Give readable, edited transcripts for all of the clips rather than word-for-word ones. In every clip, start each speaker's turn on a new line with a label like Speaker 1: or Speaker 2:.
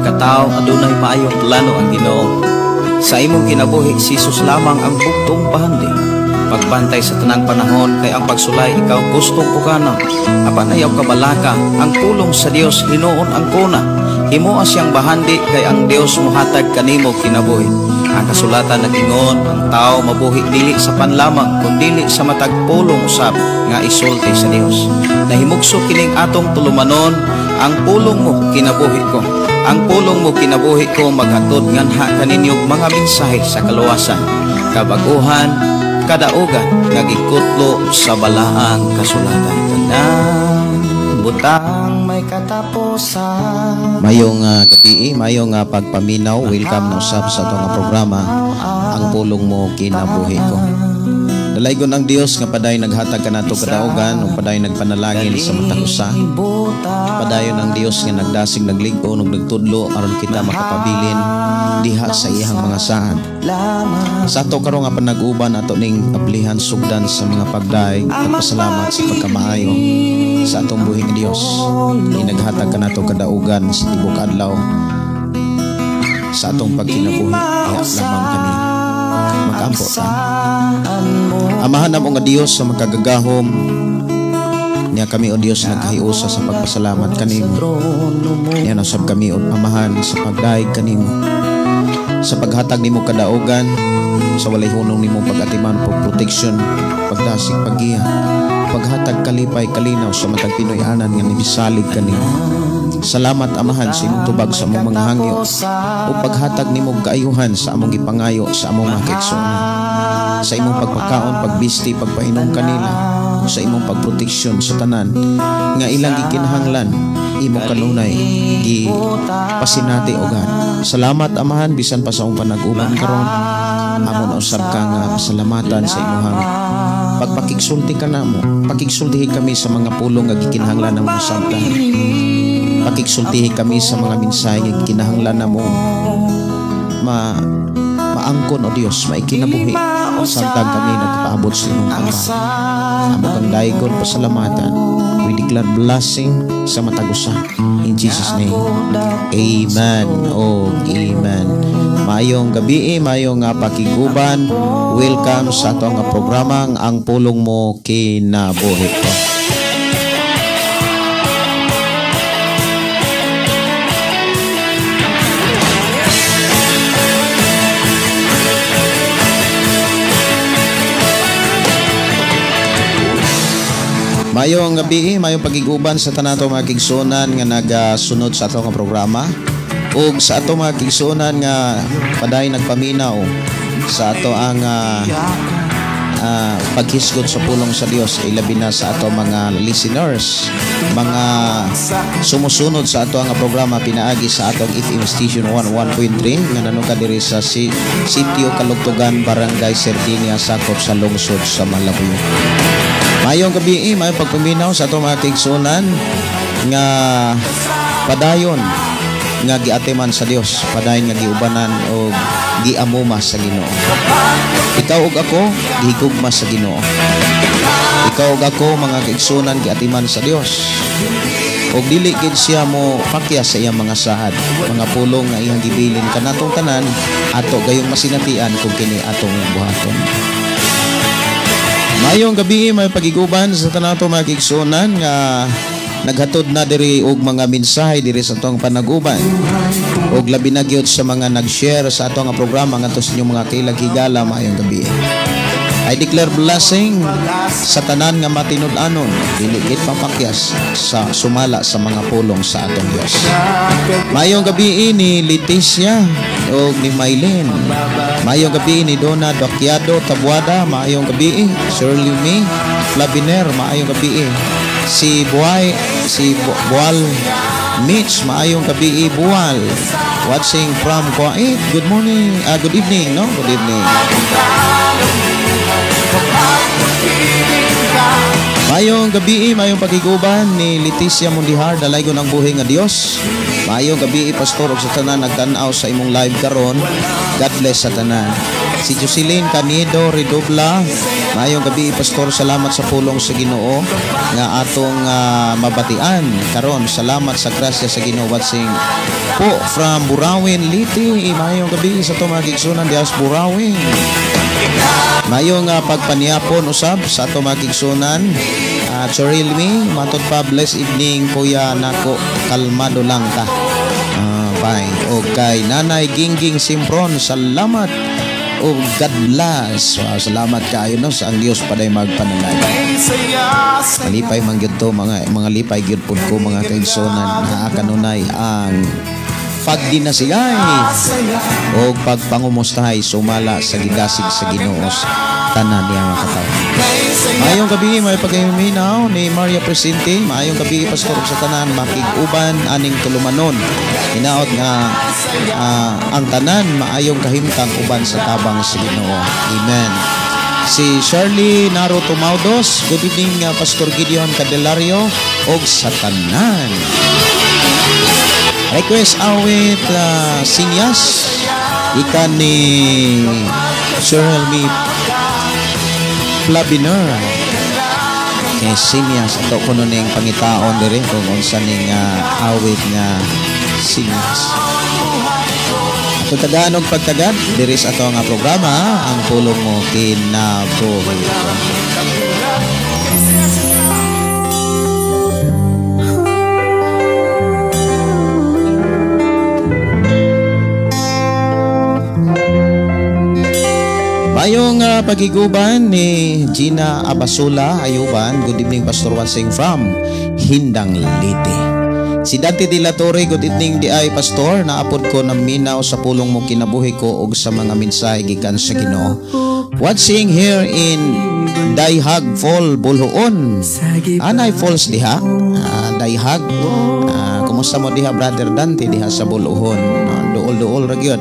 Speaker 1: pagkatao, adunay maayong plano ang Ginoo. Sa imong kinabuhi, si Jesus lamang ang bugtong bahandi. Pagbantay sa tanang panahon kay ang pagsulay ikaw gustong pukanon. Apan ayaw kabalaka, ang pulong sa Dios hinuon ang kuna. Himoa siyang bahandi kay ang Dios mohatag kanimo kinabuhi. Ang kasulatan nag-ingon, ang tao mabuhi dili sa panlamang kundili sa matag pulong usab nga isulti sa Dios. Nahimugso kining atong tulumanon, ang pulong mo kinabuhi ko. Ang pulong mo kinabuhi ko maghatod nganha kaninyo mga mensahe sa kaluwasan, kabaguhan, kadaugan nga gikutlo sa balaang kasulatan. Tanang butang may katapusan.
Speaker 2: Mayong gabi, mayong pagpaminaw, welcome na usab sa atong programa Ang Pulong Mo Kinabuhi Ko. Dalaygon ang Dios nga paday naghatag kanato kadaugan ug paday nagpanalangin sa matag usa. Padayon ang Dios nga nagdasig, naglig-on ug nagtudlo aron kita makapabilin diha sa iyang mga saad. Sa ato karon nga panag-uban, ato ning ablihan sugdan sa mga pagdaig, pagpasalamat sa pagkamaayo sa atong buhi nga Dios. Naghatag kanato kadaugan sa tibok adlaw sa atong pagkinabuhi diha lamang kani. Magampo ta. Amahan namo nga Dios sa makagagahom, niya kami o Dios nagkahiusa sa pagpasalamat kanimo. Niya nasab kami o Amahan sa pagdaig kanimo, sa paghatag nimo kadaugan, sa walay hunong nimo pag-atiman, pag-protection, pagdasig, paggiya, paghatag kalipay, kalinaw sa matag Pinoy-anan nga nimisalig kanimo. Salamat Amahan sa imong tubag sa among mga hangyo o paghatag nimo kaayuhan sa among gipangayo sa among mga kaigsuonan, sa imong pagpakaon, pagbisti, pagpainom kanila, sa imong pagproteksyon sa tanan nga ilang gikinahanglan imo kanunay gi pasinati o God. Salamat Amahan bisan pa sa among panag-uban karon, amo na usab ka nga pasalamatan sa imong pagpakigsulti kanamo. Pakigsultihi kami sa mga pulong nga gikinahanglan namo sabtan. Pakigsultihi kami sa mga mensahe nga gikinahanglan namo maangkon o Dios, maikinabuhi samtang kami nagpaabot sa imong tabang. Amo kang daigon pasalamatan. We declare blessing sa matag usa. In Jesus' name. Amen. Oh, amen. Mayong gabi, mayong pakiguban. Welcome sa atong programang Ang Pulong Mo Kinabuhi Ko. Mayong gabi, mayong pagiguban sa tanan ato mga kigsuonan nga nagasunod sa atong programa ug sa ato mga kigsuonan nga paday nagpaminaw sa ato ang paghisgot sa pulong sa Dios, ilabi na sa ato mga listeners, mga sumusunod sa ato ang programa pinaagi sa atong FM Station 11.3 nga nanuka diri sa Sitio Kalugtugan, Barangay Sardinia, sakop sa lungsod sa Malabuyoc. Mayong gabi, mayong pagpaminaw sa atong mga kaigsuonan nga padayon nga giatiman sa Dios, padayon nga giubanan o giamuma sa Ginoo. Ikaw ug ako gihigugma sa Ginoo. Ikaw ug ako mga kaigsuonan giatiman sa Dios. Og dili gid siya mo pakya sa iyang mga saad, mga pulong nga iyang gibilin kanatong tanan ato gayong masinatian kung kini atong buhaton. Mayong gabi, may pagiguban sa tanan ato mga kaigsuonan nga naghatod na diri og mga mensahe diri sa atong panaguban. Og labi na gyud sa mga nag-share sa atong programa ngadto sa inyong mga kailag higala, maayong gabi. I declare blessing sa tanan nga matinud-anon, dili gid papakyas sa sumala sa mga pulong sa atong Dios. Maayong gabi ni Leticia og ni Mylene. Maayong gabi ni Donna Dokyado Tabuada, maayong gabi. Shirley May Flaviner, maayong gabi. Si Buhay, si Bual Mitch, maayong gabi Bual. Watching from Kuwait. Good morning, good evening, no? Good evening. Mayong gabi, mayong pagiguban ni Leticia Mundihar, dalaygon ang buhi nga Dios. Mayong gabi, pastor, og sa tanan nagtan-aw sa imong live karon. God bless sa tanan. Si Jocelyn Canedo Redobla, Maayong gabi, Pastor, salamat sa pulong sa Ginoo nga atong mabatian karon. Salamat sa grasya sa Ginoo. Watching po from Burauen, Leyte. Maayong gabi sa atong mga kaigsunan diha sa Burauen. Maayong pagpanihapon usab sa atong mga kaigsunan. Chorilmi, matod pa, bless evening kuya nako, kalmado lang ta. Bye. O kay Nanay Gingging Simpron, salamat o God bless. Wow, salamat kaayo, no, sa ang Dios paday magpanalangin. Lipay man gyud to, mga lipay gyud pud ko, mga kaigsunan, naa kanunay ang pagdinasigay o pagpangumustahay sumala sa gidasig sa Ginoo tanan niya mga katawo. Maayong gabi, may paghiminaw ni Maria Presente. Maayong gabi, Pastor, sa tanan makig-uban aning tulumanon. Hinaot nga ang tanan maayong kahimtang uban sa tabang sa Ginoo. Amen. Si Shirley Naro Tumaudos, good evening, Pastor Gideon Candelario og sa tanan. Request awit, Sinyas, ikan ni Sir Helmi Flaviner. Kay Sinyas, ato kuno ning pangitaon diri kung unsa ning awit nga Sinyas. Ato tagaan og pagtagad diri sa ato nga programa, Ang Pulong Mo Kinabuhi Ko. Mayong pagiguban ni Gina Abasula Ayuban. Good evening, Pastor Wansing from Hindang Leyte. Si Dante De La Torre, good evening di ay Pastor. Naapod ko na minaw sa pulong mo kinabuhi ko og sa mga mensahe gikan sa Ginoo. Watching here in Dayhag Fall, Boljoon. Anay Falls diha? Dayhag. Kumusta mo diha, Brother Dante, diha sa Boljoon? Duol-duol ra gyud.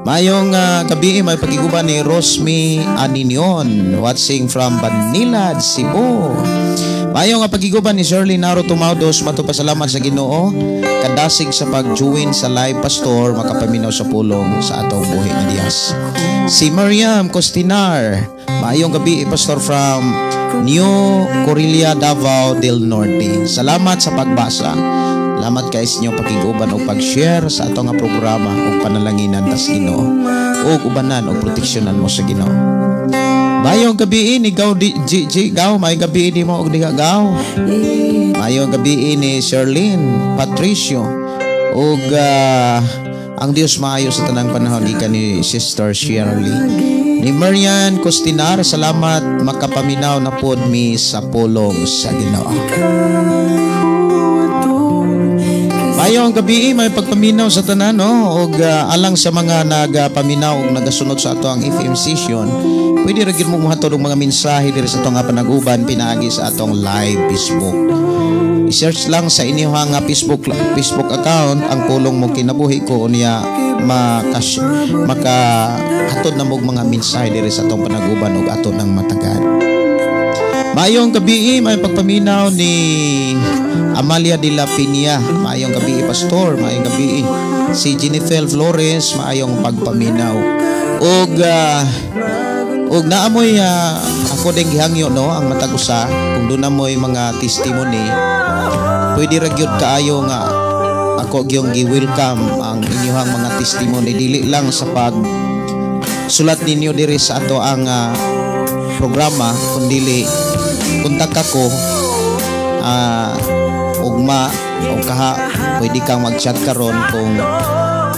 Speaker 2: Mayong gabi, may pagiguban ni Rosmi Aninion, watching from Banilad, Cebu. Mayong pagiguban ni Shirley Naro Tumaudos, matupasalamat sa Ginoo kadasig sa pag-join sa live, Pastor, makapaminaw sa pulong sa atong buhi nga Dios. Si Mariam Costinar, maayong gabi, Pastor, from New Corilla, Davao del Norte. Salamat sa pagbasa. Salamat kay sa inyong pakiguban o pag-share sa atong nga programa ug panalanginan tas Ginoo ug ubanan og proteksyonan mo sa Ginoo. Mayong gabi ni Gaw di, G, G, Gaw, maayong gabi ni mo og diha Gaw. Maayong gabi ni Sherlyn Patricio ug ang Dios maayo sa tanang panahon gikan ni Sister Shirley. Ni Marian Costinar, salamat makapaminaw na pod mi sa pulong sa Ginoo. Mayong gabi, may pagpaminaw sa tanan, no? Og alang sa mga nagapaminaw og nagasunod sa ato ang FM session, pwede ra gyud mo mohatod og mga mensahe diri sa atong panag-uban pinaagi sa atong live Facebook. I-search lang sa inyong Facebook account Ang Pulong Mo Kinabuhi Ko, unya makahatod na mo og mga mensahe diri sa atong panag-uban og ato nang matagad. Maayong gabi, may pagpaminaw ni Amalia de la Piña. Maayong gabi, Pastor. Maayong gabi. Si Jennifer Flores, maayong pagpaminaw. Og naamoy ako ding gihangyo, no, ang matag usa kung doon namoy mga testimony, pwede ra gyud kaayo nga ako gyung gi-welcome ang inyong mga testimony, dili lang sa pag sulat ninyo diri sa ato ang programa, kundili kontak ako ugma o kaha, pwede kang mag-chat karon kung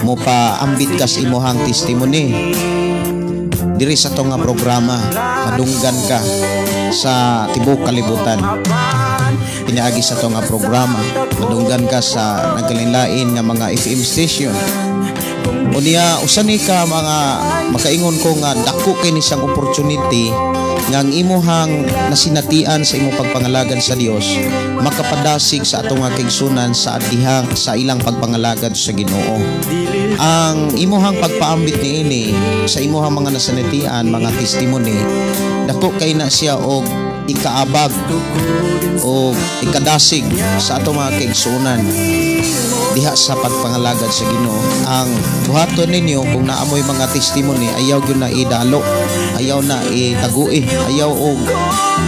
Speaker 2: mo pa-ambit ka sa imuhang testimony diri sa atong nga programa. Madunggan ka sa tibuok kalibutan pinaagi sa atong nga programa, madunggan ka sa nagkalain-lain nga mga FM station. Unya usa ni ka mga makaingon ko nga dako kay ni siyang opportunity nga ang imuhang nasinatian sa imong pagpangalagad sa Dios makapadasig sa atong nga kaigsunan sa dihang sa ilang pagpangalagad sa Ginoo. Ang imuhang pagpaambit niini sa imuhang mga nasinatian, mga testimony, dako kay na siya og ikaabag o ikadasig sa ato mga kaigsuonan diha sa pagpangalagad sa Ginoo. Ang buhaton ninyo, kung naamoy mga testimony, ayaw gyud na idalo, ayaw na itagui,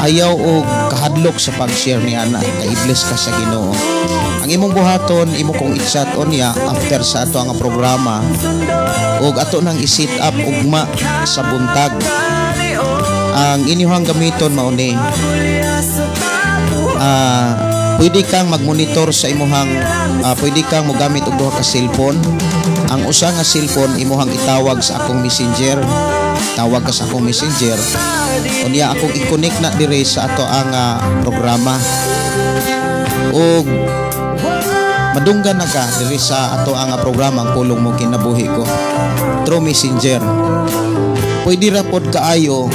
Speaker 2: ayaw og kahadlok sa pag-share ni ana, kay i-bless ka sa Ginoo. Ang imong buhaton, imo kong i-chat unya after sa ato ang programa ug ato nang i-set up ugma sa buntag. Ang inyong gamiton mao ni, pwede kang magmonitor sa imuhang, pwede kang mogamit og duha ka cellphone. Ang usa nga cellphone, imuhang itawag sa akong Messenger. Tawag ka sa akong Messenger, unya akong i-connect na dire sa ato ang programa ug madunggan na ka diri sa ato ang programa, Ang Pulong Mo Kinabuhi Ko, through Messenger. Pwede ra pod kaayo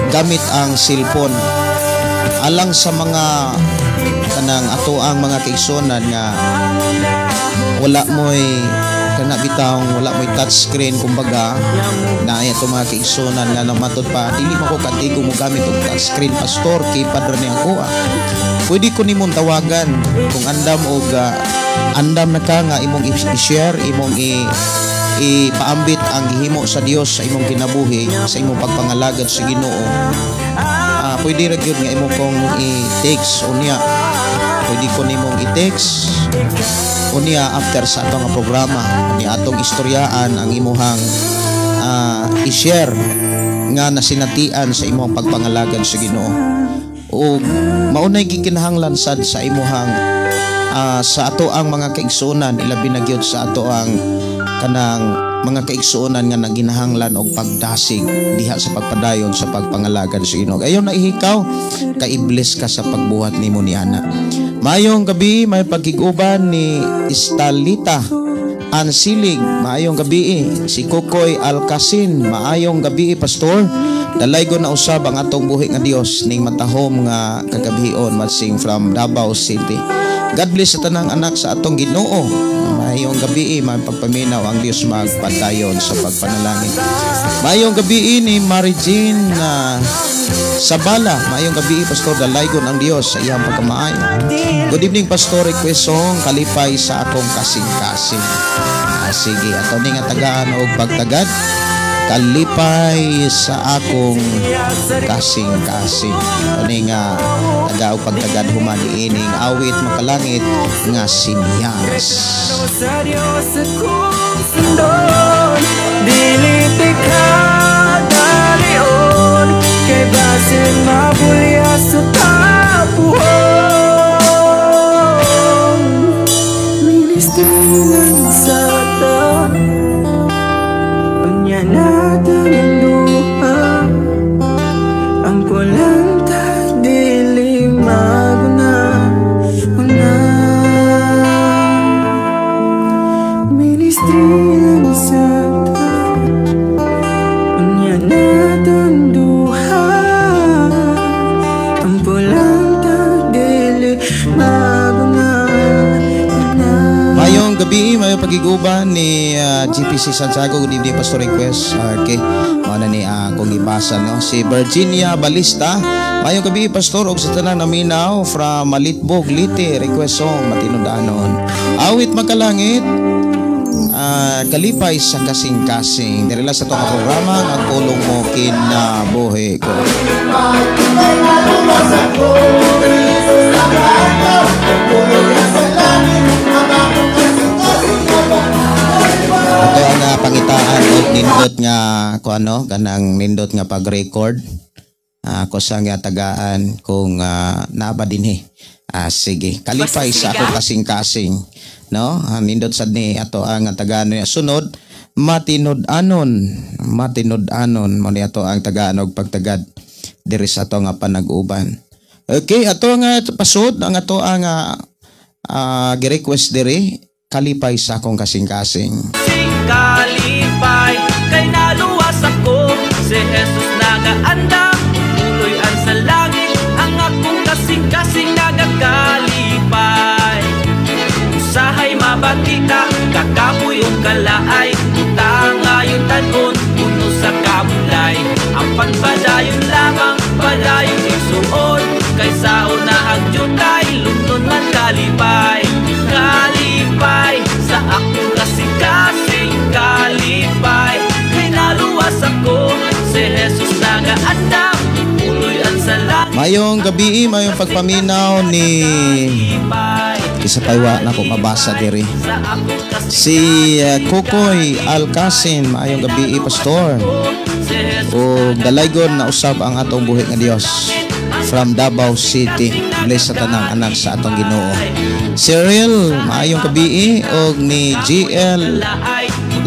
Speaker 2: gamit ang cellphone, alang sa mga kanang ato ang mga kaigsuonan nga wala mo'y kana bitawng wala mo'y touchscreen. Kumbaga, na ato mga kaigsuonan nga namatud pa, "Dili man ko katigom mo gamit og touchscreen, pastor, keypad ra ni ako." Pwede ko nimong tawagan kung andam og andam na ka nga imong i-share, imong ipaambit ang gihimo sa Dios sa imong kinabuhi, sa imong pagpangalagad sa Ginoo. Pwede ra gyud nga imo kong i-text unya. Pwede ko nimong i-text unya after sa atong nga programa ni atong istoryaan ang imuhang i-share nga nasinatian sa imong pagpangalagad sa Ginoo. O maunay gikinahanglan sad sa imuhang, sa ato ang mga kaigsuonan, ilabi na gyud sa ato ang kanang mga kaigsuonan nga naginahanglan og pagdasig diha sa pagpadayon sa pagpangalagad sa Ginoo. Ayaw na ihikaw, kay i-bless ka sa pagbuhat nimo ni ana. Maayong gabi, may pagkiguban ni Estalita Ansilig. Maayong gabi si Kokoy Alcasin. Maayong gabi, pastor. Dalaygon na usab ang atong buhi nga Dios ning matahom nga kagabhion, matsing from Davao City. God bless sa tanang anak sa atong Ginoo. Maayong gabi, may pagpaminaw, ang Dios magpadayon sa pagpanalangin. Maayong gabi ni Mary Jean Sabala. Maayong gabi, pastor, dalaygon ang Dios sa iyang pagkamaayo. Good evening, pastor, request song, Kalipay sa Akong Kasing-kasing. Sige, ato ni nga tagaan og pagtagad. Kalipay sa Akong Kasing-kasing. Ato ni nga taga og pagtagad human ining awit makalangit nga Simyas.
Speaker 3: Sa Diyos akong sundon, dili ka dalion, kay basin mabulya sa tapuhon. Ministrilan sa ta, unya natin duha. Ang pulang ta dili maguna una. Ministrilan sa ta, unya natin duha. Ang pulang ta dili maguna una.
Speaker 2: Mayong gabi, mayong pagiguban ni GPC Santiago. Good evening, Pastor, request. Okay, mao na ni akong gibasa, no? Si Virginia Balista. Mayong gabi, pastor, og sa tanang naminaw from Malitbog, Leyte. Request song, Matinud-anon. Awit Makalangit, Kalipay sa Kasing-kasing. Diri lang sa itong programa, Ang Pulong Mo Kinabuhi Ko. Ato ang pangitaan og nindot nga ko ano, kanang nindot nga pag-record. Ako sa nga tagaan kung naa ba dinhi. Sige, Kalipay sa Akong Kasing-kasing. No? Nindot sad ni ato ang tagaan niya. Sunod, Matinud-anon. Matinud-anon mo ni ato ang tagaan og pagtagad diri sa ato nga panag-uban. Okay, ato nga pasod ang ato ang gi-request diri, Kalipay sa Akong Kasing-kasing.
Speaker 4: Kalipay kay naluwas ako, si Jesus nagaandam, tuloy ang sa langit, ang akong kasing-kasing nagakalipay. Usahay mabati ka, kakapoy o kalaay, utangayon tanon, puno sa kabulay. Ang panpadayon lamang, padayon isuon.
Speaker 2: Mayong gabi, mayong pagpaminaw ni isa pa, wa na ko mabasa diri. Si Kokoy Alcasin, maayong gabi, pastor. O dalaygon na usab ang atong buhi nga Dios from Davao City. Bless sa tanang anak sa atong Ginoo. Cyril, maayong gabi, og ni GL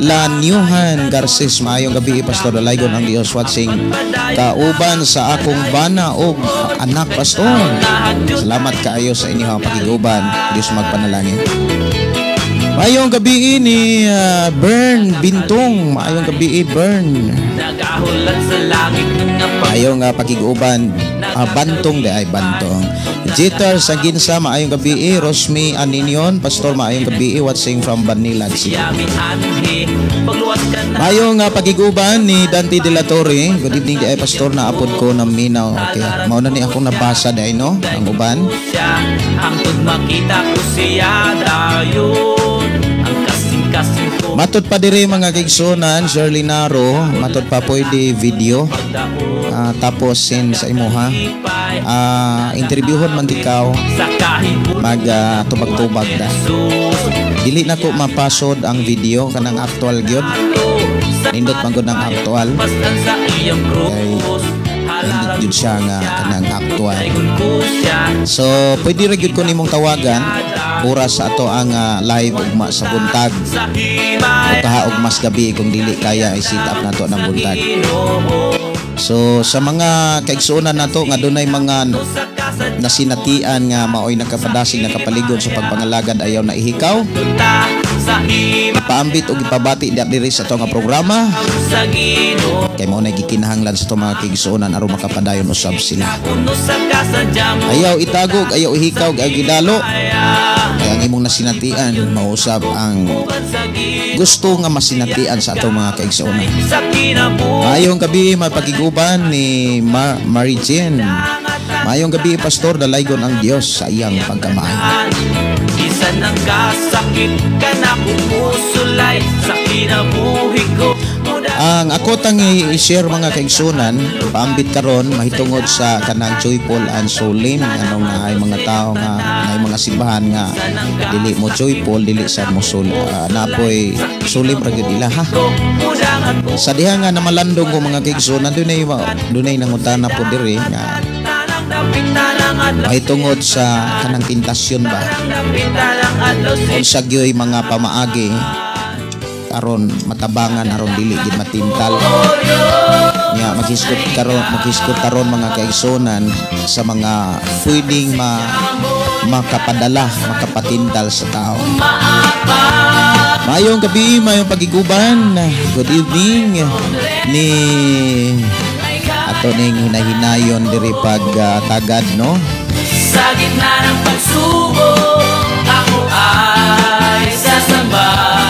Speaker 2: Lanyuhan Garces, maayong gabi, pastor, dalaygon ang Dios, watching kauban sa akong bana og anak, pastor. Salamat kaayo sa inyong pakiguban. Dios magpanalangin. Maayong gabi ni Bern Bintong. Maayong gabi, Bern.
Speaker 4: Nagahulat sa langit nga
Speaker 2: Maayong pakiguban, Bantong di ay Bantong. Jeter sa Ginsa, maayong gabi. Rosmi Aninion, pastor, maayong gabi, watching from Banilad City.
Speaker 4: Yami anhi pagluwas ka na.
Speaker 2: Maayong pagiguban ni Dante De La Torre. Good evening di ay, pastor, naapod ko ng minaw. Okay. Mao na ni akong nabasa di ay, no? Ang uban.
Speaker 4: Siya hangtod makita ko siya dayon ang kasing-kasing ko.
Speaker 2: Matod pa diri, mga kaigsunan, Shirley Naro, matod pa pwede video. Tapos send sa imuha. Interviewhon man ikaw
Speaker 4: sa kahit
Speaker 2: mag tubag-tubag da. Dili na ko mapasod ang video kanang actual gyud. Nindot man gud ang actual.
Speaker 4: Pastan sa iyang
Speaker 2: Kay
Speaker 4: krus.
Speaker 2: nindot gyud siya nga kanang actual.
Speaker 4: Dayon ko siya.
Speaker 2: So pwede ra gyud ko nimong tawagan oras sa ato ang live ugma sa buntag.
Speaker 4: Sa
Speaker 2: O
Speaker 4: himay
Speaker 2: kaha og mas gabi kung dili kaya i-set up nato ng buntag.
Speaker 4: Ginoo.
Speaker 2: So sa mga kaigsuonan nato nga dunay mga
Speaker 4: Sa kasadya
Speaker 2: nasinatian nga maoy nakapadasig, nakapaligod sa pagpangalagad, ayaw na ihikaw.
Speaker 4: Ta sa himay
Speaker 2: Paambit og ipabati di diri sa ato nga programa
Speaker 4: sa Ginoo.
Speaker 2: Kay mao na gikinahanglan sa ato mga kaigsuonan aron makapadayon usab sila.
Speaker 4: Puno sa kasadya mo.
Speaker 2: Ayaw itagog, ayaw ihikaw, ayaw gidalo. Kay ang imong nasinatian mausab ang
Speaker 4: Sa Ginoo
Speaker 2: gusto nga masinatian sa ato mga kaigsuonan.
Speaker 4: Sa kinabuhi.
Speaker 2: Maayong gabi, mapagiguban ni Mary Jane. Maayong gabi, pastor, dalaygon ang Dios sa iyang pagkamaayo.
Speaker 4: Bisan ang kasakit ka na kumusulay sa kinabuhi ko.
Speaker 2: Ang ako tang i-share, mga kaigsunan, paambit karon mahitungod sa kanang joyful and solemn, anong naay mga tao nga naay mga simbahan nga dili mo joyful, dili sa mo sol, napoy solemn ra gyud ila ha. Sa diha nga namalandong ko, mga kaigsunan, dunay nangutana po diri nga mahitungod sa kanang tentasyon ba, unsa gyoy mga pamaagi aron matabangan, aron dili gid matintal nya. Maghisgot karon, mga kaigsunan, sa mga pwedeng makapadala, makapatintal sa tao. Mayong gabi, mayong pagiguban. Good evening ni ato ning hinahinayon diri pag tagad, no.
Speaker 4: Sa gitna ng pagsubok, ako ay sasamba.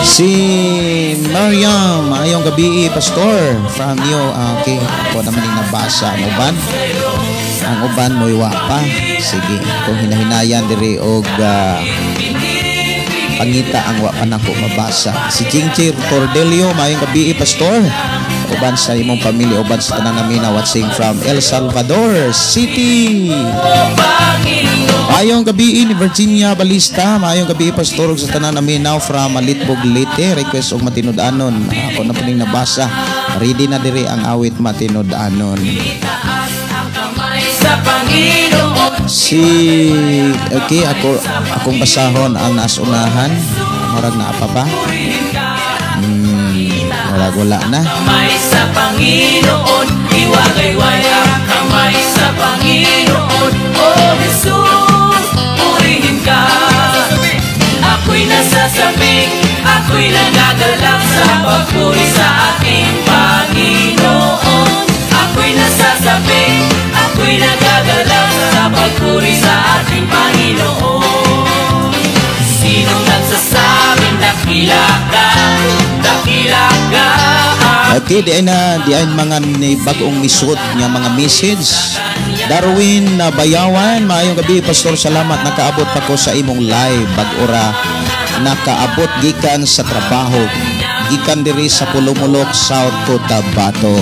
Speaker 2: Si Mariam, maayong gabi, pastor, from you. Okay, ako naman yung nabasa ang uban. Ang uban mo'y pa. Sige, kung hinahinayan diri og pangita ang wa pa nako mabasa. Si Jingchir Tordelio, maayong gabi, pastor. Uban sa imong pamilya, uban sa tanan namin na watching from El Salvador City. Maayong gabi ni Virginia Balista, maayong gabi, pastor, ug sa tanan namin now from Malitbog, Leyte, request og Matinud-anon. Ako na puning nabasa. Ready na diri ang awit Matinud-anon.
Speaker 4: Sa Panginoon.
Speaker 2: Si okay, ako akong basahon ang nasunahan. Murag naa pa ba? Murag wala na.
Speaker 4: Kamay sa Panginoon, iwagayway ang kamay sa Panginoon. O Jesus, purihin ka. Ako'y nasasabik, ako'y nagagalak sa pagpuri sa aking Panginoon. Ako'y nasasabik, ako'y nagagalak sa pagpuri sa ating Panginoon. Sinong nagsasabing dakila ka, dakila ka?
Speaker 2: Okay, di ay na di ay mga ni bagong misod nga mga message. Darwin na Bayawan, maayong gabi, pastor, salamat nakaabot pa ko sa imong live bag-ora nakaabot gikan sa trabaho, gikan diri sa Pulumulok, South Cotabato.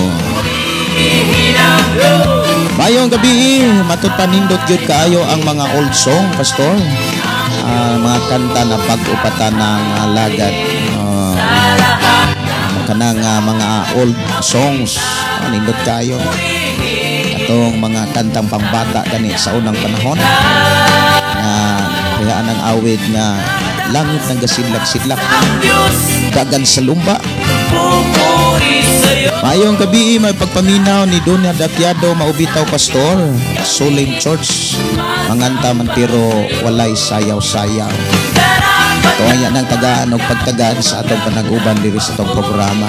Speaker 2: Mayong gabi, matud pa nindot gyud kaayo ang mga old song, Pastor. Mga kanta na bag-o pa tanang alagad. Kanang mga old songs, nindot kaayo. Atong mga kantang pangbata gani sa unang panahon. Nga kayaan ang awit nga langit ng gasidlak-sidlak. Dagan sa lumba. Mayong gabi, may pagpaminaw ni Dunya Dakyado Maubitaw, Pastor. Sulim Church. Manganta man pero walay sayaw-sayaw. Tuwaya ng tagaan og pagtagaan sa atong panag-uban diri sa atong programa.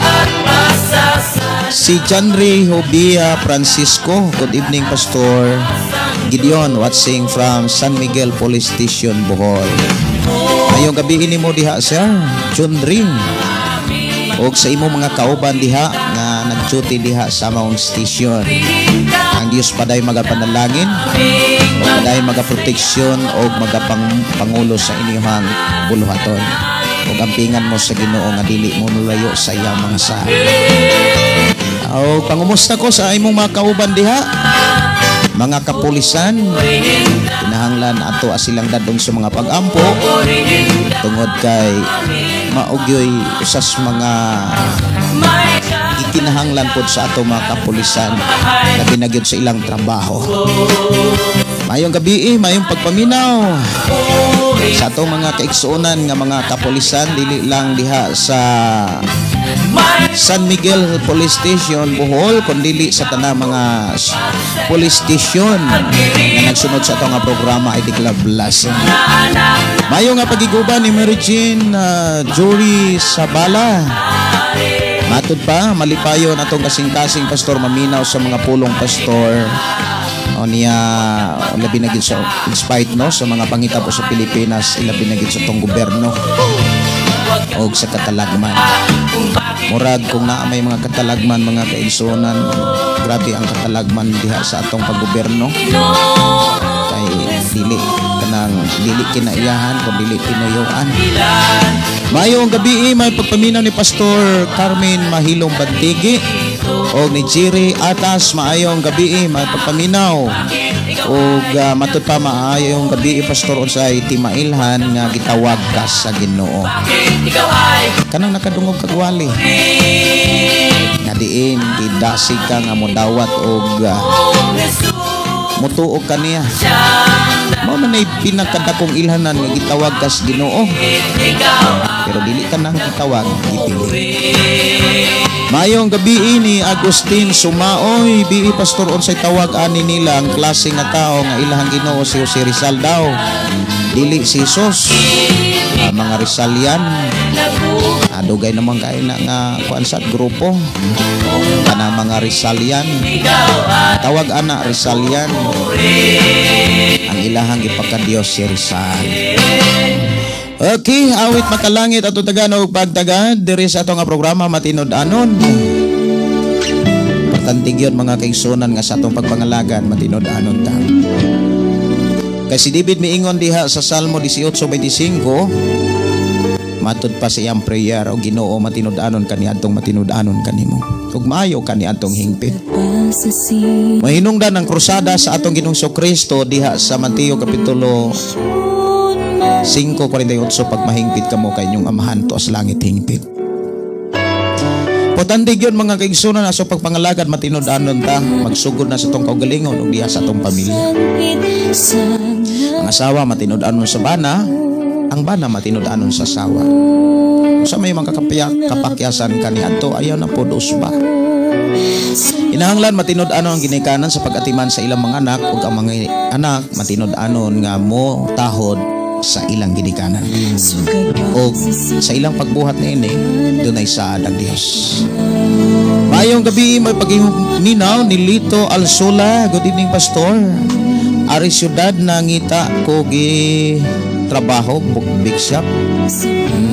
Speaker 2: Si Janry Hobia Francisco, good evening, Pastor Gideon, watching from San Miguel Police Station, Bohol. Mayong gabi ini mo diha, Sir Junri. Og sa imo mga kauban diha nga nag-duty diha sa maong station. Ang Dios paday magapanalangin, o paday magaproteksyon og magapang pangulo sa inyong buluhaton. Og ampingan mo sa Ginoo nga dili mo nulayo sa iyang mga sa. O pangumusta ko sa imong mga kauban diha, mga kapulisan, kinahanglan ato silang dadong sa mga pag-ampo tungod kay maugyoy usas mga ikinahanglan pod sa ato mga kapulisan, labi na gyud sa ilang trabaho. Mayong gabi, mayong pagpaminaw sa atong mga kaigsuonan nga mga kapulisan, dili lang diha sa San Miguel Police Station, Bohol, kundili sa tanang mga police station nga nagsunod sa atong nga programa ay declare blessing. Mayo nga pagiguban ni Mary Jean Jury Sabala. Matud pa, malipayon atong kasing-kasing, Pastor, maminaw sa mga pulong, Pastor. O niya labi na gid sa in spite no sa mga pangitabo sa Pilipinas, ilabi na gid sa tong gobyerno og sa katalagman. Murag kung naa may mga katalagman, mga kaigsuonan, grabe ang katalagman diha sa atong paggobyerno. Kay dili kanang dili kinaiyahan kung dili tinuyoan. Mayong gabi, may pagpaminaw ni Pastor Carmen Mahilong Bantigi o ni Jerry Atas, maayong gabi, may pagpaminaw. Og matud pa, maayong gabi, Pastor, unsay timailhan nga gitawag ka sa Ginoo? Kanang nakadungog kag wali nga diin gidasig ka nga modawat og mutuo kaniya. Mao na nay pinakadakong ilhanan nga gitawag ka sa Ginoo. Pero dili ka nang gitawag, gipili. Mayong gabi ni Agustin Sumaoy, bi Pastor, unsay tawag ani nila ang klase nga tao nga ilahang Ginoo si Jose Rizal daw? Dili si Jesus. Mga Rizalian. Dugay naman kay na nga kuan sa grupo. Kanang mga Rizalian. Tawag ana Rizalian. Ang ilahang ipakadiyos si Rizal. Okay, awit makalangit ato tagan og pagtagad diri sa ato nga programa Matinud-anon. Importante gyud, mga kaigsuonan, nga sa atong pagpangalagan matinud-anon ta. Kay si David miingon diha sa Salmo 18:25, matud pa sa iyang prayer, "O Ginoo, matinud-anon kaniadtong matinud-anon kanimo ug maayo kaniadtong hingpit." Mahinungdan ang krusada sa atong Ginoong Kristo diha sa Mateo kapitulo 5:48, "Pag mahingpit kamo kay inyong Amahan tuas langit hingpit." Importante gyud, mga kaigsuonan, sa pagpangalagad matinud-anon ta, magsugod na sa atong kaugalingon ug diha sa atong pamilya. Ang asawa matinud-anon sa bana, ang bana matinud-anon sa asawa. Sa may mga kapakyasan kaniadto, ayaw na pod usba. Inahanglan matinud-anon ang ginikanan sa pag-atiman sa ilang mga anak ug ang mga anak matinud-anon nga mo tahod sa ilang ginikanan. O sa ilang pagbuhat niini, dunay saad ang Dios. Mayong gabi, may paghiminaw ni Lito Alsola. Good evening, Pastor. Ari syudad nangita ko gi trabaho big shop.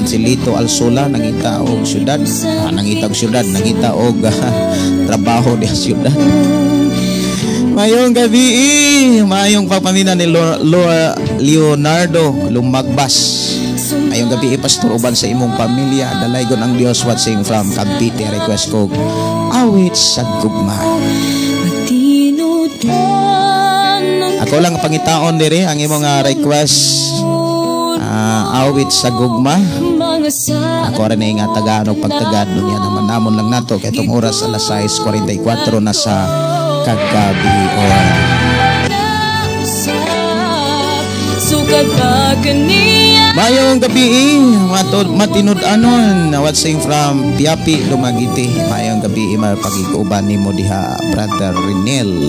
Speaker 2: Si Lito Alsola nangita og syudad. Nangita og syudad, nangita og trabaho di syudad. Mayong gabi, mayong pagpamina ni Leonardo Lumagbas. Mayong gabi, Pastor, uban sa imong pamilya. Dalaygon ang Dios, watching from Cavite. Request ko awit sa gugma.
Speaker 5: Matinud
Speaker 2: Ako lang pangitaon diri ang imong request, awit sa gugma. Ako rin nga tagaan og pagtagad niya naman namon lang nato kay itong oras, alas 6:44 na sa kagabi.
Speaker 5: Sukad pa kaniya.
Speaker 2: Mayong gabi, matod matinud-anon watching from Piapi, Dumaguete. Mayong gabi, mapagikuban nimo diha, Brother Renel.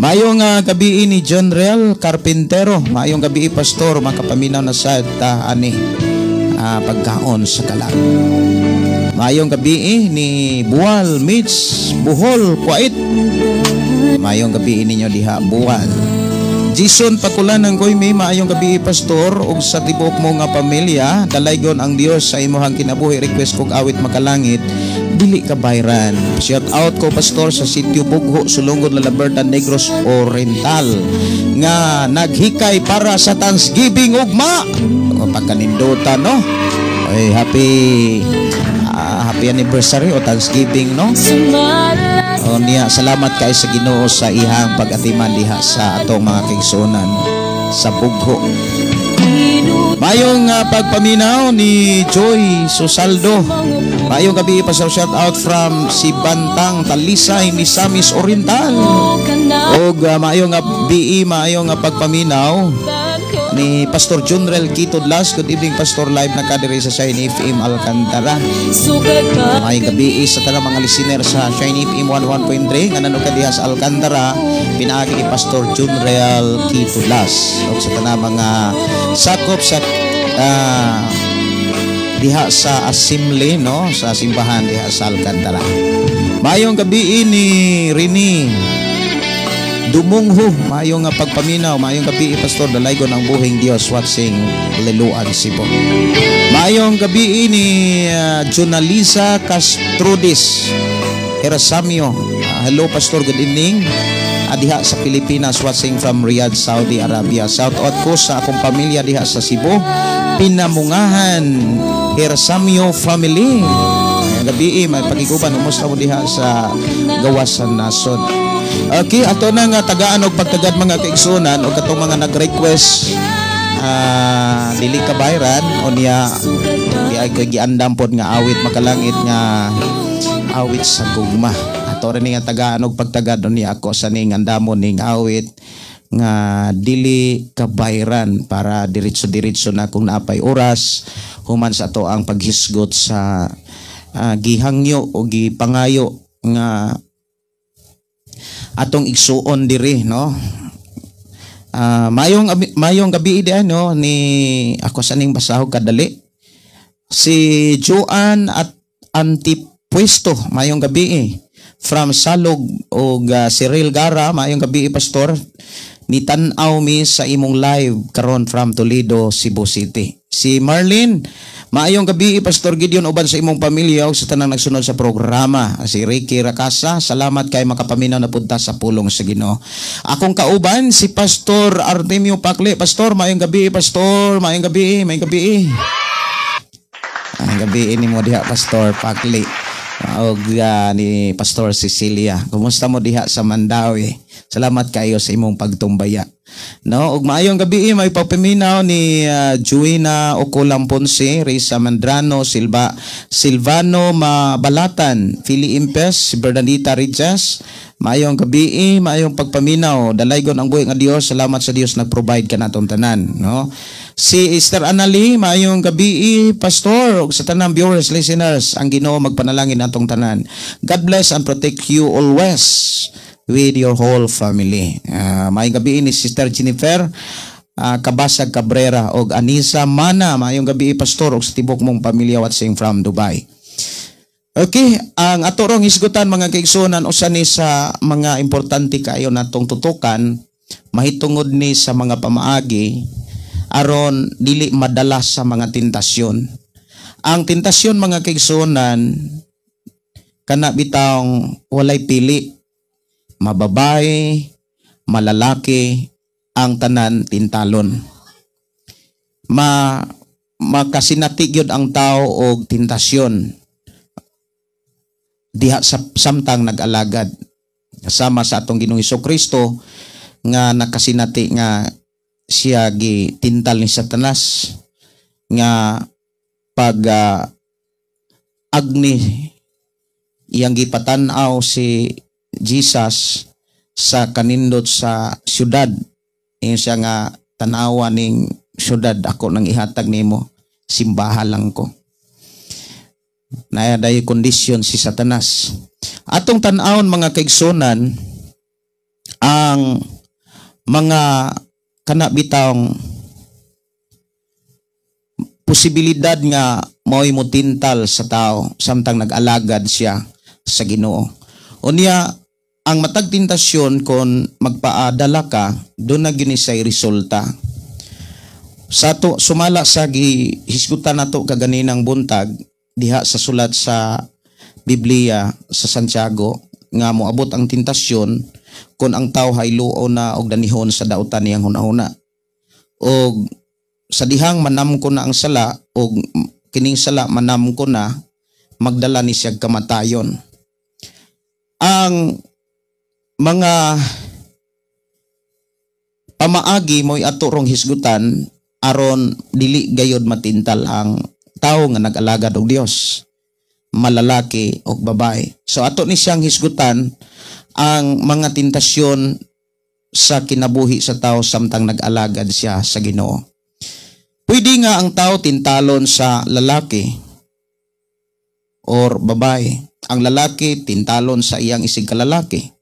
Speaker 2: Mayong gabi ni John Real Carpintero. Mayong gabi, Pastor, makapaminaw na sa ta ani pagkaon sa kalag. Mayong gabi ni Buwal Mitch Buhol Kuwait. Mayong gabi ninyo diha, Buwal. Jason Pakulan ng Koymi, maayong gabi, Pastor, ug sa tibuok mo nga pamilya. Dalaygon ang Dios sa imuhang kinabuhi. Request kog awit makalangit, dili ka bayran. Shout out ko, Pastor, sa Sitio Bugho, Sulungon, Lalaberta, Negros Oriental nga naghikay para sa Thanksgiving ugma. O, pagkanindutan, no? Ay, happy anniversary o Thanksgiving, no? O niya, salamat kay sa Ginoo sa ihang pag-atiman diha sa atong mga kaigsuonan sa Bugho. Mayong pagpaminaw ni Joy Susaldo. Mayong gabi pa sa shout out from Sibantang, Talisay, Misamis Oriental. Og maayong gabi, maayong pagpaminaw ni Pastor Junrel Kitodlas. Good evening, Pastor. Live na kadiri sa Shine FM Alcantara. Maayong gabi sa tanang mga listener sa Shine FM 11.3 nga nanood ka diha sa Alcantara pinaagi ni Pastor Junrel Kitodlas. Ug sa tanang mga sakop sa diha sa assembly, no, sa simbahan diha sa Alcantara. Maayong gabi ni Rini Dumungho, maayong nga pagpaminaw, maayong gabi, Pastor, dalaygon ang buhing Dios, watching Liloan, Cebu. Maayong gabi ni Jonalisa Castrudis Herasamio. Hello, Pastor, good evening. Diha sa Pilipinas, watching from Riyadh, Saudi Arabia. Shout out ko sa akong pamilya diha sa Cebu, Pinamungahan Herasamio family. Maayong gabi, may pakiguban, kumusta mo diha sa gawasan nasod? Okay, ato na nga tagaan og pagtagad, mga kaigsunan, og katong mga nag-request dili ka bayran o niya di ay kay giandam pod nga awit makalangit nga awit sa gugma. Ato rin nga tagaan og pagtagad o niya ako sa ning andamon ning awit nga dili kabayran para diretso-diretso na kung naapay oras human sa ato ang paghisgot sa gihangyo o gipangayo nga atong igsuon diri, no. Mayong gabi di ano ni ako sa ning basahog kadali si Joan at Antipuesto, mayong gabi from Salog, og Cyril Gara, mayong gabi, Pastor, ni tan-aw mi sa imong live karon from Toledo, Cebu City. Si Marlene, maayong gabi, Pastor Gideon, uban sa imong pamilya ug sa tanang nagsunod sa programa. Si Ricky Rakasa, salamat kay makapaminaw na punta sa pulong sa Ginoo. Akong kauban si Pastor Artemio Pakle. Pastor, maayong gabi, Pastor, maayong gabi, maayong gabi. Maayong gabi nimo diha, Pastor Pakle. Og ni Pastor Cecilia. Kumusta mo diha sa Mandaue? Salamat kayo sa imong pagtumbaya. No, ug maayong gabi may papaminaw ni Juina Ocolam Ponce, Risa Mandrano, Silva Silvano Mabalatan, Philly Impes, Bernadita Riches. Maayong gabi, maayong pagpaminaw. Dalaygon ang buhi nga Dios. Salamat sa Dios nag-provide kanatong tanan, no? Si Esther Anali, maayong gabi, Pastor, ug sa tanang viewers, listeners, ang Ginoo magpanalangin atong tanan. God bless and protect you always with your whole family. Maayong gabi ni Sister Jennifer Kabasag Cabrera og Anisa Mana, maayong gabi, Pastor, ug sa tibok mong pamilya watching from Dubai. Okay, ang ato rong hisgutan, mga kaigsuonan, usa ni sa mga importante kayo natong tutukan mahitungod ni sa mga pamaagi aron dili madala sa mga tentasyon. Ang tentasyon, mga kaigsuonan, kana bitawng walay pili, mababae, malalaki, ang tanan tintalon. Makasinati gyud ang tao og tentasyon diha sa samtang nag-alagad kasama sa atong Ginoong Kristo. nga nakasinati nga siya gitintal ni Satanas nga pag agni iyang gipatan-aw si Jesus sa kanindot sa syudad. Ingon siya nga, "Tanawa ning syudad, ako nang ihatag nimo, simbaha lang ko." Naa day kondisyon si Satanas. Atong tan-awon, mga kaigsunan, ang mga kana bitawng posibilidad nga mao'y motintal sa tao samtang nag-alagad siya sa Ginoo. Unya, ang matag tentasyon, kon magpaadala ka, duna gyud ni siya'y resulta. Sa to, sumala sa gihisgutan nato kaganinang buntag diha sa sulat sa Biblia sa Santiago nga moabot ang tentasyon kung ang tao hayluo na og danihon sa dautan niyang hunahuna. Og sa dihang manamko na ang sala og kining sala manamko na, magdala ni siya kamatayon. Ang mga pamaagi mo'y ato rong hisgutan aron dili gayod matintal ang tao nga nag-alagad og Dios, malalaki o babae. So ato ni siyang hisgutan ang mga tentasyon sa kinabuhi sa tao samtang nag-alagad siya sa Ginoo. Pwede nga ang tao tintalon sa lalaki or babae. Ang lalaki tintalon sa iyang isig kalalaki.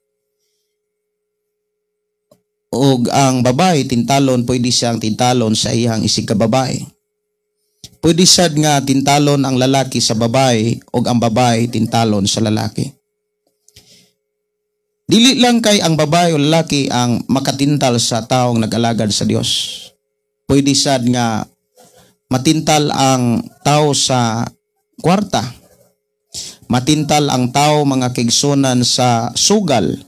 Speaker 2: Og ang babae tintalon, pwede siyang tintalon sa iyang isig kababae. Pwede sad nga tintalon ang lalaki sa babae og ang babae tintalon sa lalaki. Dili lang kay ang babae o lalaki ang makatintal sa taong nag-alagad sa Dios. Pwede sad nga matintal ang tao sa kwarta. Matintal ang tao, mga kaigsunan, sa sugal.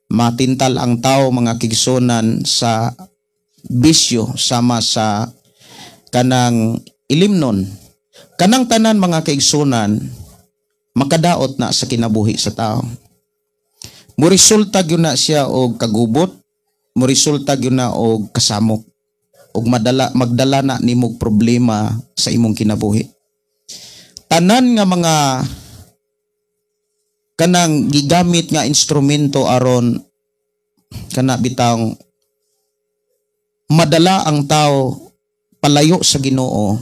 Speaker 2: Matintal ang tao, mga kaigsunan, sa bisyo sama sa kanang ilimnon. Kanang tanan, mga kaigsunan, makadaot na sa kinabuhi sa tao. Muresulta gyud na siya og kagubot, muresulta gyud na og kasamok ug madala magdala na nimog problema sa imong kinabuhi. Tanan nga mga kanang gigamit nga instrumento aron kana bitang madala ang tao palayo sa Ginoo,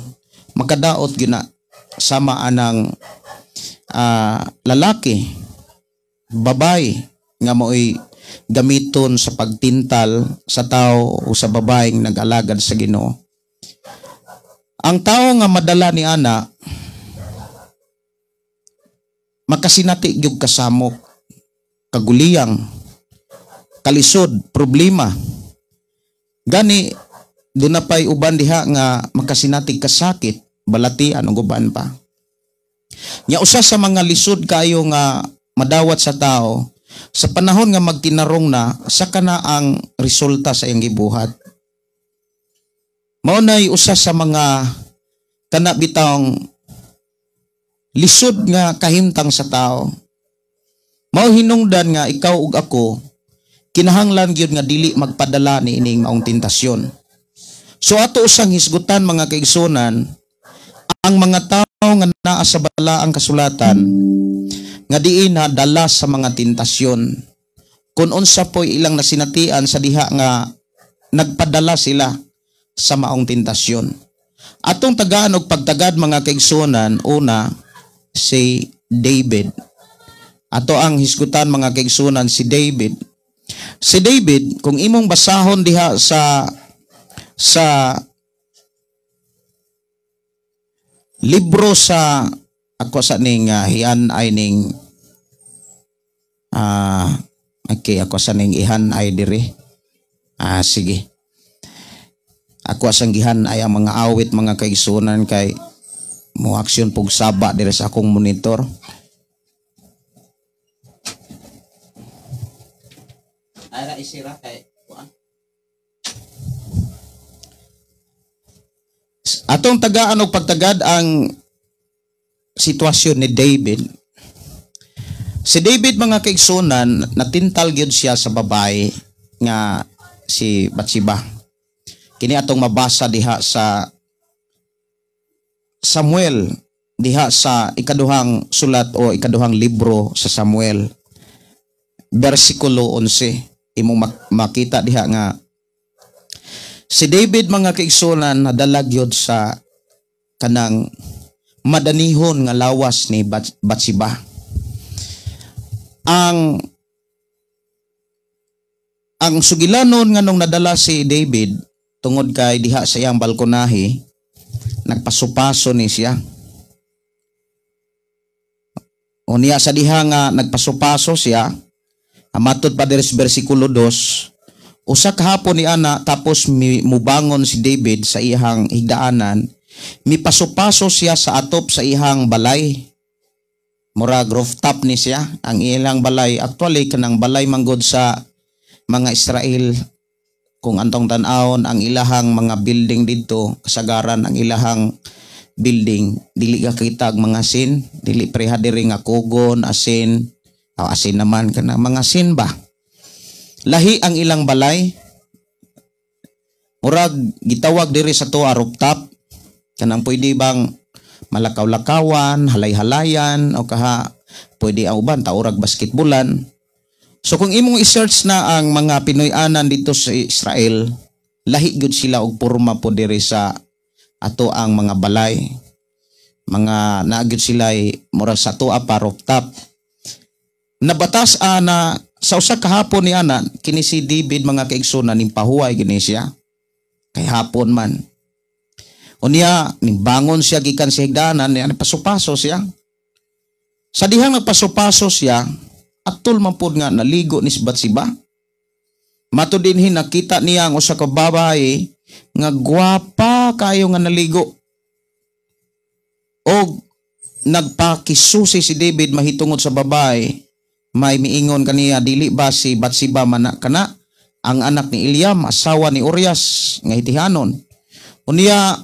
Speaker 2: makadaot gyud na sama anang lalaki, babae nga mao'y gamiton sa pagtintal sa tao o sa babaeng nag-alagad sa Ginoo. Ang tao nga madala ni ana, makasinati gyud kasamok, kaguliyang, kalisod, problema. Gani duna pay uban diha nga makasinati kasakit, balatian ug uban pa. Nya usa sa mga lisod kayo nga madawat sa tao sa panahon nga magtinarong na, saka na ang resulta sa iyang gibuhat. Mao nay usa sa mga kana bitawng lisod nga kahimtang sa tao. Mao hinungdan nga ikaw ug ako kinahanglan gyud nga dili magpadala ni ining maong tentasyon. So ato usang hisgutan, mga kaigsunan, ang mga tao nga naa sa balaang kasulatan nga diin na dala sa mga tentasyon. Kung unsa po'y ilang nasinatian sa diha nga nagpadala sila sa maong tentasyon. Atong tagaan og pagtagad, mga kaigsunan, una si David. Ato ang hisgutan, mga kaigsunan, si David. Si David, kung imong basahon diha sa libro sa ako sa ning hian ay ning okay, ako sa ning ihan ay diri. Sige, ako asang gihan ay ang mga awit, mga kaigsunan, kay mo aksyon pug saba diri sa akong monitor. Ara isira kay kuan. Atong tagaan og pagtagad ang sitwasyon ni David. Si David, mga kaigsunan, natintal gyud siya sa babae. nga si Bathsheba. Kini atong mabasa diha sa Samuel, diha sa ikaduhang sulat o ikaduhang libro sa Samuel, versikulo 11. Imong makita diha nga si David, mga kaigsunan, nadala gyud sa kanang madanihon nga lawas ni Bathsheba. Ang sugilanon nga nung nadala si David tungod kay diha sa iyang balkonahe nagpasupaso ni siya. Unya sa diha nga nagpasupaso siya, matud pa diri sa bersikulo 2, usa ka hapon ni ana tapos mubangon si David sa iyang higdaanan, mipasupaso siya sa atop sa iyang balay. Murag rooftop ni siya ang ilang balay. Actually, kanang balay manggod sa mga Israel, kung antong tan-awon ang ilahang mga building didto, kasagaran ang ilahang building dili ka kita og mga sin, dili preha diri nga kugon asin o asin naman, kana mga sin ba. Lahi ang ilang balay, murag gitawag diri sa tuwa rooftop, kanang pwede bang malakaw-lakawan, halay-halayan, o kaha pwede ang uban taurag basketbolan. So kung imong i-search na ang mga Pinoy-anan dito sa Israel, lahi gyud sila og porma po diri sa ato ang mga balay. Mga naa gyud sila murag sa ato pa rooftop. Nabatas ana sa usa ka hapon ni ana, kini si David, mga kaigsunan, ning pahuway gini siya. Kay hapon man. Unya ning bangon siya gikan sa higdanan, niya paso-paso siya. Sa dihang nagpaso-paso siya, atol man pod nga naligo ni si Bathsheba. Matud dinhi nakita niya ang usa ka babae nga gwapa kayo nga naligo. Og nagpakisusi si David mahitungod sa babae, may miingon kaniya, "Dili ba si Bathsheba man kana ang anak ni Eliam, asawa ni Urias nga Hitihanon?" Unya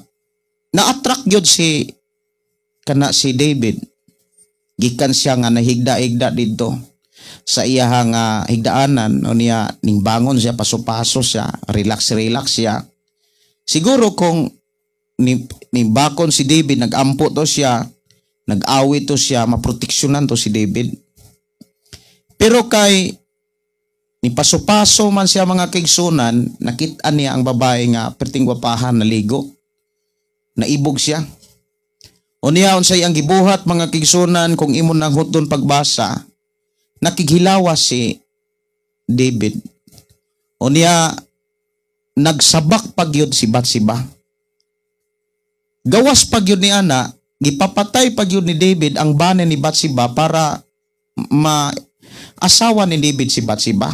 Speaker 2: na-attract gyud si kana si David. Gikan siya nga nahigda-higda didto sa iyahang higdaanan, unya ning bangon siya, paso-paso siya, relax relax siya. Siguro kung ni bakon si David, nagampo to siya, nag-awit to siya, maproteksyonan to si David. Pero kay ni paso-paso man siya, mga kaigsunan, nakita niya ang babae nga perting gwapahan, naligo. Naibog siya. Unya unsay ang gibuhat, mga kaigsunan, kung imo nang hutdon pagbasa, nakighilawas si David. Unya nagsabak pagyud si Bathsheba. Gawas pagyud ni ana, gipapatay pagyud ni David ang bana ni Bathsheba para ma asawa ni David si Bathsheba.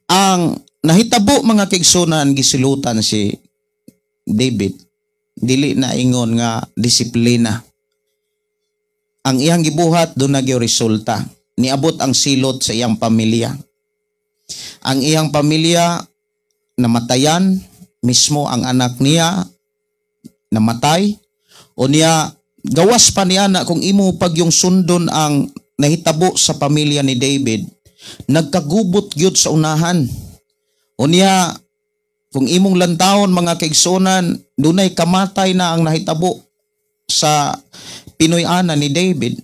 Speaker 2: Ang nahitabo, mga kaigsunan, gisilutan si David. Dili na ingon nga disiplina. Ang iyang gibuhat doon na resulta. Niabot ang silot sa iyang pamilya. Ang iyang pamilya namatayan, mismo ang anak niya namatay. O niya gawas pa niya na kung imo pag yung sundon ang nahitabo sa pamilya ni David, nagkagubot gyud sa unahan. O niya kung imong lantawon, mga kaigsunan, dunay kamatay na ang nahitabo sa Pinoy-ana ni David.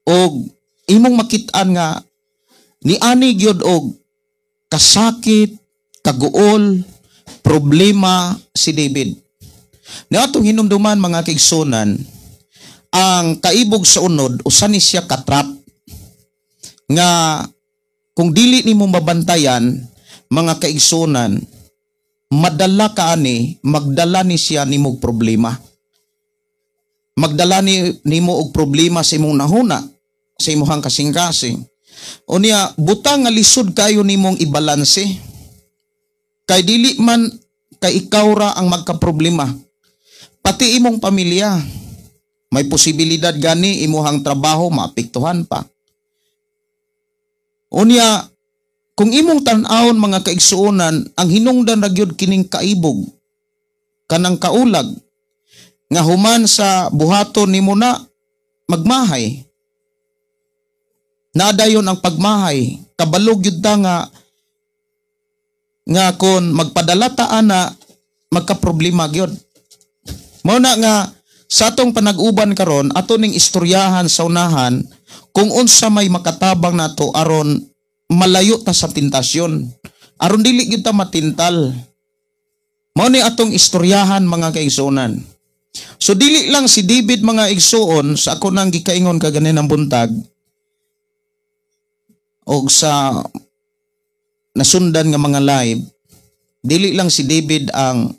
Speaker 2: Og imong makit-an nga niani gyud og kasakit, kaguol, problema si David. Niatong hinumduman, mga kaigsunan, ang kaibog sa unod usa ni siya katrap nga kung dili nimo mabantayan, mga kaigsunan, madala ka ani, magdala ni siya nimog problema. Magdala ni nimo og problema sa imong nahuna, sa imong kasing-kasing. Unya butang nga lisod kayo nimong ibalanse. Kay dili man kay ikaw ra ang magkaproblema. Pati imong pamilya. May posibilidad gani imuhang trabaho maapektuhan pa. Unya kung imong tan-awon, mga kaigsuonan, ang hinungdan ra gyud kining kaibog kanang kaulag nga human sa buhaton nimo na magmahay. Nadayon ang pagmahay, kabalog gyud ta nga nga kon magpadala ta ana magkaproblema gyud. Mao na nga sa atong panag-uban karon, ato ning istoryahan sa unahan kung unsa may makatabang nato aron malayo ta sa tentasyon, aron dili gyud ta matintal. Mao ni atong istoryahan, mga kaigsuonan. So dili lang si David, mga igsuon, sa ako nang gikaingon kaganinang buntag og sa nasundan nga mga live, dili lang si David ang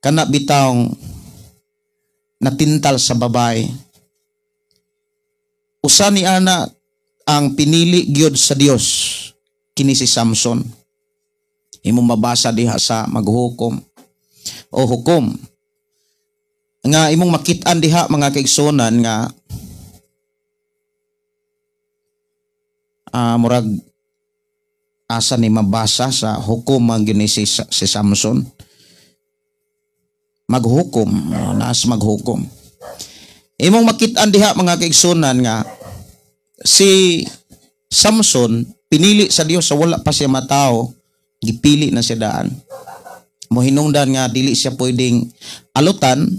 Speaker 2: kana bitawng natintal sa babae. Usa ni ana ang pinili gyud sa Dios, kini si Samson. Imong mabasa diha sa Maghukom o Hukom nga imong makit-an diha, mga kaigsuonan, nga murag asa ni mabasa sa Hukom ang gini si Samson. Maghukom, nas Maghukom, imong makit-an diha, mga kaigsuonan, nga si Samson pinili sa Dios sa wala pa siya matao, gipili na siya daan. Mohinungdan nga dili siya pwedeng alutan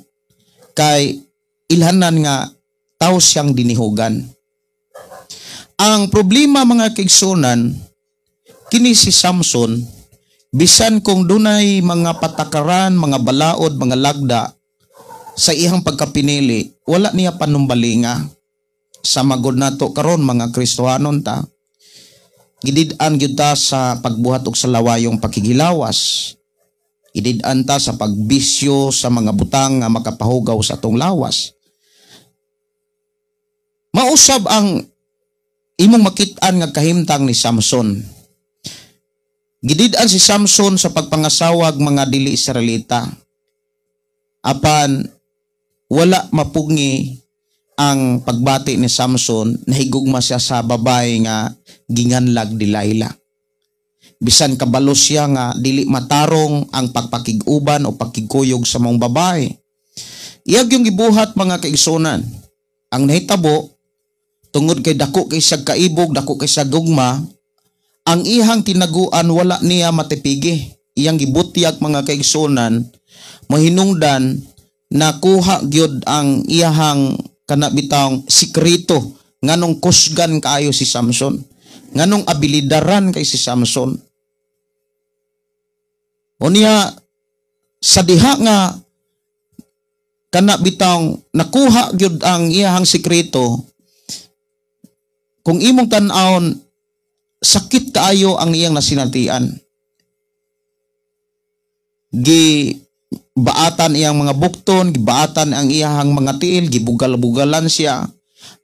Speaker 2: kay ilhanan nga tao siyang dinihugan. Ang problema, mga kaigsuonan, kini si Samson, bisan kung dunay mga patakaran, mga balaod, mga lagda sa iyang pagkapinili, wala niya panumbalinga. Sa magod nato karon, mga Kristohanon ta, gidid-an gyud ta sa pagbuhat og sa lawayong pakigilawas. Gidid-an ta sa pagbisyo sa mga butang nga makapahugaw sa atong lawas. Mausab ang imong makit-an nga kahimtang ni Samson. Gidid-an si Samson sa pagpangasawag mga dili Israelita. Apan wala mapugngi ang pagbati ni Samson, nahigugma siya sa babae nga ginganlag Delilah. Bisan kabalo siya nga dili matarong ang pagpakig-uban o pagkigkuyog sa maong babae. Iyag yung gibuhat, mga kaigsunan. Ang nahitabo, tungod kay dako kay siyag kaibog, dako kay siyag gugma, ang ihang tinaguan wala niya matipigi. Iyang gibutyag, mga kaigsunan, mahinungdan nakuha gyud ang iyahang kana bitawng sikreto nganong kusgan kaayo si Samson, nganong abilidaran kay si Samson. Unya sa diha nga kana bitawng nakuha gyud ang iyahang sikreto, kung imong tan-awon, sakit kaayo ang iyang nasinatian. Gi baatan iyang mga bukton, gibaatan ang iyahang mga tiil, gibugal-bugalan siya.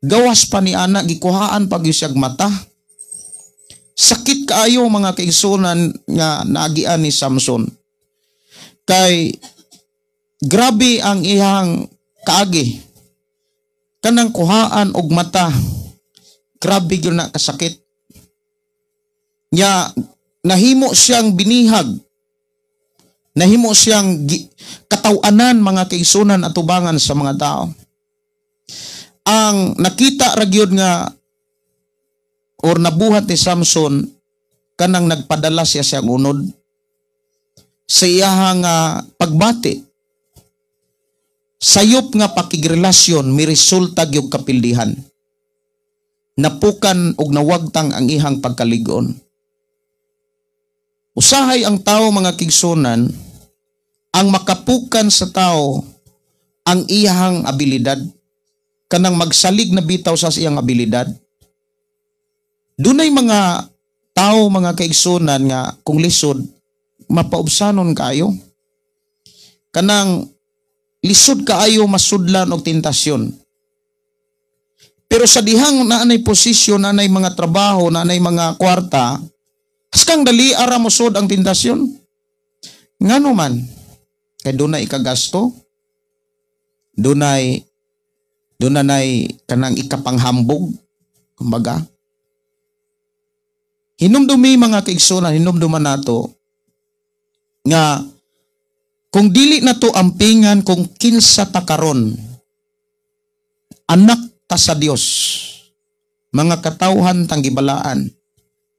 Speaker 2: Gawas pa ni ana, gikuhaan pag siyag mata. Sakit kaayo, mga kaigsunan, nga naagian ni Samson. Kay grabe ang iyang kaagi. Kanang kuhaan og mata, grabe gyud na kasakit. Nya nahimo siyang binihag. Nahimo siyang katawanan, mga kaigsunan, atubangan sa mga tao. Ang nakita ra gyud nga or nabuhat ni Samson, kanang nagpadala siya siyang unod sa iyahang pagbati. Sayop nga pakigrelasyon miresulta gyud kapildihan. Napukan og nawagtang ang ihang pagkaligon. Usahay ang tao, mga kigsunan, ang makapukan sa tao ang iyahang abilidad, kanang magsalig na bitaw sa iyang abilidad. Dunay mga tao, mga kaigsunan, nga kung lisod mapaubsanon kaayo. Kanang lisod kaayo masudlan og tentasyon. Pero sa dihang naanay posisyon, naanay mga trabaho, naanay mga kwarta, haskang dali ara mosud ang tentasyon. Ngano man? Kay dunay ikagasto, dunay kanang ikapanghambog, kumbaga. Hinumdumi, mga kaigsunan, hinumduman nato nga kung dili na to ampingan kung kinsa ta karon, anak ta sa Dios. Mga katawhan tang gibalaan,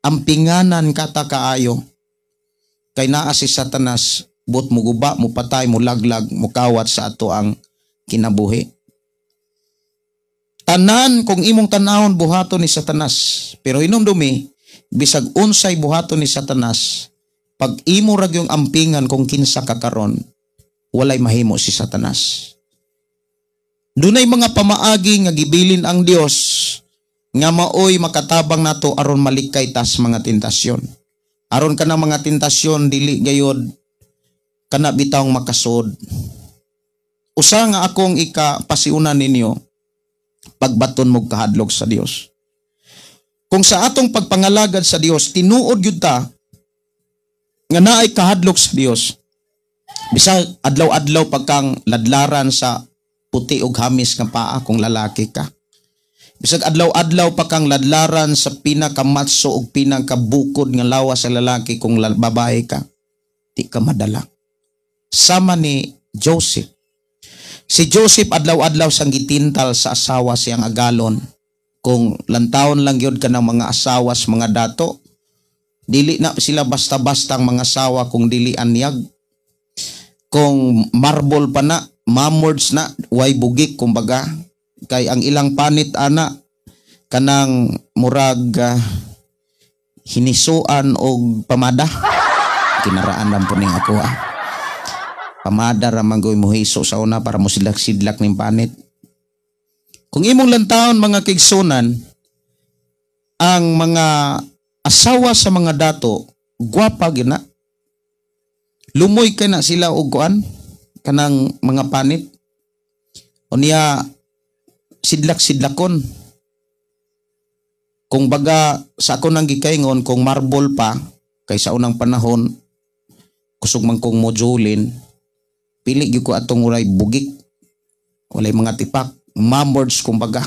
Speaker 2: ampinganan kata kaayo kay naa si Satanas but muguba, mupatay, mulaglag, mukawat sa ato ang kinabuhi. Tanan kung imong tanahon buhaton ni Satanas, pero hinumdumi, bisag unsay buhaton ni Satanas, pag imo ra gyung ampingan kung kinsa ka karon, walay mahimo si Satanas. Dunay mga pamaagi nga gibilin ang Dios nga maoy makatabang nato aron malikay tas mga tentasyon. Aron kana mga tentasyon dili gayod kana bitawng makasod. Usa nga akong ikapasiunan ninyo, pagbaton mo kahadlok sa Dios. Kung sa atong pagpangalagad sa Dios, tinuod gyud ta nga naay kahadlok sa Dios. Bisag adlaw-adlaw pagkang ladlaran sa puti og hamis nga paa kung lalaki ka. Bisag adlaw-adlaw pa kang ladlaran sa pinakamatso og pinakabukod nga lawas sa lalaki kung babae ka, di ka madala. Sama ni Joseph. Si Joseph adlaw-adlaw sang gitintal sa asawa siyang agalon. Kung lantawon lang gyud ka ng mga asawas mga dato, dili na sila basta-bastang mga asawa kung dili anyag. Kung marble pa na, mamords na, way bugik kumbaga. Kay ang ilang panit ana kanang murag hinisuan og pamada. Kinaraan lang po ning ako ah. Pamada ra man goy mohiso sa una para mo sidlak-sidlak ning panit. Kung imong lantawon mga kigsunan, ang mga asawa sa mga dato, gwapa gyud na. Lumoy kay na sila og kuan kanang mga panit. Unya sidlak-sidlakon. Kung baga sa ako nang gikaingon kung marble pa kay sa unang panahon kusog man kong modulin, pili gyud ko atong walay bugik, walay mga tipak, mamords kumbaga,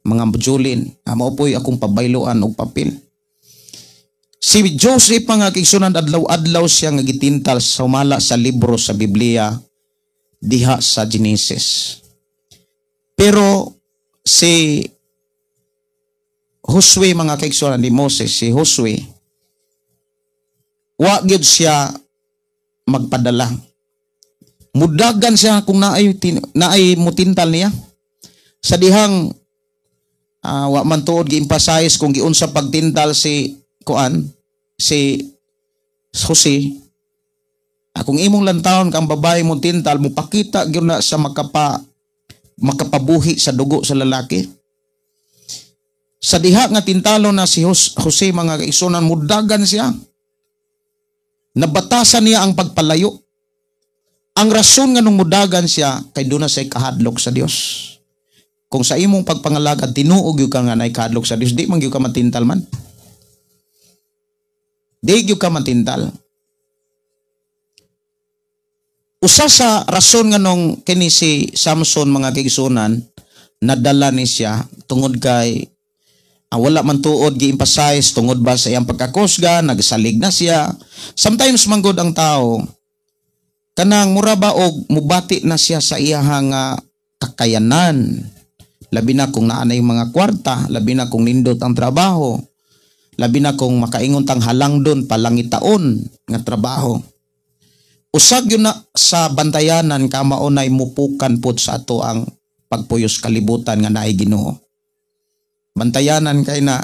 Speaker 2: mga modulin. Mao po'y akong pabayloan og papel. Si Joseph mga kigsunan, adlaw-adlaw siya nga gitintal sa sumala sa libro sa Biblia diha sa Genesis. Pero si Josue mga kaigsunan ni Moses, si Josue, wa gyud siya magpadala. Mudagan siya kung naay mutintal niya. Sa dihang wa man tuod gi-emphasize kung giunsa pagtintal si kuan si Jose. Kung imong lantawon kang babae mo tintal, mupakita gyud na sa makapabuhi sa dugo sa lalaki. Sa diha nga tintalo na si Jose mga kaigsunan, mudagan siya. Nabatasan niya ang pagpalayo. Ang rason nga nung mudagan siya, kay doon na siya kahadlok sa Dios. Kung sa imong pagpangalagad, tinuog gyud ka nga naay kahadlok sa Dios, di man gyud ka matintal man. Di gyud ka matintal. Usa sa rason nga nung kini si Samson mga kaigsunan, nadala ni siya tungod kay wala man tuod gi-emphasize tungod ba sa iyang pagkakusga, nagsalig na siya. Sometimes manggod ang tao kanang mura ba og mubati na siya sa iyahang kakayanan. Labi na kung naa na yung mga kwarta, labi na kung nindot ang trabaho, labi na kung makaingon tang halangdon palangitaon nga trabaho. Usag yun na sa bantayanan ka maunay mupukan pud sa ato ang pagpuyos kalibutan nga naay Ginoo. Bantayanan kay na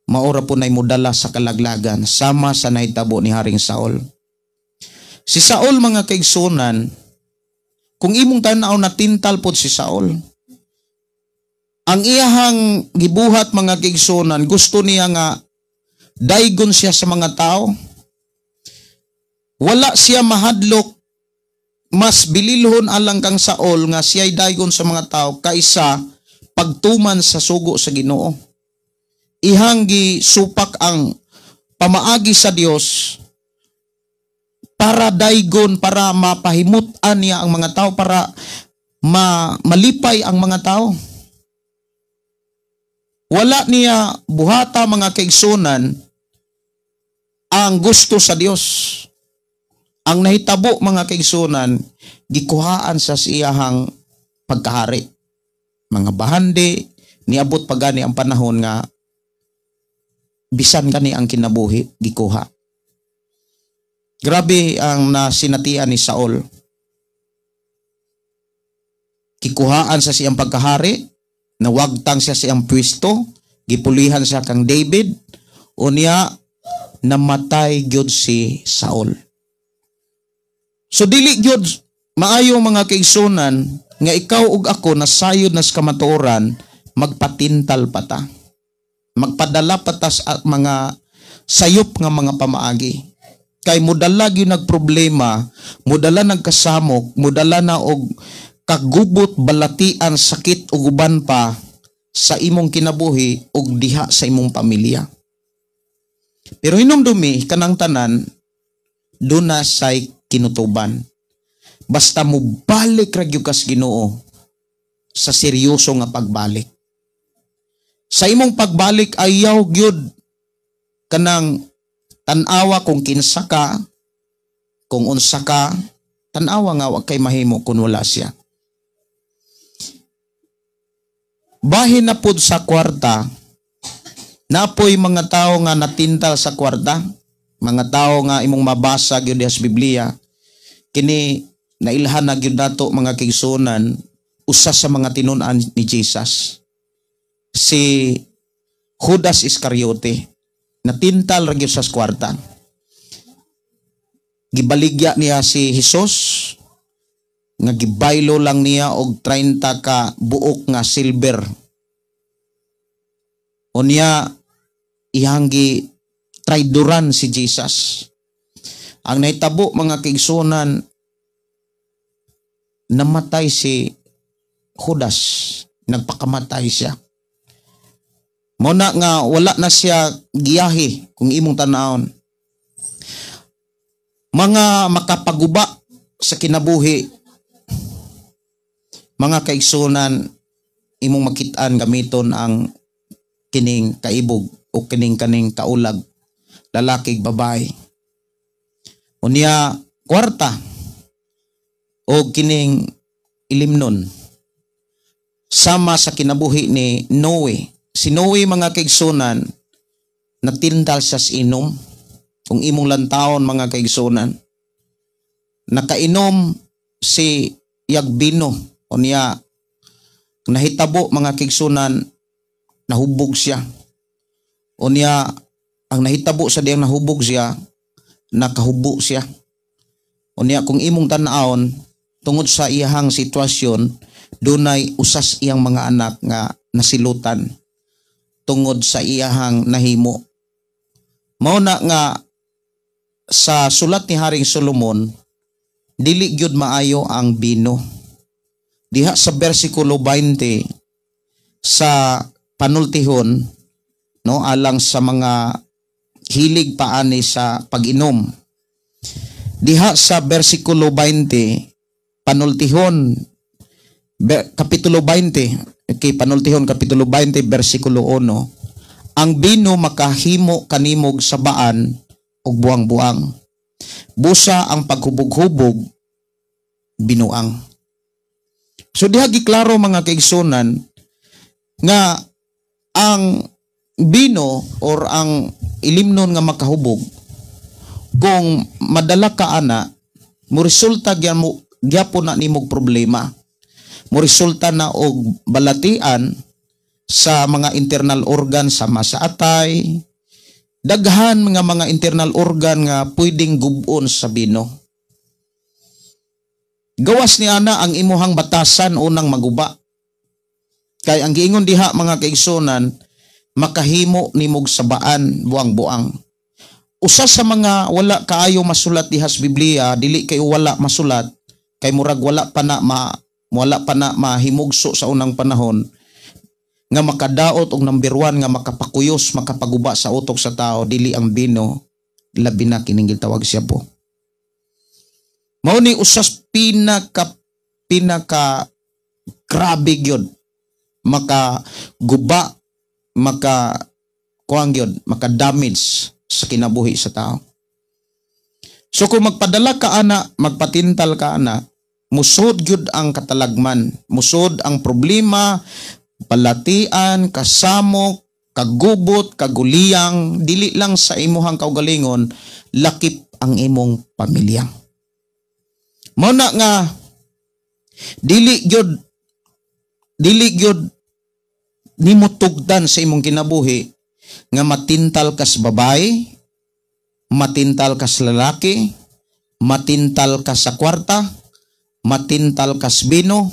Speaker 2: maura po na'y mudala sa kalaglagan sama sa nahitabo ni Haring Saul. Si Saul mga kaigsunan, kung imong tan-aw natintal pod si Saul. Ang iyahang gibuhat mga kaigsunan, gusto niya nga daygon siya sa mga tao. Wala siya mahadlok, mas bililhon alang kang Saul nga siya'y daygon sa mga tao kaysa pagtuman sa sugo sa Ginoo. Ihang gisupak ang pamaagi sa Dios para daygon, para mapahimutan niya ang mga tao, para malipay ang mga tao. Wala niya buhata mga kaigsunan ang gusto sa Dios. Ang nahitabo mga kaigsunan, gikuhaan sa siyahang pagkahari. Mga bahandi, Niabot pa gani ang panahon nga bisan gani ang kinabuhi gikuha. Grabe ang nasinatian ni Saul. Kikuhaan sa siyang pagkahari, nawagtang siya siyang pwesto, gipulihan siya kang David, unya namatay gyud si Saul. So dili gyud maayo, mga kaigsunan, nga ikaw ug ako nasayod na sa kamatuoran, magpatintal pa ta. Magpadala pa ta sa mga sayop nga mga pamaagi. Kay mudala gyud nagproblema, mudala nagkasamok, mudala na og kagubot, balatian, sakit ug uban pa sa imong kinabuhi ug diha sa imong pamilya. Pero hinumdumi, kanang tanan duna say kinutuban. Basta mo balik ra gyud kas Ginoo sa seryoso nga pagbalik. Sa imong pagbalik, ayaw gyud kanang tan-awa kung kinsa ka, kung unsa ka, tan-awa nga wa kay mahimo kung wala siya. Bahin na pud sa kwarta, napoy mga tao nga natintal sa kwarta, mga tao nga imong mabasa gyud sa Biblia, kini nailhan na gyud nato, mga kaigsuonan, usa sa mga tinun-an ni Jesus. Si Judas Iscariote, natintal ra gyud sa kwarta. Gibaligya niya si Jesus nga gibaylo lang niya og 30 ka buok nga silver. Unya iyang gi traidoran si Jesus. Ang nahitabo, mga kaigsuonan, namatay si Judas, nagpakamatay siya. Muna nga wala na siya giyahe kung imong tanawon. Mga makapaguba sa kinabuhi, mga kaigsunan, imong makitaan gamiton ang kining kaibog o kining kaning kaulag, lalaki, babae. Unya kwarta o kining ilimnon, sama sa kinabuhi ni Noe. Si Noe, mga kaigsunan, natintal siya sa inom. Kung imong lantawon, mga kaigsunan, nakainom si Yagbino. Unya nahitabo, mga kaigsunan, nahubog siya. Unya ang nahitabo sa diyang nahubog siya, nakahubo siya. Unya kung imong tan-awon, tungod sa iyahang sitwasyon, dunay usas iyang mga anak nga nasilutan tungod sa iyahang nahimo. Mao na nga sa sulat ni Haring Solomon, dili gyud maayo ang bino. Diha sa bersikulo 20 sa panultihon, no, alang sa mga hilig paani sa pag-inom. Diha sa bersikulo 20, panultihon, kapitulo 20, okay, panultihon kapitulo 20 bersikulo 1, ang bino makahimo kanimog sabaan og buang-buang. Busa ang paghubog-hubog binuang. So diha giklaro, mga kaigsunan, nga ang bino or ang ilimnon nga makahubog, kung madala ka ana, mo resulta gyan mo gyapon na nimog problema. Mo resulta na og balatian sa mga internal organ, sama sa atay, daghan mga internal organ nga pwedeng gubon sa bino. Gawas ni ana ang imuhang batasan unang maguba. Kay ang giingon diha, mga kaigsunan, makahimo nimog sabaan, buang-buang. Usa sa mga wala kaayo masulat diha sa Biblia, dili kay wala masulat, kay murag wala pa na mahimugso sa unang panahon nga makadaot og number 1 nga makapakuyos, makapaguba sa utok sa tao, dili ang bino, labi na kining gitawag siya po. Mao ni usas pinaka pinaka grabe gyud makaguba, maka kuang gyud, maka damage sa kinabuhi sa tao. So kung magpadala ka ana, magpatintal ka ana, musod gyud ang katalagman, musod ang problema, Balatian, kasamok, kagubot, kaguliyang, dili lang sa imuhang kaugalingon, lakip ang imong pamilya. Mao na nga dili gyud nimo tugdan sa imong kinabuhi nga matintal kas babae, matintal kas lalaki, matintal ka sa kwarta, matintal kas bino,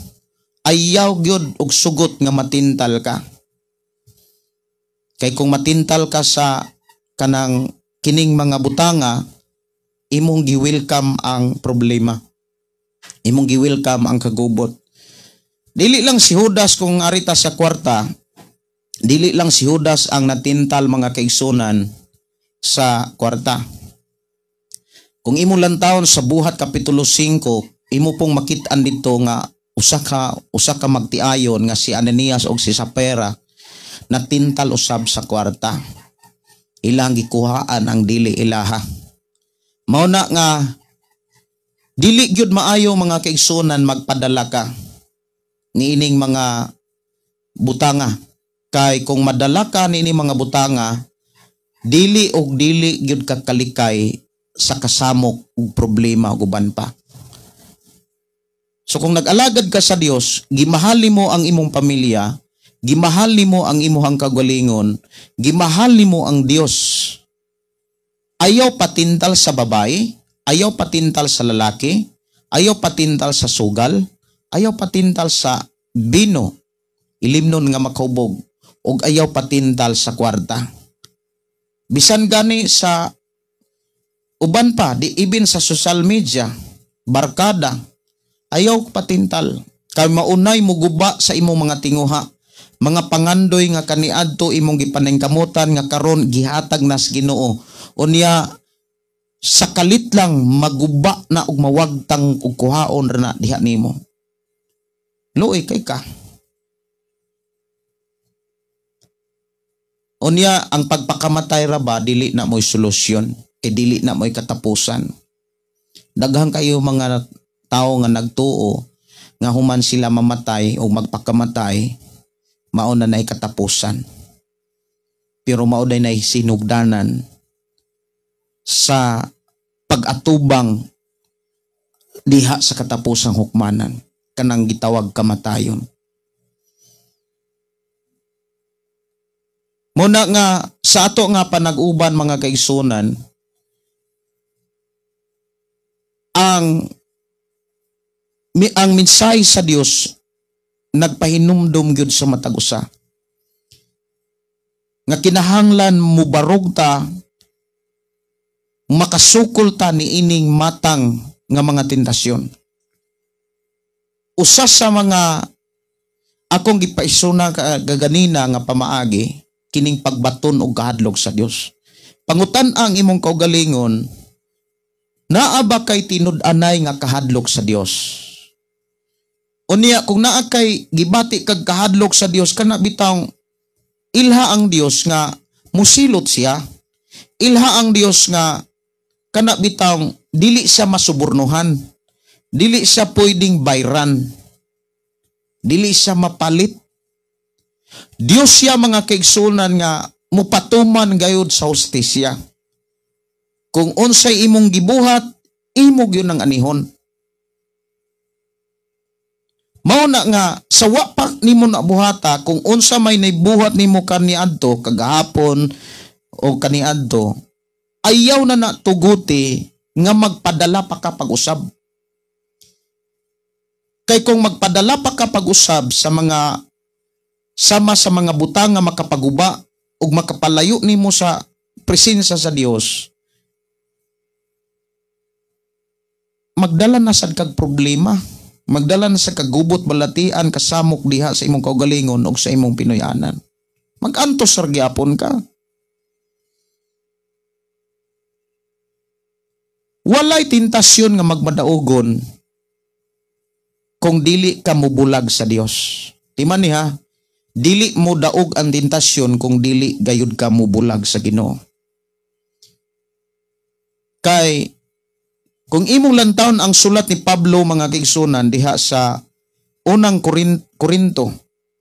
Speaker 2: ayaw gyud og sugot nga matintal ka. Kay kung matintal ka sa kanang kining mga butanga, imong gi-welcome ang problema. Imong gi-welcome ang kagubot. Dili lang si Judas kung arita sa kwarta, dili lang si Judas ang natintal, mga kaigsunan, sa kwarta. Kung imong lantawon sa Buhat Kapitulo 5, imo pong makit-an dito nga usa ka magtiayon nga si Ananias og si Sapphira natintal usab sa kwarta. Ilang gikuhaan ang dili ilaha. Mao na nga dili gyud maayo, mga kaigsunan, magpadala ka niining mga butanga. Kay kung madala ka niining mga butanga, dili og dili gyud ka kalikay sa kasamok ug problema ug uban pa. So kung nag-alagad ka sa Dios, gimahal nimo ang imong pamilya, gimahal nimo ang imuhang kagalingon, gimahal nimo ang Dios. Ayaw patintal sa babae, ayaw patintal sa lalaki, ayaw patintal sa sugal, ayaw patintal sa bino, ilimnon nga makahubog, ug ayaw patintal sa kwarta. Bisan gani sa uban pa, di ibin sa social media, barkada, ayaw patintal. Kay maunay muguba sa imong mga tinguha, mga pangandoy nga kaniadto imong gipaningkamutan nga karon gihatag nas Ginoo. Unya sa kalit lang maguba na og mawagtang og kuhaon ra na diha nimo. Luoy kay ka. Unya ang pagpakamatay ra ba dili na mo'y solusyon, kay dili na mo'y katapusan. Daghang kayo mga tao nga nagtuo nga human sila mamatay o magpakamatay, mao na na'y katapusan. Pero mao day na'y sinugdanan sa pag-atubang diha sa katapusang hukmanan, kanang gitawag kamatayon. Muna nga sa ato nga panag-uban, mga kaigsunan, ang mensahe sa Dios nagpahinumdum gyud sa matag usa nga kinahanglan mubarog ta, makasukol ta niining matang nga mga tentasyon. Usa sa mga akong gipaisuna kaganina nga pamaagi, kining pagbaton og kahadlok sa Dios. Pangutan ang imong kaugalingon, naa ba kay tinud-anay nga kahadlok sa Dios? Unya kung naa kay gibati kag kahadlok sa Dios, kana bitawng ilha ang Dios nga musilot siya. Ilha ang Dios nga kana bitawng dili siya masubornohan. Dili siya pwedeng bayran. Dili siya mapalit. Dios siya, mga kaigsunan, nga mupatuman gayud sa hustisya. Kung unsay imong gibuhat, imo gyud ang anihon. Mao na nga sa wa pa nimo na buhata, kung unsa may naibuhat nimo kaniadto kagahapon o kaniadto, ayaw na na tuguti nga magpadala pa ka pag-usab. Kay kung magpadala pa ka pag-usab sa mga sama sa mga butang nga makapaguba ug makapalayo nimo sa presensya sa Dios, magdala na sad kag problema, magdala na sa kagubot, balatian, kasamok diha sa imong kaugalingon ug sa imong Pinoyanan. Magantos ra gyapon ka. Walay tentasyon nga magmadaugon kung dili ka mobulag sa Dios. Timan ni ha, dili mo daog ang tentasyon kung dili gayud ka mobulag sa Ginoo. Kay kung imong lantawon ang sulat ni Pablo, mga kaigsunan, diha sa unang Korinto,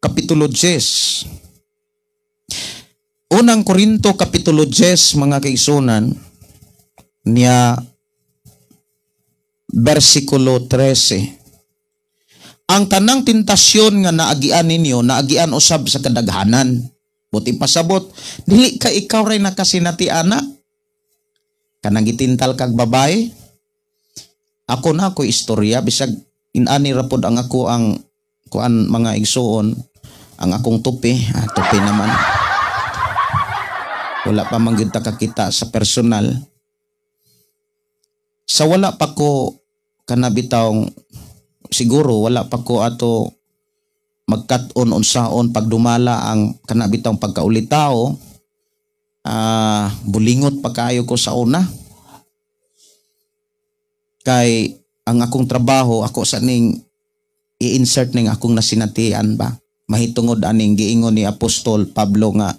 Speaker 2: Kapitulo 10. Unang Korinto Kapitulo 10, mga kaigsunan, niya versikulo 13. Ang tanang tentasyon nga naagian ninyo, naagian usab sa kadaghanan. Buti pasabot, dili ka ikaw ray nakasinati ana. Kanang gitintal kag babae. Ako na ako istorya bisag inani ra pod ang ako ang kuan, mga igsuon, ang akong tupi, tupi naman. Wala pa man gyud ta kakita sa personal. Sa wala pa ko kanabitawng siguro wala pa ko ato magkat-on unsaon pagdumala ang kanabitawng pagkaulitaw, bulingot pa kayo ko sa una. Kay ang akong trabaho, ako sa ning i-insert ning akong nasinatian ba, mahitungod aning giingon ni Apostol Pablo nga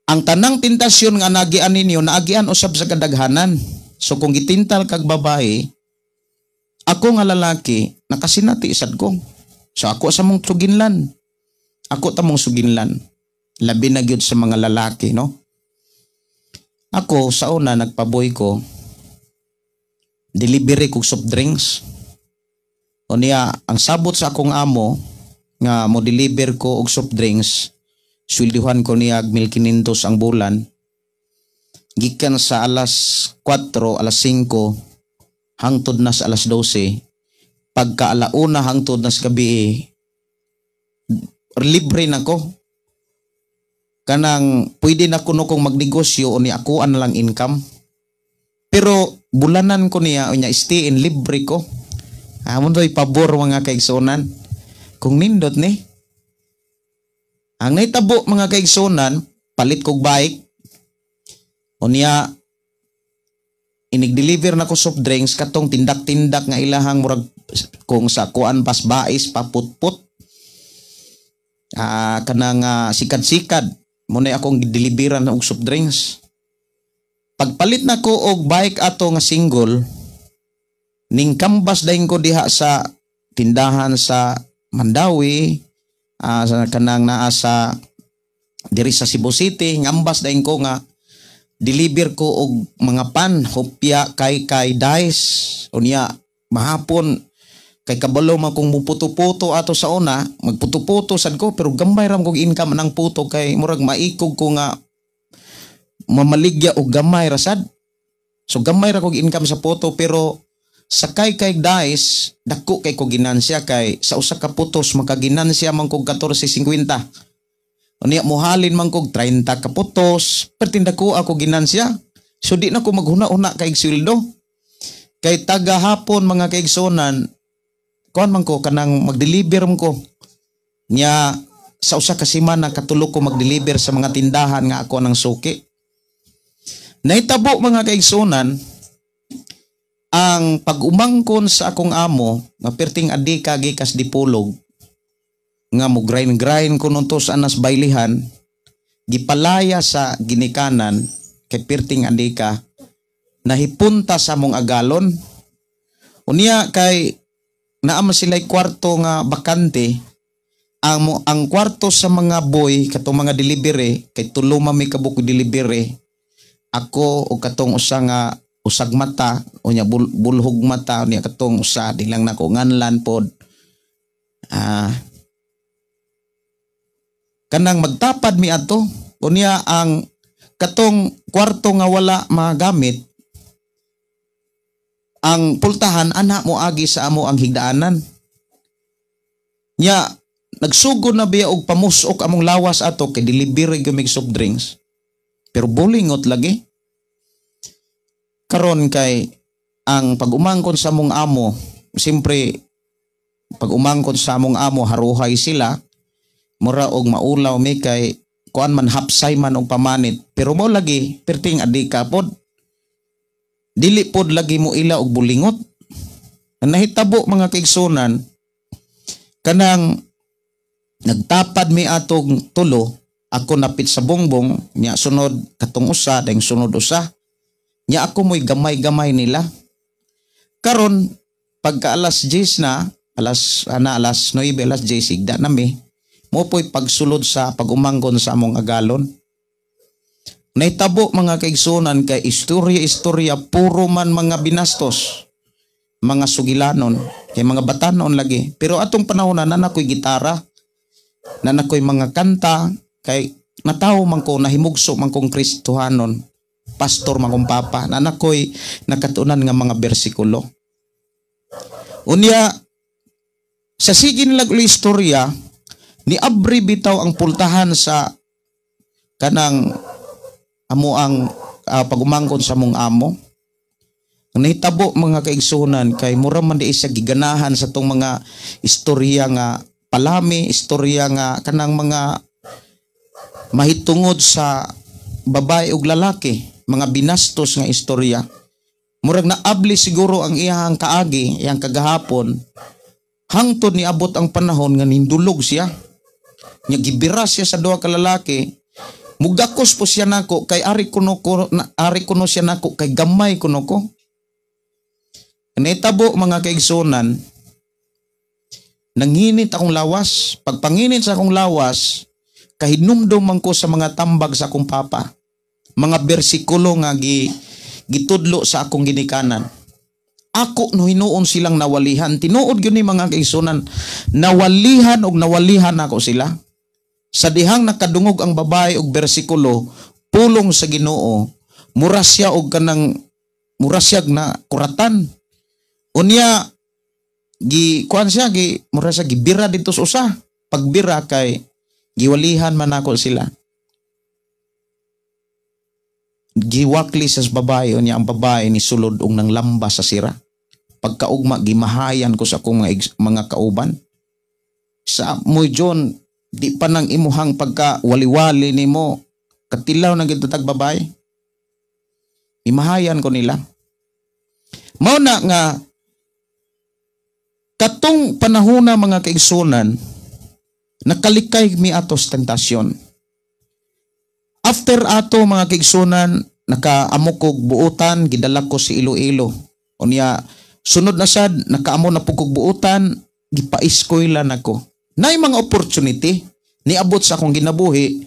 Speaker 2: ang tanang tentasyon nga nagian ninyo, naagian usab sa kadaghanan. So kung gitintal kag babae, ako nga lalaki nakasinati sad ko. So ako sa mong suginlan. Ako ta mong suginlan. Labi na gyud sa mga lalaki, no? Ako sa una nagpaboy ko, delivery kog soft drinks. O niya, ang sabot sa akong amo nga mo deliver ko og soft drinks, swelduhan ko niya og 1,500 ang bulan. Gikan sa alas 4, alas 5 hangtod na sa alas 12, pagka alauna hangtod na sa gabi, libre na ko. Kanang pwede na kuno kong magnegosyo o ni ako na lang income. Pero bulanan ko niya unya stay in libre ko. Amon doy pabor, mga kaigsunan. Kung nindot ni. Ang nahitabo, mga kaigsunan, palit kog bike. Unya inig-deliver na ko soft drinks, katong tindak-tindak nga ilahang murag kung sa kuan pas bais paputput. Kanang sikad-sikad mo na akong deliveran og soft drinks. Pagpalit na ko og bike ato nga single, ning kambas dayon ko diha sa tindahan sa Mandawi, sa kanang naa sa diri sa Cebu City, ngambas dayon ko nga deliver ko og mga pan, hopya, kay dice. Unya mahapon kay kabalo man kung muputo-puto ato sa una, magputo-puto sad ko, pero gamay ram kog income ng puto kay murag maikog ko nga mamaligya og gamay ra sad. So gamay ra kog income sa puto, pero sa kay dice dako kay ko ginansya, kay sa usa ka putos makaginansya man kog 14.50. Unya mohalin man kog 30 ka putos, perting dako ako ginansya. So di na ko maghuna-huna kay sweldo. Kay taga hapon, mga kaigsunan, kuan man ko, kanang mag-deliver man ko. Nya sa usa ka semana katulo ko mag-deliver sa mga tindahan nga ako ng suki. Nahitabo, mga kaigsunan, ang pag-umangkon sa akong amo nga perting adika gikas Dipolog nga mo grind grind ko nunto sa anas baylihan, gipalaya sa ginikanan kay perting adika, nahipunta sa among agalon. Unya kay naa man sila'y kwarto nga bakante, ang kwarto sa mga boy katong mga delivery, kay tulo man mi kabuk delivery, ako o katong usa nga usag mata, unya bulhog mata, unya katong usa di lang nako nganlan pod. Kanang magtapad mi ato. Unya ang katong kwarto nga wala magamit, ang pultahan ana mo agi sa amo ang higdaanan. Nya nagsugod na biya og pamusok among lawas ato kay delivery gumig soft drinks. Pero bulingot lagi. Karon kay ang pag-umangkon sa among amo, siyempre pag umangkon sa among amo haruhay sila, mura og maulaw mi kay kuan man, hapsay man og pamanit, pero mo lagi perting adika pod, dili pod lagi mo ila og bulingot. Ang nahitabo, mga kaigsunan, kanang nagtapad mi atong tulo, ako napit sa bongbong nya sunod katong usa, dayong sunod usa, nya ako mo'y gamay-gamay nila. Karon pagka alas 10 na Alas ana alas 9, alas 10 sigda nami. Mo po'y pagsulod sa pag-umangkon sa among agalon. Nahitabo, mga kaigsunan, kay istorya-istorya puro man mga binastos, mga sugilanon, kay mga batanon lagi. Pero atong panahon na naa ko'y gitara, naa ko'y mga kanta, kay natawo man ko, nahimugso man kong Kristohanon, pastor man kong papa, naa ko'y nakatunan nga mga bersikulo. Unya, sa sige nilag uli istorya, ni abri bitaw ang pultahan sa kanang amo ang pag-umangkon sa mong amo. Ang nahitabo, mga kaigsunan, kay mura man di siya giganahan sa tong mga istorya nga palami, istorya nga kanang mga mahitungod sa babae ug lalaki, mga binastos nga istorya. Murag naabli siguro ang iyang kaagi, iyang kagahapon, hangtod niabot ang panahon nga nindulog siya. Nya gibira siya sa duha ka lalaki. Mugakos po siya nako kay ari kuno ko na, ari kuno siya nako kay gamay kuno ko. Nahitabo, mga kaigsunan, nanginit akong lawas. Pagpanginit sa akong lawas, kahinumdum man ko sa mga tambag sa akong papa. Mga bersikulo nga gitudlo sa akong ginikanan. Ako no hinuon silang nawalihan. Tinuod gyud ni, mga kaigsunan, nawalihan og nawalihan ako sila. Sa dihang nakadungog ang babae og bersikulo, pulong sa Ginoo, mura siya og kanang mura siya na kuratan. Unya gi kuan siya, gi mura siya gibira dito sa usa. Pagbira kay giwalihan man ako sila. Giwakli sa babae, unya ang babae ni sulod og nang lamba sa sira. Pagkaugma gimahayan ko sa akong mga kauban. Sa mo John, di pa nang imuhang pagka wali-wali nimo katilaw na gid tag babae. Imahayan ko nila. Mao na nga katong panahona, mga kaigsunan, nakalikay mi atos tentasyon. After ato, mga kaigsunan, nakaamo kog buutan, gidala ko si Iloilo. Unya sunod na sad nakaamo na pud kog buutan, gipa-eskwela nako. Nay mga opportunity niabot sa akong ginabuhi.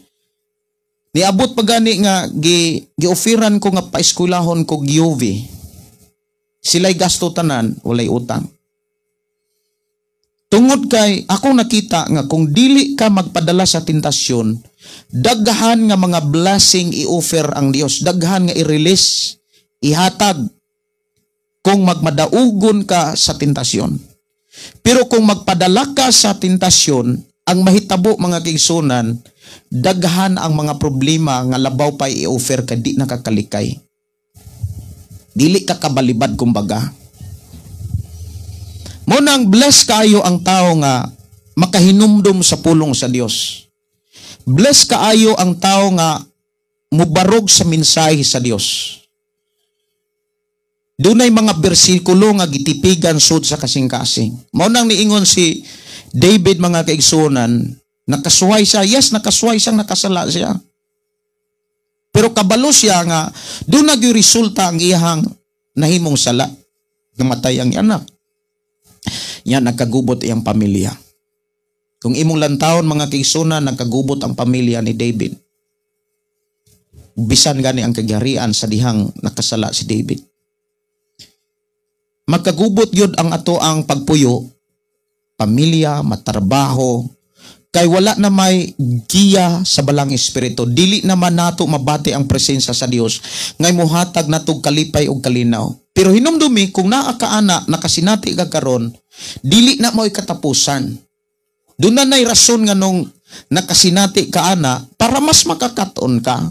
Speaker 2: Niabot pa gani nga gi-offeran ko nga paeskwelahon kog UV. Sila'y gasto tanan, walay utang. Tungod kay ako nakita nga kung dili ka magpadala sa tentasyon, daghan nga mga blessing i-offer ang Dios, daghan nga i-release, ihatag kung magmadaugon ka sa tentasyon. Pero kung magpadala ka sa tentasyon, ang mahitabo, mga kaigsunan, daghan ang mga problema nga labaw pa i-offer ka, di nakakalikay. Dili ka kabalibad kumbaga. Mo nang bless kaayo ang tao nga makahinumdum sa pulong sa Dios. Bless kaayo ang tao nga mubarog sa mensahe sa Dios. Dunay mga bersikulo nga gitipigan sud sa kasing-kasing. Mao nang niingon si David, mga kaigsunan, nakasuway siya. Yes, nakasuway siya, nakasala siya. Pero kabalo siya nga doon nagyoy resulta ang iyahang nahimong sala. Namatay ang anak. Yan, nagkagubot iyang pamilya. Kung imong lantawon, mga kaigsunan, nagkagubot ang pamilya ni David. Bisan gani ang kagharian sa dihang nakasala si David. Magkagubot yun ang ato ang pagpuyo, pamilya, matrabaho, kay wala na may giya sa balang espiritu. Dili naman nato mabati ang presensya sa Dios ngay muhatag natog kalipay og kalinaw. Pero hinumdumi kung naa ka ana nakasinati ka karon, dili na mo'y katapusan. Doon na nay rason nga nung nakasinati ka ana para mas makakaton ka.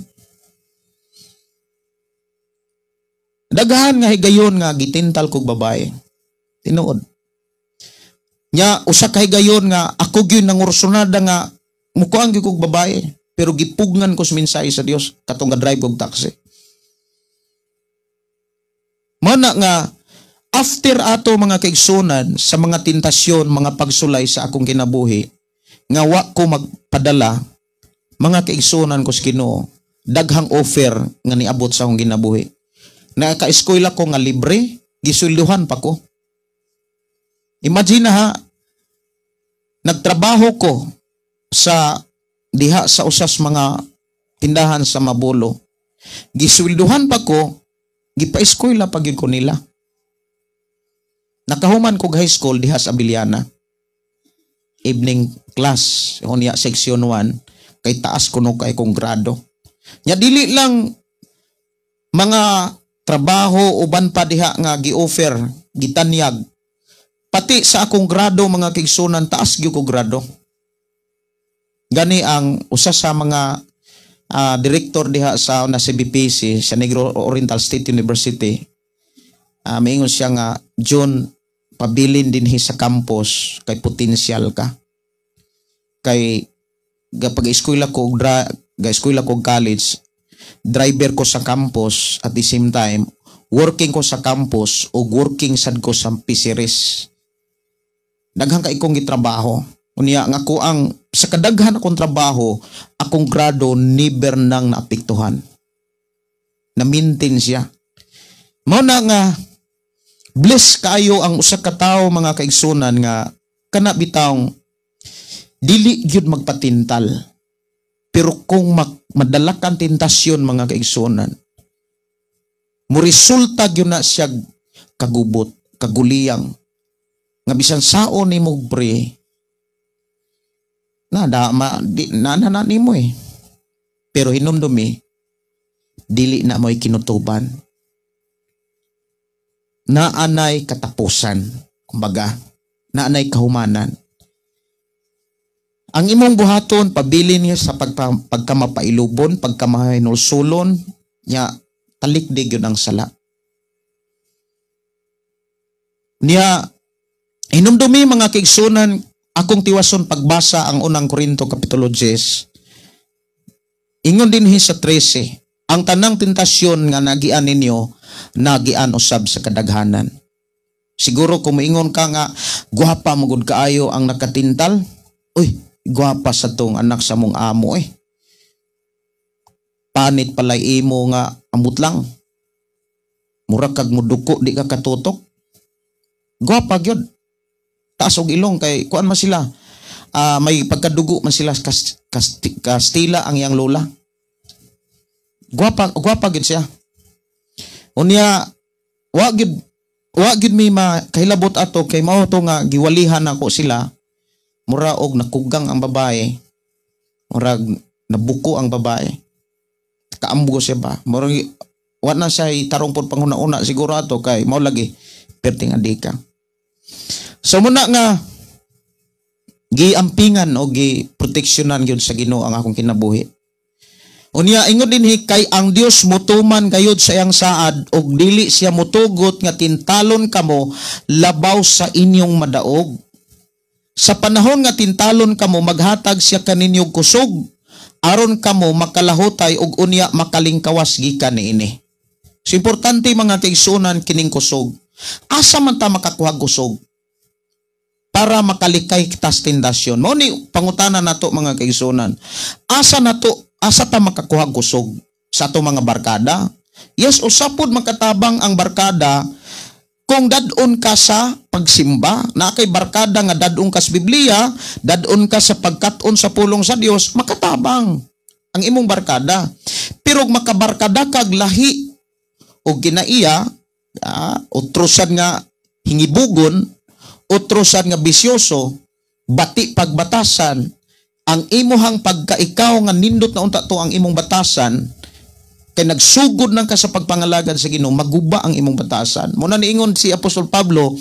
Speaker 2: Daghan nga higayon nga gitintal kog babae. Tinuod. Nya usa ka higayon nga ako gyud nangursunada nga mukuang gyud kog babae, pero gipugnan ko sa mensahe sa Dios katong ga-drive og taxi. Mao na nga after ato, mga kaigsunan, sa mga tentasyon, mga pagsulay sa akong kinabuhi nga wa ko magpadala, mga kaigsunan ko sa Ginoo, daghang offer nga niabot sa akong kinabuhi. Naka-eskwela ko nga libre, gisulduhan pa ko. Imagine na ha, Nagtrabaho ko sa diha sa usas mga tindahan sa Mabolo. Gisweldohan pa ko, gipa-eskwela pa gyud ko nila. Nakahuman ko high school diha sa Abiliana. Evening class, unya section 1, kay taas kuno kay kong grado. Nya dili lang mga trabaho uban pa diha nga gi-offer, gitanyag. Pati sa akong grado, mga kaigsunan, taas gyud ko grado. Gani ang usa sa mga director diha sa na CBPC sa Negro Oriental State University, miingon siya nga, "John, pabilin dinhi sa campus kay potensyal ka." Kay pag eskwela ko, ga eskwela ko college, driver ko sa campus, at the same time working ko sa campus o working sad ko sa Piseris. Daghan kay kong gitrabaho. Unya nga ko ang sa kadaghan akong trabaho, akong grado never nang naapektuhan. Na-maintain siya. Mao na nga bless kaayo ang usa ka tawo, mga kaigsunan, nga kana bitawng dili gyud magpatintal. Pero kung madala kang tentasyon, mga kaigsunan, mo resulta gyud na siya kagubot, kaguliyang nga bisan saon nimo pre na da ma di, na, na, na nimo eh. Pero hinumdumi, dili na mo'y kinutuban. Naanay katapusan, kumbaga, naanay kahumanan. Ang imong buhaton, pabilin niya sa pagkamapailubon, pagkamahinulsulon, nya talikdi gyud ang sala. Niya, hinumdumi, mga kaigsunan, akong tiwason pagbasa ang Unang Korinto Kapitulo 10. Ingon din sa 13, ang tanang tentasyon nga nagian ninyo, nagian usab sa kadaghanan. Siguro kung moingon ka nga, gwapa mo gud kaayo ang nakatintal, uy, gwapa sa tong anak sa mong amo eh. Panit palay imo nga amot lang. Mura kag muduko, di ka katutok. Gwapa gyud. Taas og ilong kay kuan man sila. May pagkadugo man sila, Kastila ang iyang lola. Gwapa, gwapa gyud siya. Unya wa gyud mi makahilabot ato kay mao to nga giwalihan nako sila. Mura og nakugang ang babae. Murag nabuko ang babae. Kaamgo siya ba? Murag wa na siya tarong pod panghuna-una siguro ato kay mao lagi perting adika. So muna nga giampingan o gi proteksyonan gyud sa Ginoo ang akong kinabuhi. Unya ingon dinhi, kay ang Dios motuman gayud sa iyang saad og dili siya motugot nga tintalon kamo labaw sa inyong madaog. Sa panahon nga tintalon kamo, maghatag siya kaninyo kusog aron kamo makalahutay og unya makalingkawas gikan niini. So importante, mga kaigsunan, kining kusog. Asa man ta makakuha kusog para makalikay kita sa tentasyon? Mao ni pangutana nato, mga kaigsunan. Asa nato, asa ta makakuha kusog? Sa ato mga barkada? Yes, usapod makatabang ang barkada kung dadon ka sa pagsimba, na kay barkada nga dadon ka sa Biblia, dadon ka sa pagkat-on sa pulong sa Dios, makatabang ang imong barkada. Pero makabarkada kag lahi o ginaiya, utrosan nga hingibugon, utrosan nga bisyoso, bati pagbatasan, ang imuhang pagkaikaw nga nindot na unta to ang imong batasan, kay nagsugod nang ka sa pagpangalagad sa Ginoo, maguba ang imong batasan. Muna niingon si Apostol Pablo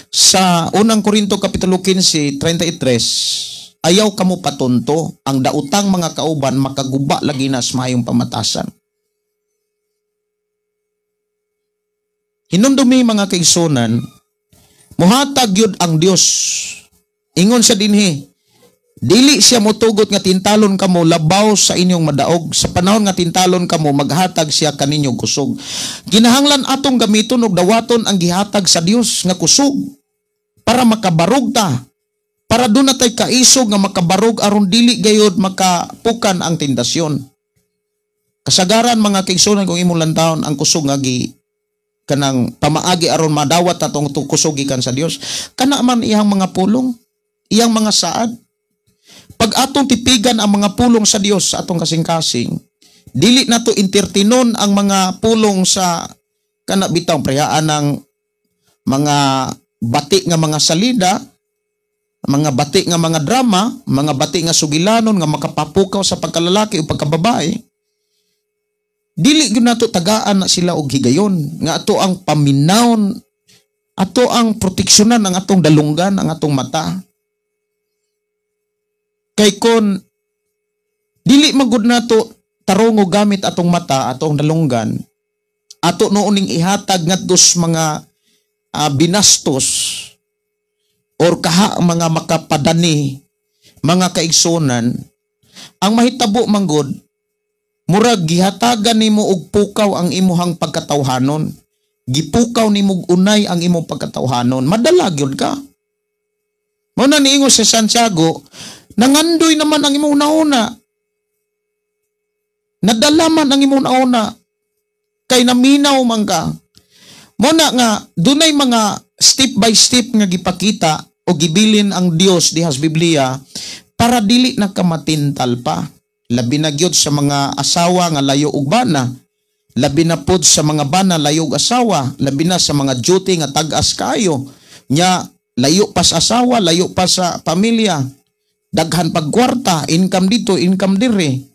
Speaker 2: sa Unang Korinto Kapitulo 15:33, "Ayaw kamo patunto, ang daotang mga kauban makaguba lagi na sa mayong pamatasan." Hinumdumi, mga kaigsunan, muhatag yun ang Dios. Ingon siya dinhi, dili siya motugot nga tintalon kamo labaw sa inyong madaog. Sa panahon nga tintalon kamo, maghatag siya kaninyo kusog. Ginahanglan atong gamiton og dawaton ang gihatag sa Dios nga kusog para makabarog ta. Para doon natay kaisog nga makabarog aron dili gayod makapukan ang tentasyon. Kasagaran, mga kaigsunan, kung imong lantawon ang kusog nga gi kanang pamaagi aron madawat atong kusog gikan sa Dios, kana man iyang mga pulong. iyang mga saad. Pag atong tipigan ang mga pulong sa Dios sa atong kasing-kasing, dili nato entertainon ang mga pulong sa kana bitaw prehaan ng mga bati nga mga salida, mga bati nga mga drama, mga bati nga sugilanon nga makapapukaw sa pagkalalaki o pagkababae. Dili gyud nato tagaan na sila og higayon nga ato ang paminawon, ato ang proteksyonan ang atong dalunggan, ang atong mata. Kay kon dili magud nato tarong og gamit atong mata, atong dalunggan, ato nooning ihatag ngadto sa mga binastos or kaha mga makapadani, mga kaigsunan, ang mahitabo manggod, murag gihatagan nimo og pukaw ang imuhang pagkatawhanon. Gipukaw nimo og unay ang imong pagkatawhanon, madala gyud ka. Mao na niingon si Santiago, nangandoy naman ang imong nauna. Nadala man ang imong nauna. Kay naminaw man ka. Mao na nga dunay mga step by step nga gipakita o gibilin ang Dios diha sa Biblia para dili na ka matintal pa. Labi na gyud sa mga asawa nga layo og bana, labi na pod sa mga bana layo og asawa, labi na sa mga duty nga tag-as kayo nya layo pa sa asawa, layo pa sa pamilya, daghan pag kwarta, income dito, income dire.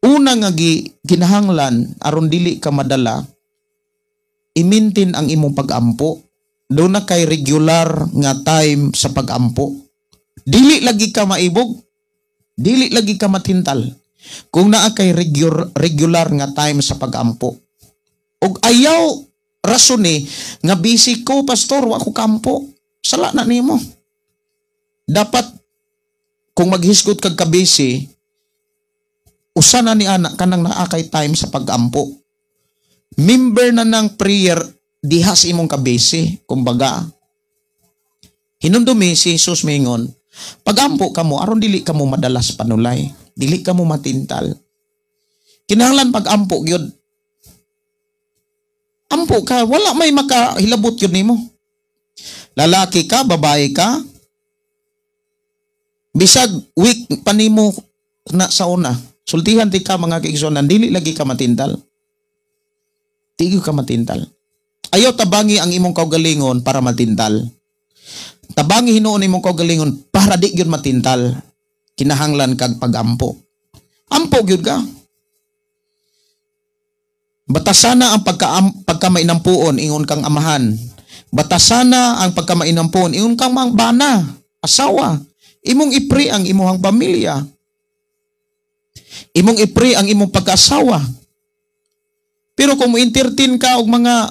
Speaker 2: Una nga kinahanglan aron dili ka madala, i-maintain ang imong pag-ampo. Doon na kay regular nga time sa pag-ampo. Dili lagi ka maibog, dili lagi ka matintal. Kung naa kay regular nga time sa pag-ampo. Og ayaw rason ni nga busy ko pastor, wa ko kampo. Sala na nimo. Dapat kung maghisgot kag ka-busy, usa na ni ana kanang naa kay time sa pag-ampo. Member na ng prayer diha sa imong kabisi, kumbaga. Hinumdumi si Jesus mingon, pag-ampo kamo aron dili kamo madalas panulay, dili kamo matintal. Kinahanglan pag-ampo gyud. Ampo ka, wala may makahilabot gyud nimo. Lalaki ka, babae ka, bisag weak pa nimo na sa una. Sultihan ti ka mga kaigsuonan, dili lagi ka matintal. Di ka matintal. Ayaw tabangi ang imong kaugalingon para matintal. Tabangi hinuon imong kaugalingon para di gyud matintal. Kinahanglan kag pag-ampo. Ampo gyud ka. Batasana ang pagkamainampuon ingon kang amahan. Batasana ang pagkamainampuon ingon kang mga bana, asawa. Imong ipri ang imuhang pamilya. Imong ipri ang imong pagkaasawa. Pero kung mo-entertain ka og mga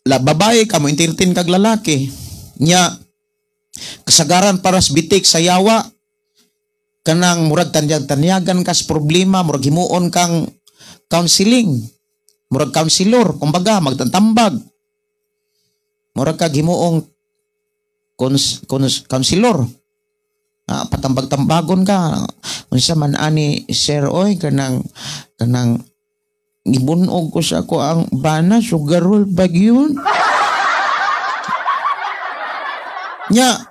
Speaker 2: babae ka, mo-entertain kag lalaki, nya kasagaran para sa bitik sa yawa, kanang murag tanyag-tanyagan kas problema, murag himuon kang counseling, murag counselor, kumbaga magtantambag, murag kag himuong counselor. Patambag-tambagon ka. Unsa man ani sir oy, kanang gibunog ko sa ako ang bana, sugar roll bag yun. Nya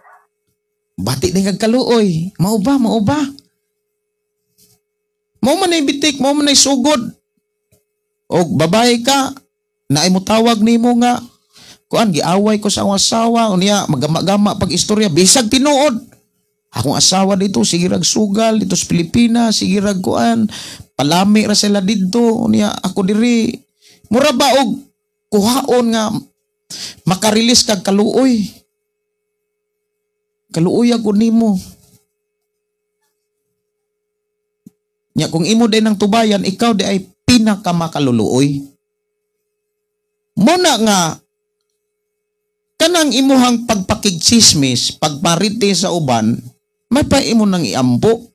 Speaker 2: bati din kag kaluoy. Mao ba, mao ba? Mao man ay bitik, mao man ay sugod. Og babae ka, naay mo tawag nimo nga kuan, giaway ko sa akong asawa, unya magama-gama pag istorya bisag tinuod. Akong asawa dito sige rag sugal dito sa Pilipinas, sige rag kuan, palami ra sila didto, unya ako diri. Mura ba og kuhaon nga makarelease kag kaluoy. Kaluoy ako nimo. Nya kung imo din ang tubayan, ikaw di ay pinakamakaluluoy. Muna nga kanang imuhang pagpakigchismis, pagparite sa uban, may pa imo nang iampo.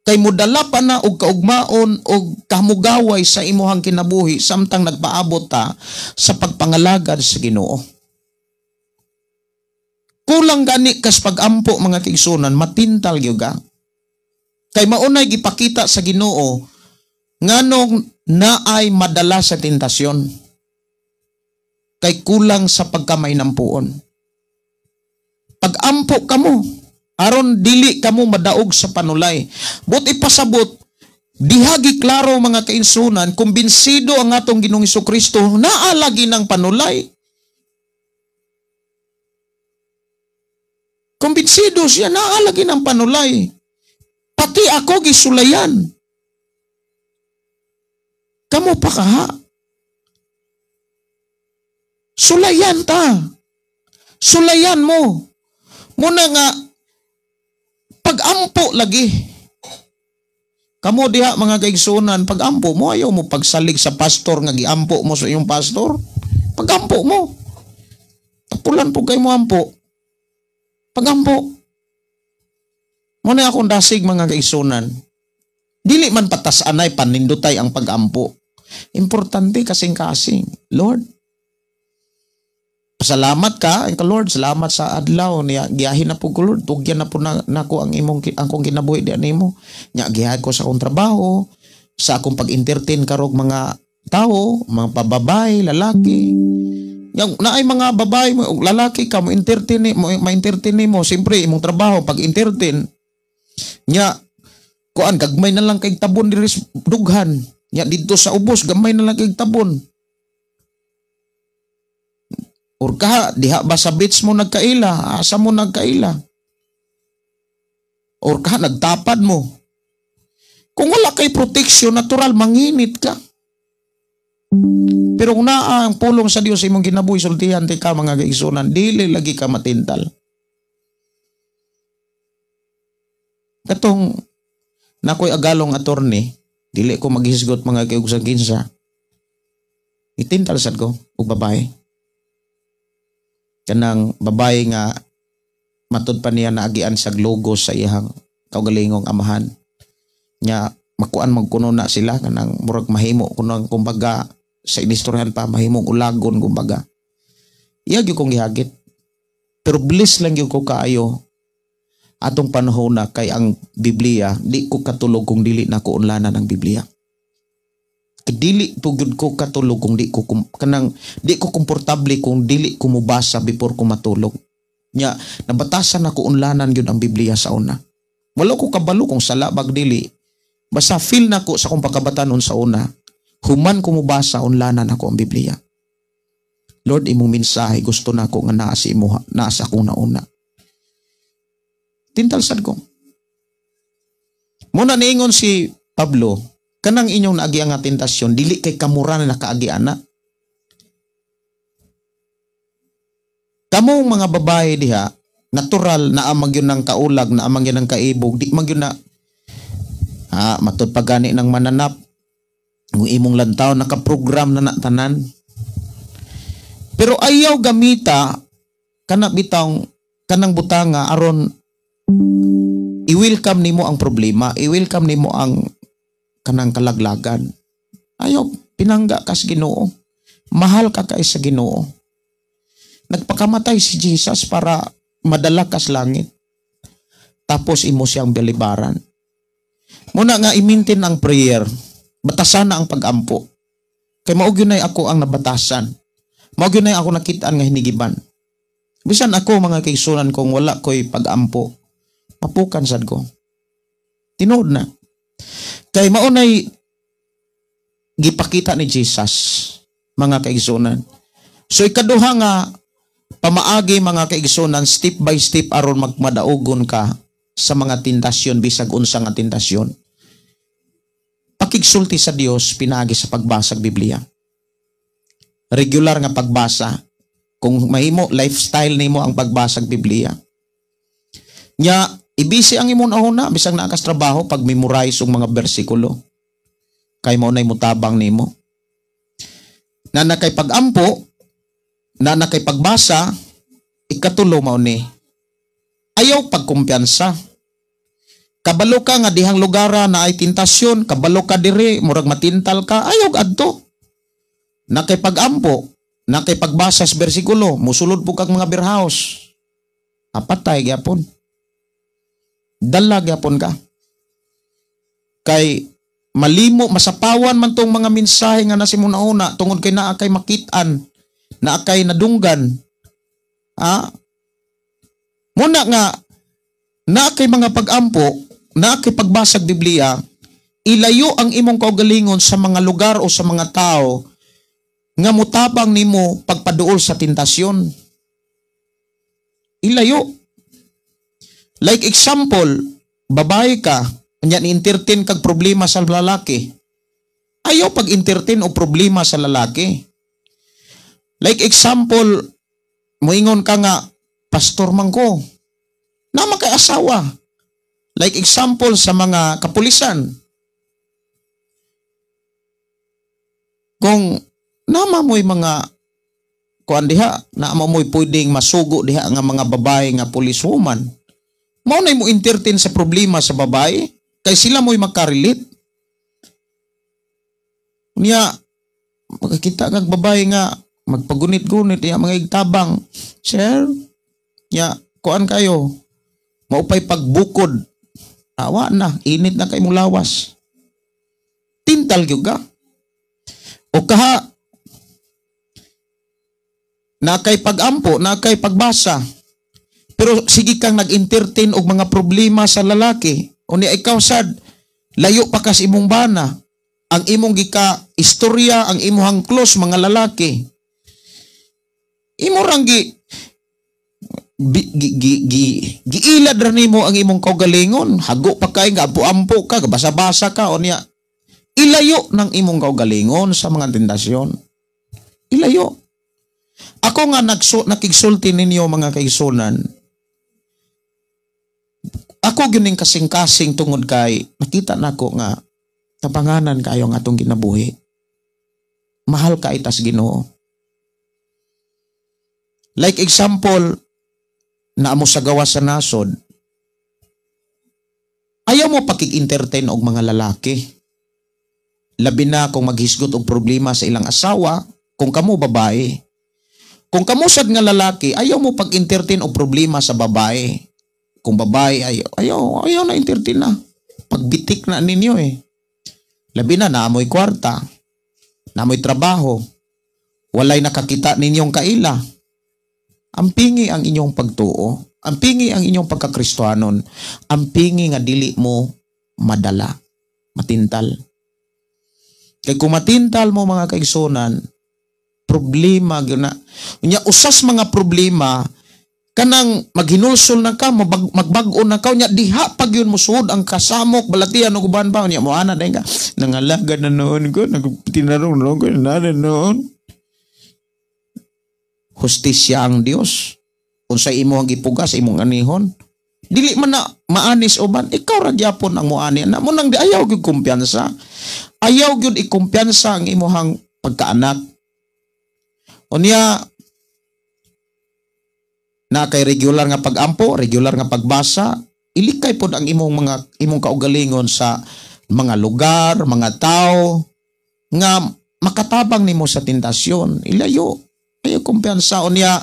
Speaker 2: Kay modala pa na og kaugmaon og kamugaway sa imuhang kinabuhi samtang nagpaabot ta sa pagpangalagad sa Ginoo. Kulang gani kas pagampo mga kaigsunan, matintal gyud ka. Kay maunay gipakita sa Ginoo nganong naay madala sa tentasyon. Kay kulang sa pagkamainampuon. Pagampo kamo aron dili kamo madaog sa panulay. But ipasabot dihagi klaro mga kainsunan, kumbinsido ang atong Ginoong Hesukristo naa lagi ng panulay. Kumbinsido siya naa lagi ng panulay. Pati ako gisulayan. Kamo pa kaha. Sulayan ta. Sulayan mo. Muna nga pagampo lagi. Kamo diha mga kaigsunan, pagampo mo, ayaw mo pagsalig sa pastor nga giampo mo sa iyong pastor. Pagampo mo. Tapulan po kay mo ampo. Pagampo. Muna akong dasig mga kaigsunan. Dili man patasanay panindutay ang pagampo. Importante kasing-kasing. Lord, salamat ka, Lord, salamat sa adlaw niya giyahin na po ko, Lord, tugyan na po nako ang imong akong kinabuhi diyan nimo. Nya giyahin ko sa akong trabaho, sa akong pag-entertain karog mga tao, mga pababay, lalaki. Yang naay mga babae, lalaki ka mo entertain mo, ma-entertain nimo, siyempre imong trabaho pag-entertain. Nya kuan gagmay na lang kay tabon diri dughan. Nya didto sa ubos gamay na lang kay tabon. Or ka, diha ba sa beach mo nagkaila? Asa mo nagkaila? Or ka, nagtapad mo. Kung wala kay protection, natural, manginit ka. Pero kung naa ang pulong sa Dios imong kinabuhi, sultihan ti ka mga kaigsunan, dili lagi ka matintal. Katong nakoy agalong attorney, dili ko maghisgot mga kaigsunan kinsa. Itintal sad ko og babae. Kanang babae nga matud pa niya naagian sa logo sa iyang kaugalingong amahan. Nya makuan magkuno na sila kanang murag mahimo kuno kumbaga sa inistoryahan pa mahimong ulagon kumbaga. Iya gyud kong gihagit. Pero bliss lang gyud ko kaayo atong panahon na kay ang Biblia di ko katulog kung dili na ko unlanan ang Biblia. Dili po gyud ko katulog kung di ko kanang di ko komportable kung dili ko mobasa before ko matulog. Nya nabatasan nako unlanan gyud ang Biblia sa una. Wala ko kabalo kung sala bag dili. Basta feel nako sa akong pagkabatanon sa una. Human ko mobasa unlanan ako ang Biblia. Lord, imong mensahe gusto nako nga naa sa imuha, naa sa akong nauna. Tintal sad ko. Muna niingon si Pablo, kanang inyong naagi ang tentasyon, dili kay kamura na nakaagi ana. Kamong mga babae diha, natural na amang yun ng kaulag, na amang yun ng kaibog, di man yun na, matud pa gani ng mananap, kung imong lantaw, nakaprogram na natanan. Pero ayaw gamita, kana bitang, kanang butanga, aron, i-welcome nimo ang problema, i-welcome nimo ang kanang kalaglagan. Ayaw, pinangga ka sa Ginoo. Mahal ka kay sa Ginoo. Nagpakamatay si Jesus para madala ka sa langit. Tapos imo siyang balibaran. Muna nga i-maintain ang prayer. Batasan na ang pagampo. Kay mao gyud nay ako ang nabatasan. Mao gyud nay ako nakitaan nga hinigiban. Bisan ako mga kaigsunan kung wala ko'y pagampo, mapukan sad ko. Tinuod na. Kay mao nay gipakita ni Jesus mga kaigsunan. So ikaduha nga pamaagi mga kaigsunan, step by step aron magmadaugon ka sa mga tentasyon bisag unsa nga tentasyon. Pakigsulti sa Dios pinaagi sa pagbasa og Biblia. Regular nga pagbasa. Kung mahimo lifestyle nimo ang pagbasa og Biblia. Nya ibisi ang imong ahuna bisag naa kas trabaho pag memorize og mga bersikulo. Kay mao nay mutabang nimo. Na kay pagampo, na kay pagbasa, ikatulo mao ni ayaw pagkumpiyansa. Kabalo ka nga dihang lugara na ay tentasyon, kabalo ka diri, murag matintal ka, ayaw adto. Na kay pagampo, na kay pagbasa sa bersikulo, musulod po kag mga beer house. Apatay gyapon. Dala gyapon ka. Kay malimo, masapawan man tong mga mensahe nga nasimunauna tungod kay naa kay makit-an, Naa kay nadunggan. Ha? Muna nga naa kay mga pag-ampo, naa kay pagbasag Biblia, ilayo ang imong kaugalingon sa mga lugar o sa mga tao nga mutabang nimo pagpaduol sa tentasyon. Ilayo. Like example, babae ka, nya ni-entertain kag problema sa lalaki. Ayaw pag-entertain o problema sa lalaki. Like example, muingon ka nga, pastor man ko, nama kay asawa. Like example sa mga kapulisan. Kung nama mo'y mga kuan diha, nama mo'y pwedeng masugo diha nga mga babae nga policewoman, mao na mo entertain sa problema sa babae, kay sila mo'y makarelate. Niya, makakita kag babae nga magpagunit-gunit, niya mga igtabang, sir, niya, kuan kayo, maupay pagbukod, awa na, init na kay mong lawas. Tintal gyud ka. O kaha, na kay pag-ampo, na kay pagbasa, pero sige kang nag-entertain og mga problema sa lalaki, o niya ikaw sad, layo pa kas imong bana, ang imong gika istorya, ang imong close mga lalaki. Imo rang giilad ra nimo ang imong kaugalingon, hago pa kay nga ampo-ampo ka, basa-basa ka, o niya ilayo ng imong kaugalingon sa mga tentasyon. Ilayo. Ako nga nakigsulti ninyo mga kaigsunan, ako gyud kasing-kasing tungod kay nakita nako nga tabanganan kayo ang atong kinabuhi. Mahal ka itas Ginoo. Like example, naa mo sa gawas sa nasod, ayaw mo pakig-entertain og mga lalaki. Labi na kung maghisgot og problema sa ilang asawa, kung kamo babae. Kung kamo sad nga lalaki, ayaw mo pag-entertain og problema sa babae. Kung babae, ayaw na entertain na. Pagbitik na ninyo eh. Labi na, naamoy kwarta, naamoy trabaho, walay nakakita ninyong kaila. Ampingi ang inyong pagtuo, ampingi ang inyong pagkakristohanon, ampingi nga dili mo madala, matintal. Kay kung matintal mo mga kaigsunan, problema gyud na. Unya usas mga problema kanang maghinulsol na ka, magbag-o na ka, unya diha pag yun musuod ang kasamok, balatian o guban ba, unya moana dayon ka, nangalaga na noon ko, nagtinarong noon ko, nana noon. Hustisya ang Dios. Unsa imo ang gipugas, imong anihon. Dili man na maanis uban, ikaw ra gyapon ang moani. Na mo nang di ayaw gyud kumpiyansa. Ayaw gyud ikumpiyansa ang imuhang pagkaanak. Unya na kay regular nga pag-ampo, regular nga pagbasa, ilikay pod ang imong mga imong kaugalingon sa mga lugar, mga tao nga makatabang nimo sa tentasyon. Ilayo, ayaw kumpiyansa. Unya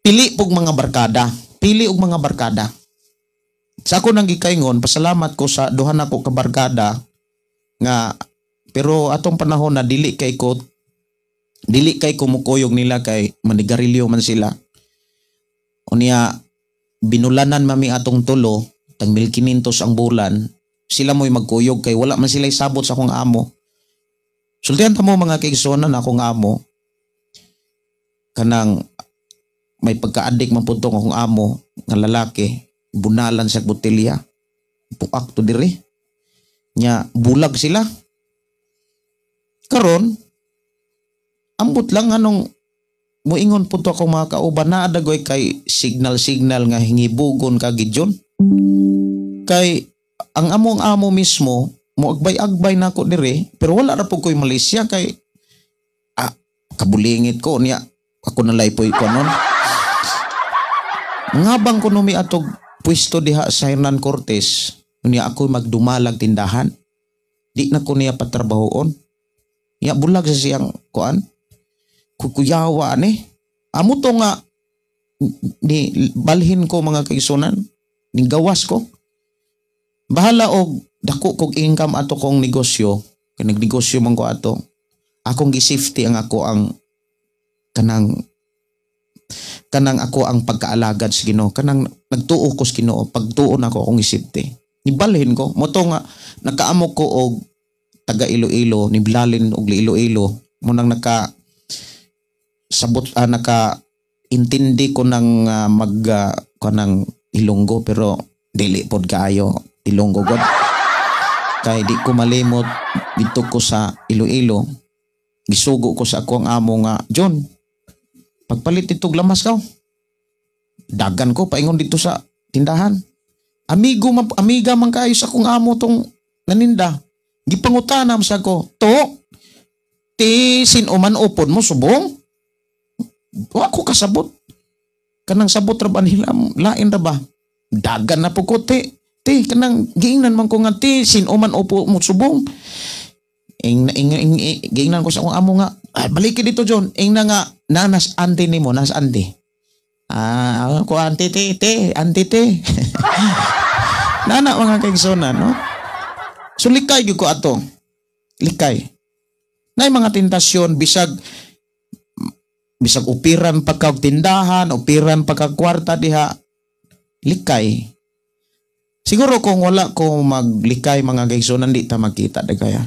Speaker 2: pili pog mga barkada, pili og mga barkada. Sa ako nang gikaingon, pasalamat ko sa duha nako ka barkada nga pero atong panahon na dili kay ko mukuyog nila kay manigarilyo man sila. Unya binulanan mami atong tulo, tag 1,500 ang bulan, sila mo'y magkuyog kay wala man sila isabot sa akong amo. Sultihan ta mo mga kaigsuonan akong amo, kanang may pagka-addict man pud tong akong amo nga lalaki, bunalan sa botelya, puak to diri. Nya bulag sila. Karon ambot lang anong muingon po to akong mga kauban, naadagoy kay signal-signal nga hingibugon ka gidyon. Kay ang among amo mismo moagbay-agbay nako dire, pero wala ra pud koy Malaysia kay kabulingit ko niya ako nalay poy ko nun. Ngabang ko numi atog pwesto diha sa Hernan Cortez, niya ako magdumalag tindahan. Di na ko niya patrabahoon. Niya bulag sa siyang kuan. Kukuyawa ni. Amo to nga ni balhin ko mga kaigsunan, ni gawas ko. Bahala og dako kog income ato kong negosyo, kay nagnegosyo man ko ato. Akong gi-safety ang ako ang Kanang kanang ako ang pagkaalagad sa Ginoo, kanang nagtuo ko sa Ginoo, pagtuo nako akong isipte. Nibalhin ko mo to nga nakaamo ko og taga Iloilo, niblalin og Iloilo, mo nang naka sabot naka intindi ko ng mag kanang Ilonggo, pero dili pod kaayo Ilonggo god. Kay di ko malimot didto ko sa Iloilo, gisugo ko sa akong amo nga, "John, pagpalit dito lamas ka." Dagan ko paingon dito sa tindahan. Amigo man, amiga man kayo sa akong amo tong naninda. Gipangutana sa ko, "To, ti sin-o man upod mo subong?" Wa ko kasabot. Kanang sabot ra ba nila, lain ra ba? Dagan na po ko, ti. Ti, kanang giingnan man ko nga, "Ti, sin-o man upo mo subong?" Ing, ing, ing, ing, giingnan ko sa akong amo nga, "Ay, balikin dito, John." Ing na nga, nanas ante nimo, nas ante. Ah, ako ante te, te, ante te. Nana mga kaigsonan, no? So likay gyud ko ato. Likay. Nay mga tentasyon bisag bisag upiran pa kag tindahan, upiran pa kag kwarta diha, likay. Siguro kung wala ko maglikay mga kaigsonan, di ta magkita dagaya.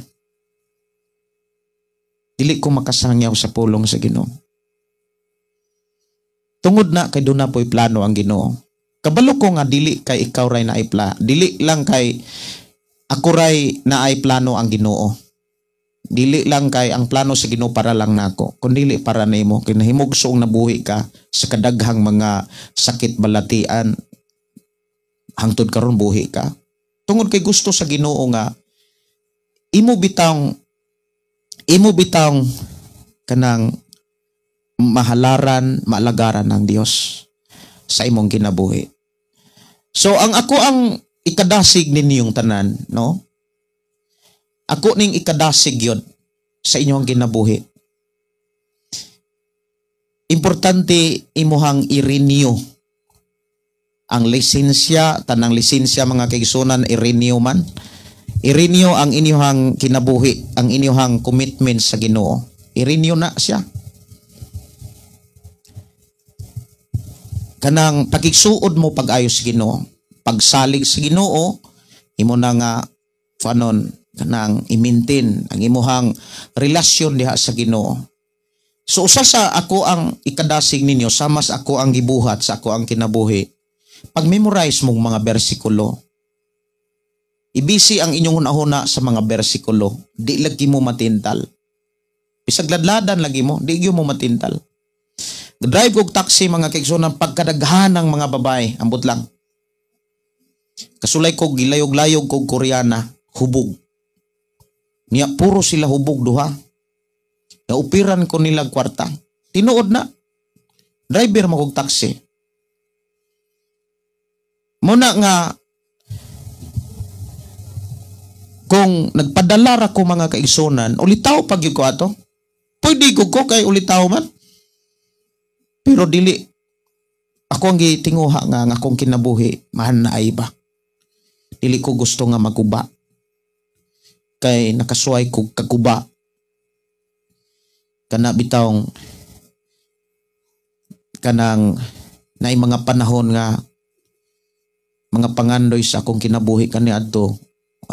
Speaker 2: Dili ko makasangyaw sa pulong sa Ginoo. Tungod na kay doon na po'y plano ang Ginoo. Kabalo ko nga dili kay ikaw ray naay pla, dili lang kay ako ray naay plano ang Ginoo. Dili lang kay ang plano sa Ginoo para lang nako, kundi para nimo kinahimugsoong nabuhi ka sa kadaghang mga sakit balatian hangtod karon buhi ka. Tungod kay gusto sa Ginoo nga imo bitang kanang mahalaran, maalagaran ng Dios sa imong kinabuhi. So ang ako ang ikadasig ninyong tanan, no? Ako ning ikadasig yun sa inyong kinabuhi. Importante imuhang i-renew ang lisensya, tanang lisensya mga kaigsunan, i-renew man. I-renew ang inyong kinabuhi, ang inyong commitment sa Ginoo. I-renew na siya. Kanang pakigsuod mo pag-ayos sa Ginoo, pagsalig sa Ginoo, imo na nga fanon kanang i-maintain ang imuhang relasyon diha sa Ginoo. So usa sa ako ang ikadasig ninyo, sama sa ako ang gibuhat sa ako ang kinabuhi, pag-memorize mong mga bersikulo, ibisi ang inyong hunahuna sa mga bersikulo, di lagi mo matintal. Bisag ladladan lagi mo, di gyud mo matintal. Drive og taxi mga kaigsunan, pagkadaghan ng mga babae, ambot lang. Kasulay ko gilayog-layog kog Koreana, hubog. Niya puro sila hubog duha. Naupiran ko nila kwarta. Tinuod na. Driver mo kog taxi. Muna nga kung nagpadala ra ko mga kaigsunan, ulitaw pag ko ato. Pwede ko kay ulitaw man. Pero dili ako ang gitinguha nga ang akong kinabuhi mahan na ay ba. Dili ko gusto nga maguba. Kay nakasuway ko kaguba. Kana bitawng kanang naay mga panahon nga mga pangandoy sa akong kinabuhi kaniadto.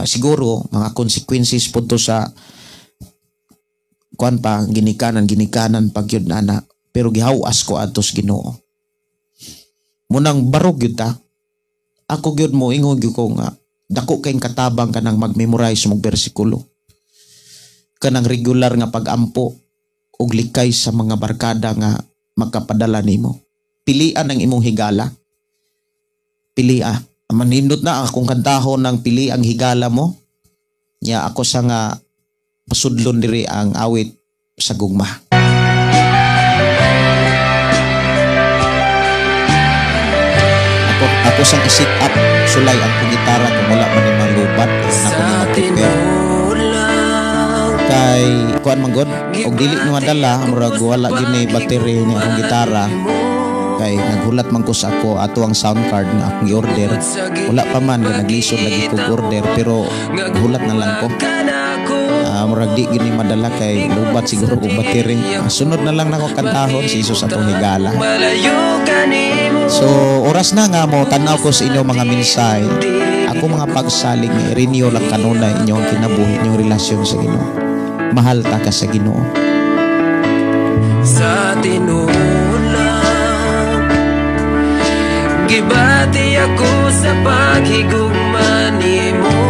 Speaker 2: Siguro mga consequences po to sa kuan pa ginikanan pag yun ana, pero gihawas ko adto sa Ginoo. Munang barog gyud ta. Ako gyud mo ingon gyud ko nga dako kayong katabang kanang mag-memorize mong bersikulo. Kanang regular nga pag-ampo og likay sa mga barkada nga makapadala nimo. Pilian ang imong higala. Pilia. Manindot na akong kantahon ng pili ang higala mo. Nya ako sa nga pasudlon diri ang awit sa gugma. Ako sang i-sit up sulay ang kong gitara kung wala man ni malubat na ako ni ma-prepare. Kay kuan man god og dili ni madala murag wala gini battery ni akong gitara. Kay naghulat man ko sa ako ato ang sound card nga akong i-order. Wala pa man kay naglisod lagi ko order pero hulat na lang ko. Murag di gini madala kay lubat siguro og battery. Sunod na lang nako kantahon si Jesus atong higala. So oras na nga mo tan-aw ko sa inyo mga mensahe. Ako mga pagsalig nga i-renew lang kanunay inyong kinabuhi, inyong relasyon sa Ginoo. Mahal ta ka sa Ginoo.
Speaker 3: Sa tinuod lang, gibati ako sa paghigugma nimo,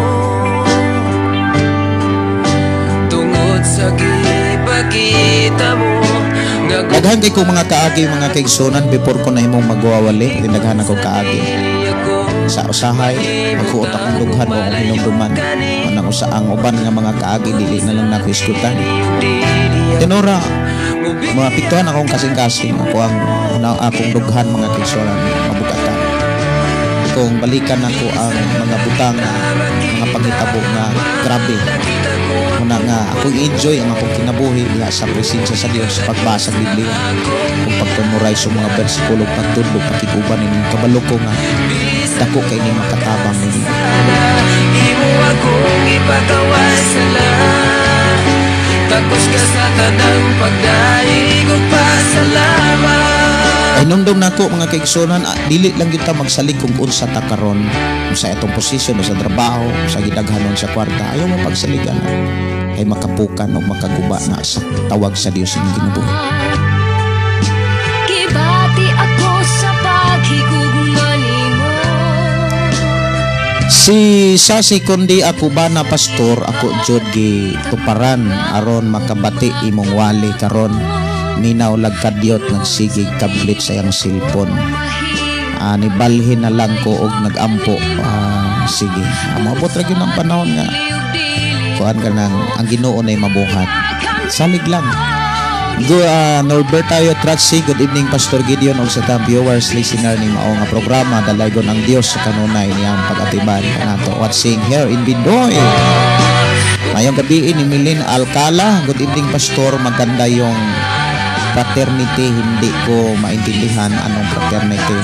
Speaker 3: tungod sa gipakita mo nga
Speaker 2: Daghan kay ko mga kaagi, mga kaigsunan, before ko na imong magwawali, daghan ako kaagi. Sa usahay, maghuot akong dughan o akong hinumduman. Manang usa ang uban nga mga kaagi, dili na lang nako iskutan. Tenora, maapektuhan akong kasing-kasing. Ako ang una, akong dughan, mga kaigsunan, mabugatan. Kung balikan nako ang mga butang, mga panghitabo nga grabe. Muna nga ako enjoy ang akong kinabuhi diha sa presensya sa Dios, pagbasa sa Biblia, kung pag-memorize sa mga bersikulo, pagtudlo, pakiguban ninyo, kabalo ko nga dako kay ni makatabang ninyo.
Speaker 3: Imo akong ipakawasala, takos ka sa tanang pagdaig ug pasalamat.
Speaker 2: Ay numdum nako, mga kaigsunan, dili lang kita magsalig kung unsa ta karon, sa atong posisyon o sa trabaho, sa gidaghanon sa kwarta. Ayaw mo pagsaligan kay makapukan o makaguba na sa tawag sa Dios inyong kinabuhi.
Speaker 5: Gibati ako sa paghigugma nimo.
Speaker 2: Si Sasi kundi ako ba na pastor, ako jud gi tuparan aron makabati imong wali karon. Minaw lag kadyot nagsigig kablit sa iyang cellphone. Nibalhin na lang ko og nagampo. Sige. Moabot ra gyud ang panahon nga kuan ka nang ang Ginoo nay mabuhat. Salig lang. Go, Norbertayo Tratsi, good evening, Pastor Gideon og sa tang viewers, listener ni mao nga programa. Dalaygon ang Dios sa kanunay niyang pag-atiman kanato watching here in Bindoy. Mayong gabi ni Milin Alcala, good evening, Pastor, maganda yung fraternity, hindi ko maintindihan anong fraternity.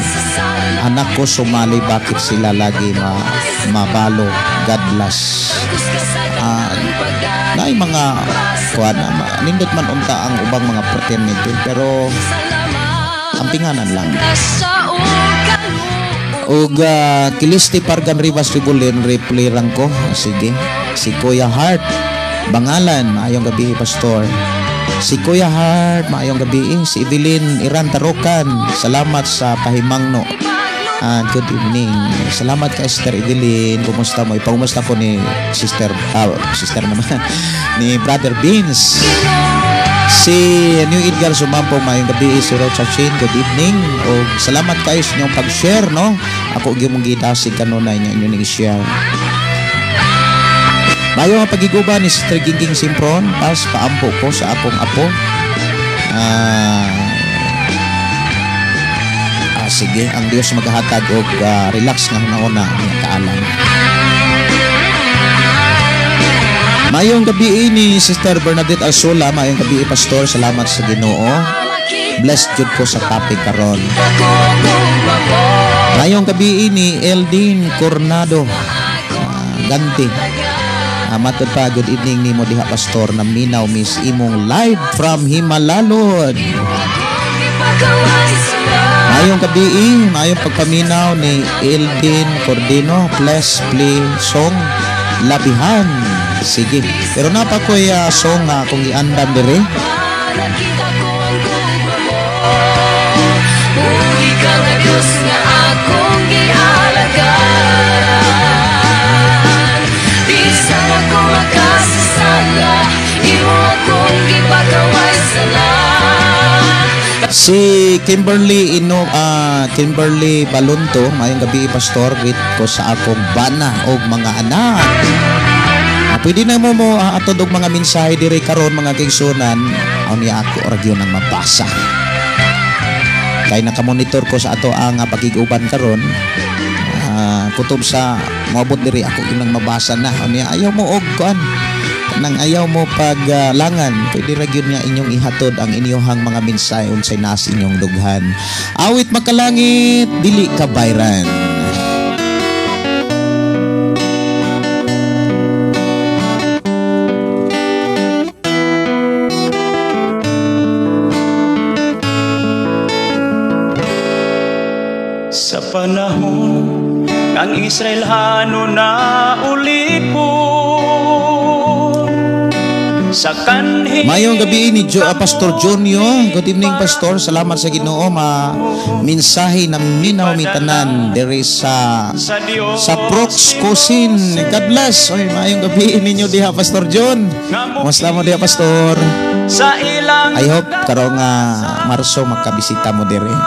Speaker 2: Anak ko sumali, bakit sila lagi mabalo? God bless. Naay mga kuan na nindot man unta ang ubang mga fraternity, pero ampinganan lang. Ug Kilisti Pargan Rivas Ribulin, reply rang ko. Sige. Si Kuya Hart Bangalan, maayong gabi, Pastor. Si Kuya Hart, maayong gabi. Si Evelyn Iran Tarokan, salamat sa pahimangno. Good evening. Salamat ka, Sister Evelyn. Kumusta mo? Ipangumusta ko ni Sister, Sister naman, ni Brother Beans. Si New Edgar Sumampo, maayong gabi. Si Rocha Chin, good evening. O salamat kayo sa inyong pag-share, no? Ako gyud mong gidasig kanunay nga inyong i-share. Mayo ang pagiguba ni Sister Gingging Simpron, pas paampo ko sa akong apo. Sige, ang Dios maghatag og relax nga hunahuna nga kaalam. Mayong gabi ni Sister Bernadette Arsola, mayong gabi, Pastor, salamat sa Ginoo. Blessed jud ko sa topic karon. Mayong gabi ni Eldin Coronado, Ganti. Matod pa, good evening nimo diha, Pastor, na minaw miss imong live from Himalalod. Mayong gabi, mayong pagpaminaw ni Eldin Cordino, bless play song Labihan. Sige. Pero napa ko'y song nga akong giandam dire.
Speaker 5: Nakita ko ang gugma mo. Ug ikaw nga Diyos nga akong gialagaran. Bisan ako makasasala, imo akong gipakaway sala.
Speaker 2: Si Kimberly Ino, Kimberly Balunto, maayong gabi, Pastor, greet ko sa akong bana og mga anak. Pwede na mo mo atod og mga mensahe diri karon, mga kaigsunan, aw niya ako ra gyud ang mabasa. Kay nakamonitor ko sa ato ang pagiguban karon. Kutob sa moabot diri ako gyud ang mabasa na. Aw niya ayaw mo og kuan. Nang ayaw mo paglangan, pwede ra gyud nga inyong ihatod ang inyong mga mensahe unsay nas inyong dughan. Awit makalangit, dili ka bayran.
Speaker 4: Israelhano na ulipon sa kanhi.
Speaker 2: Mayong gabi ni Pastor Junior. Good evening, Pastor. Salamat sa Ginoo ma mensahe na minaw mi tanan diri sa Prox Cousin. God bless. Oy, maayong gabi ninyo diha, Pastor John. Kumusta mo diha, Pastor?
Speaker 4: Sa ilang
Speaker 2: I hope karong Marso makabisita mo diri.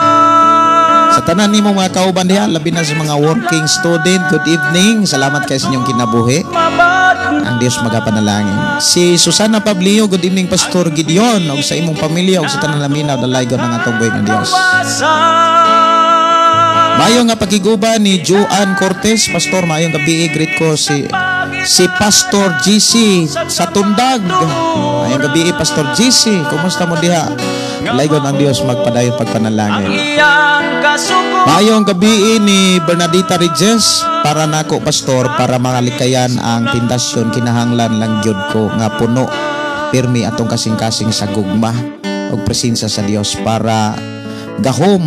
Speaker 2: Sa tanan nimo mga kauban diha, labi na sa mga working student, good evening. Salamat kay sa inyong kinabuhi. Ang Dios magapanalangin. Si Susana Pablio, good evening Pastor Gideon og sa imong pamilya og sa tanan naminaw dalaygon ang atong buhi ng Dios. Maayong nga pakiguban ni Joan Cortez, Pastor, maayong gabi, greet ko si Pastor GC sa Tundag. Maayong gabi, Pastor GC, kumusta mo diha? Dalaygon ang Dios magpadayon pagpanalangin. Maayong gabi ni Bernadita Regis, para nako Pastor, para malikayan ang tentasyon kinahanglan lang gyud ko nga puno pirmi atong kasing-kasing sa gugma ug presensya sa Dios para gahom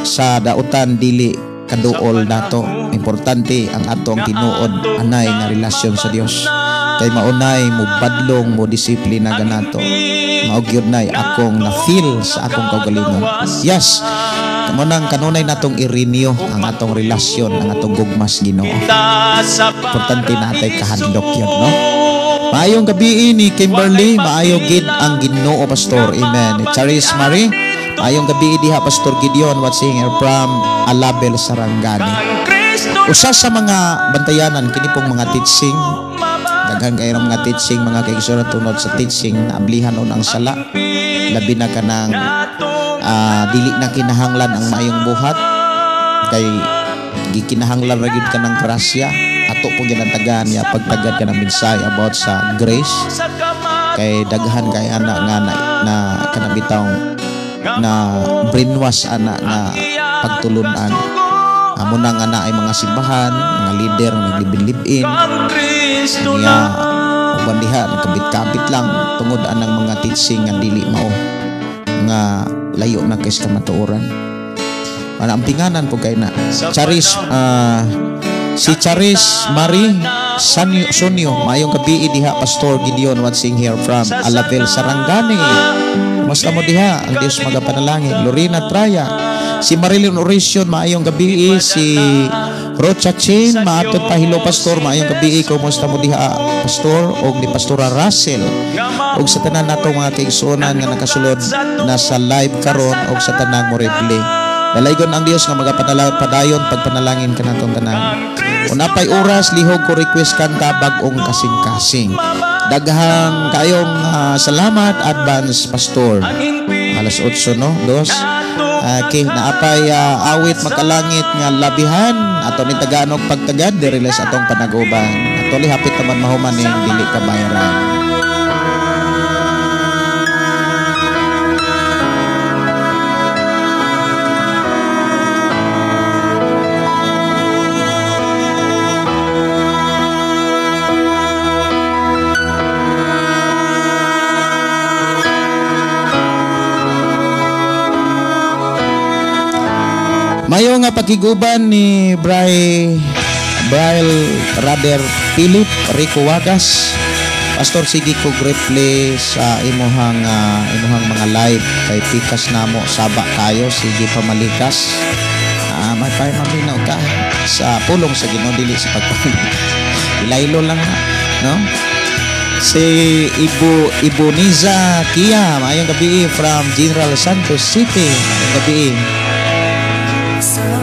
Speaker 2: sa dautan dili kaduol nato. Importante ang atong tinuod anay nga relasyon sa Dios kay maunay mo badlong mo disiplina ganato. Mao gyud nay akong na feel sa akong kaugalingon. Yes, kamo nang kanunay natong i-renew ang atong relasyon, ang atong gugma sa Ginoo. Importante natay kahadlok yun, no? Maayong gabi ni Kimberly, maayo gid ang Ginoo, Pastor. Amen. Charis Marie, maayong gabi diha Pastor Gideon, watching here from Alabel, Sarangani. Usa sa mga bantayanan kini pong mga teaching, daghan kayo ng mga teaching, mga kaigsuonan, tunod sa teaching naablihan on ang sala, labi na kanang dili na kinahanglan ang maayong buhat kay gikinahanglan ra gyud ka ng grasya. Ato po gyud ang tagaan niya pagtagad ka ng mensahe about sa grace kay daghan kay ana nga na kanabitaw na brainwash ana nga pagtulunan. Amo na nga na ay mga simbahan, mga leader naglibin-libin niya uban diha nagkabit-kabit lang tungod anang mga teaching nga dili mao nga layo na kay sa kamatuoran. Ana ang pinganan po kay na Charis, si Charis Marie Sonyo, maayong gabi diha Pastor Gideon, watching here from Alabel, Sarangani. Kumusta mo diha? Ang Dios magapanalangin. Lorena Traya, si Marilyn Oracion, maayong gabi. Si Rocha Chin, maatod pa, hello Pastor, maayong gabi, kumusta mo diha Pastor? Og ni Pastora Russell, og sa tanan nato mga kaigsuonan nga nakasulod na sa live karon, og sa tanang mo replay. Dalaygon ang Dios nga magapadayon pagpanalangin kanatong tanan. Una pay oras lihog ko request kanta bag-ong kasing-kasing. Daghang kayong salamat advance Pastor. Alas 8 no, dos. Okay, naapay awit makalangit nga labihan ato ni taganog pagtagad diri sa atong panaguban. Actually hapit naman mahuman ning dili ka bayaran. Mayo nga pakiguban ni Braille Rader Philip Rico Wagas. Pastor, sige ko replay sa imuhang imuhang mga live kay pikas namo saba kayo, sige pamalikas. May maminaw ka sa pulong sa Ginoo dili sa pagpamalikas. Ilaylo lang na, no? Si Iboniza Kia, maayong gabi from General Santos City. Maayong gabi.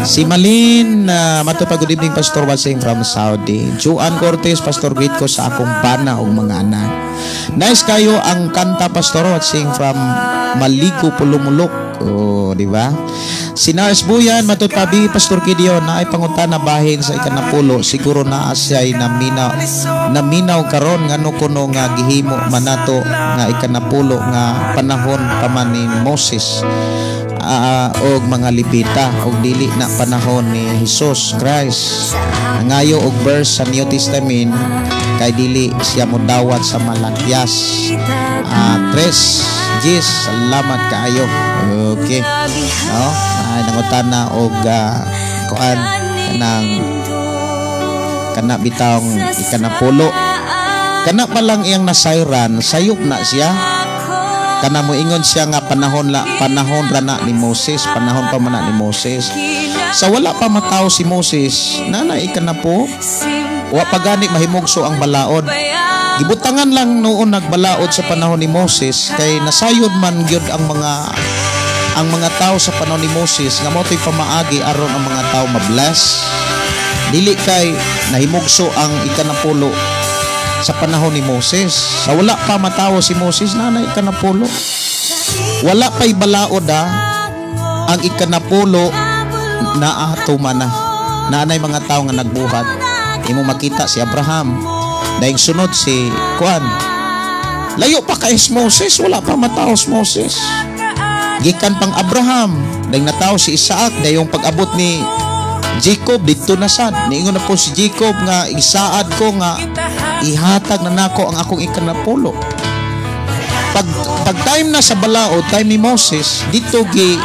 Speaker 2: Si Malin, matupag good evening Pastor, watching from Saudi. Joan Cortez, Pastor, greet ko sa akong bana og mga anak. Nice kayo ang kanta Pastor, watching from Maligo, Pulumulok. Oh, di ba? Si Nars Buyan, matutabi Pastor Gideon, na ay pangutana bahin sa ikanapulo, siguro naa siya'y naminaw karon ngano kuno nga gihimo manato nga ikanapulo nga panahon pa man ni Moses. Og mga Levita og dili na panahon ni Jesus Christ. Nangayo og verse sa New Testament kay dili siya modawat sa Malakias 3. Jis, salamat kaayo. Okay. No? Ay nangutana og kuan kanang Kana bitawng ikanapulo, kana pa lang iyang nasayran, sayop na siya. Kana moingon siya nga panahon la, panahon ra na ni Moses, panahon pa man na ni Moses. Sa wala pa matawo si Moses, nana ikanapo. Wa pa gani mahimugso ang balaod. Gibutangan lang noon nagbalaod sa panahon ni Moses kay nasayod man gyud ang mga tao sa panahon ni Moses nga mao to'y pamaagi aron ang mga tao mabless. Dili kay nahimugso ang ikanapulo sa panahon ni Moses. Sa wala pa matawo si Moses, nana ikanapulo. Wala pa'y balaod ha, ang ikanapulo naa tuman na. Naanay mga tao nga nagbuhat. Imo makita si Abraham. Dahil sunod si Kuan. Layo pa kay Moses, wala pa matawo si Moses. Gikan pang Abraham, dahil natawo si Isaac, dahil yung pag-abot ni Jacob dito na sad. Niingon na po si Jacob nga isaad ko nga ihatag na nako ang akong ikanapulo. Pag time na sa balaod, time ni Moses, dito gi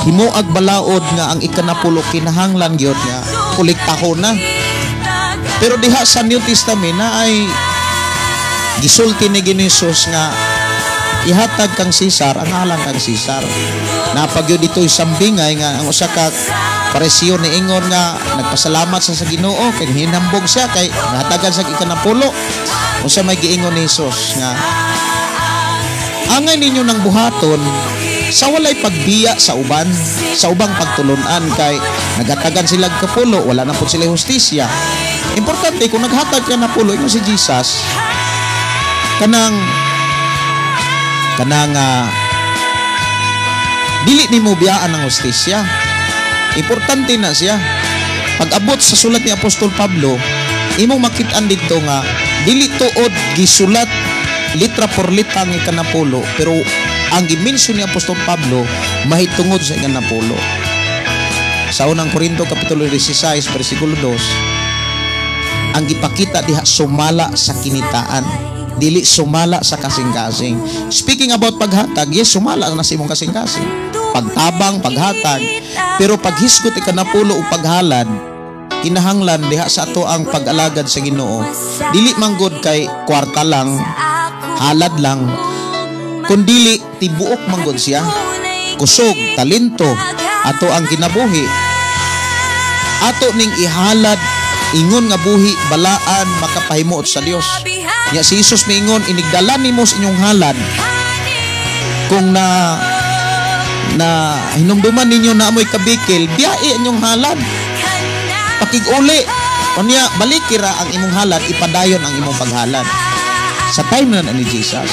Speaker 2: himuag balaod nga ang ikanapulo kinahanglan gyud nga kolektahon na. Pero diha sa New Testament na ay gisulti ni Ginesus nga ihatag kang Cesar ang alang kang Cesar. Napagyud dito isambingay nga ang usa ka Parisiyo niingon nga nagpasalamat sa Ginoo kay hinambog siya kay nahatagan sa ikanapulo. Unsa may giingon ni Jesus nga angay ninyo ng buhaton sa walay pagbiya sa uban, sa ubang pagtulunan, kay nagatagan sila kapulo, wala na po sila hustisya. Importante kung naghatag ka na pulo, ingon si Jesus, kanang kanang dili nimo biyaan ang hustisya. Importante na siya. Pag-abot sa sulat ni Apostol Pablo, imong makit-an didto nga dili tuod gisulat litra por litra ang ikanapulo, pero ang gimension ni Apostol Pablo mahitungod sa ikanapulo. Sa Unang Korinto kapitulo 16 bersikulo 2, ang gipakita diha sumala sa kinitaan, dili sumala sa kasing-kasing. Speaking about paghatag, yes, sumala na sa imong kasing-kasing. Pagtabang, paghatag, pero paghisgot ikanapulo o paghalad, kinahanglan diha sa ato ang pag-alagad sa Ginoo. Dili manggod kay kwarta lang, halad lang, kundili tibuok manggod siya. Kusog, talento, ato ang kinabuhi. Ato ning ihalad ingon nga buhi balaan makapahimuot sa Dios. Nya si Jesus miingon, inigdala nimo sa inyong halad, kung na na hinumduman ninyo na amoy kabikil, biyai inyong halad. Pakig-uli. Unya, balikira ang imong halad, ipadayon ang imong paghalad. Sa time na ni Jesus.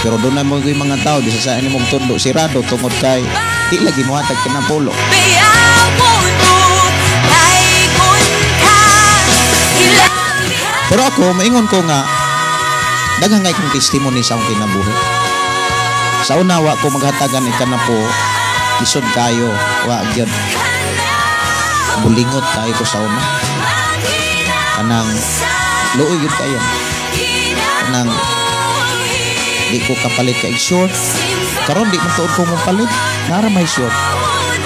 Speaker 2: Pero doon na mo yung mga tao, bisa sa imong tundo, sirado, tungod kay di lagi mo hatag kinapulo. Pero ako, maingon ko nga, daghang kay kong testimony sa akong kinabuhi. Sa una, wa ko maghatagan ikanapo, isod kayo, wa gyud. Bulingot kayo ko sa una. Kanang, luoy gyud kayo. Kanang, di ko kapalit kay short. Karon di man tuod ko mong palit. Nara may short.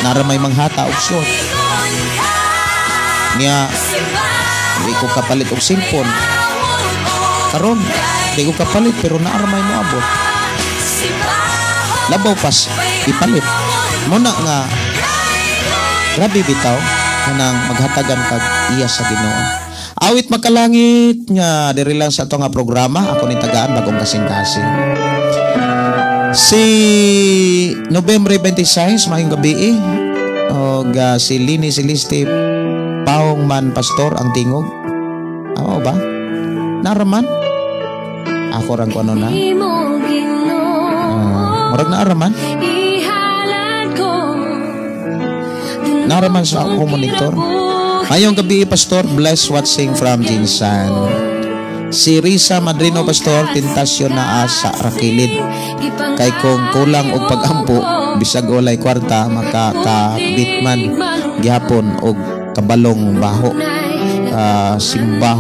Speaker 2: Nara may manghata og short. Niya, di ko kapalit og cellphone. Karon, di ko kapalit pero naara may moabot. Labaw pas ipalit. Muna nga grabe bitaw kanang maghatagan kag iya sa Ginoo. Awit makalangit nga diri lang sa ato nga programa ako ni tagaan bagong kasing-kasing. Si Nobyembre 26 maayong gabi og si Lini Celeste Paong man pastor ang tingog. Amo ba? Naraman? Ako rang kuno na. Murag naaraman? Naraman sa akong monitor. Ngayong gabi, Pastor, bless watching from Jinsan. Si Risa Madrino, Pastor, tentasyon naa sa rakilid. Kay kung kulang og pagampo, bisag walay kwarta, makakabit man gihapon og kabalong baho. Simba.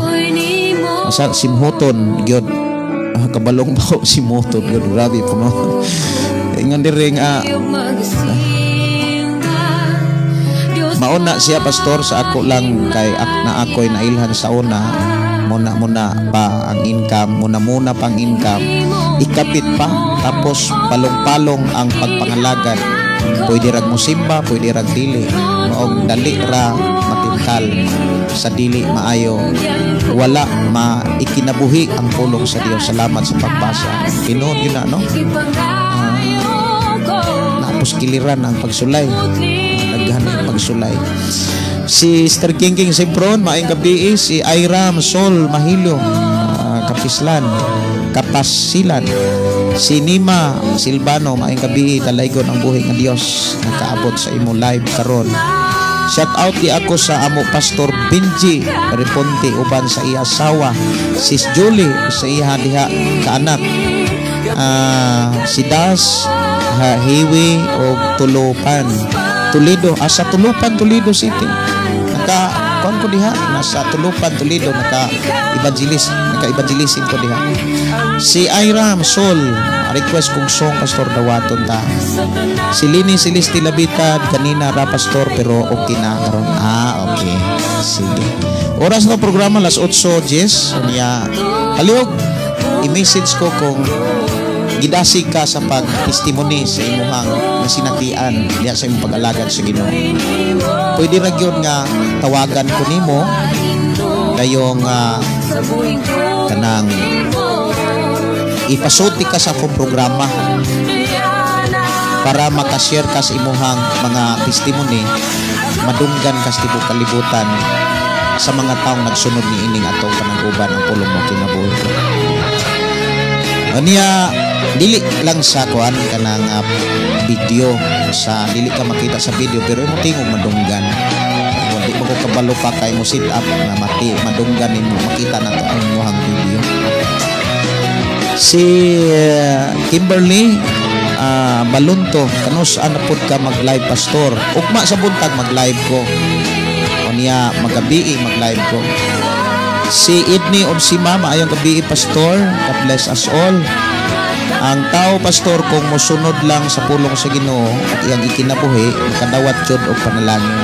Speaker 2: Asa simhoton gyud. Kabalong baho simhoton gyud. Grabe po no. Ingon diri nga Mauna siya, pastor, sa ako lang kay na ako'y nailhan sa una, muna muna pa ang income, muna muna pang income, ikapit pa, tapos palong-palong ang pagpangalagad. Pwede rag mo simba, pwede rag dili. Maong dali ra matintal sa dili maayo. Wala maikinabuhi ang pulong sa Dios. Salamat sa pagbasa. Tinuod yun na, no? Napos kiliran ang pagsulay. Daghan ang pagsulay. Si Sister King King Sempron, maayong gabi. Si Airam Sol Mahilo, Kapislan, Kapasilan. Si Nima Silvano, maayong gabi. Dalaygon ang buhi nga Dios nakaabot sa imo live karon. Shout out di ako sa amo Pastor Benji Reponte uban sa iya asawa Sis Julie sa iya diha kaanak. Si Das Hiwi og Tulupan Toledo, asa Tulupan, Toledo City. Naka kuan ko diha, nasa Tulupan, Toledo, naka evangelism ko diha. Si Airam Sol, request kong song, Pastor, dawaton ta. Si Lini Celeste Labitad, kanina ra, pastor, pero okay na karon. Ah, okay. Sige. Oras na programa las 8:10 niya. Palihog i-message ko kung gidasig ka sa pag-testimony sa imuhang nasinatian diha sa imong pag-alagad sa Ginoo. Pwede ra gyud nga tawagan ko nimo dayong kanang ipasulti ka sa akong programa para makashare ka sa imuhang mga testimony, madunggan ka sa tibok kalibutan sa mga taong nagsunod ni ining atong panag-uban, Ang Pulong Mo Kinabuhi Ko. Niya dili lang sa kuan kanang video, sa dili ka makita sa video pero imo tingog madunggan. Kung di mo ko kabalo pa kay mo sit up nga mati madunggan nimo, makita na to ang imong video. Si Kimberly Balunto, kanus-a na pod ka mag-live, pastor? Ugma sa buntag mag-live ko. O niya magabii mag-live ko. Si Idney Obsima, maayong gabi, pastor. God bless us all. Ang tao, pastor, kung mosunod lang sa pulong sa Ginoo at iyang ikinabuhi, makadawat jud og panalangin.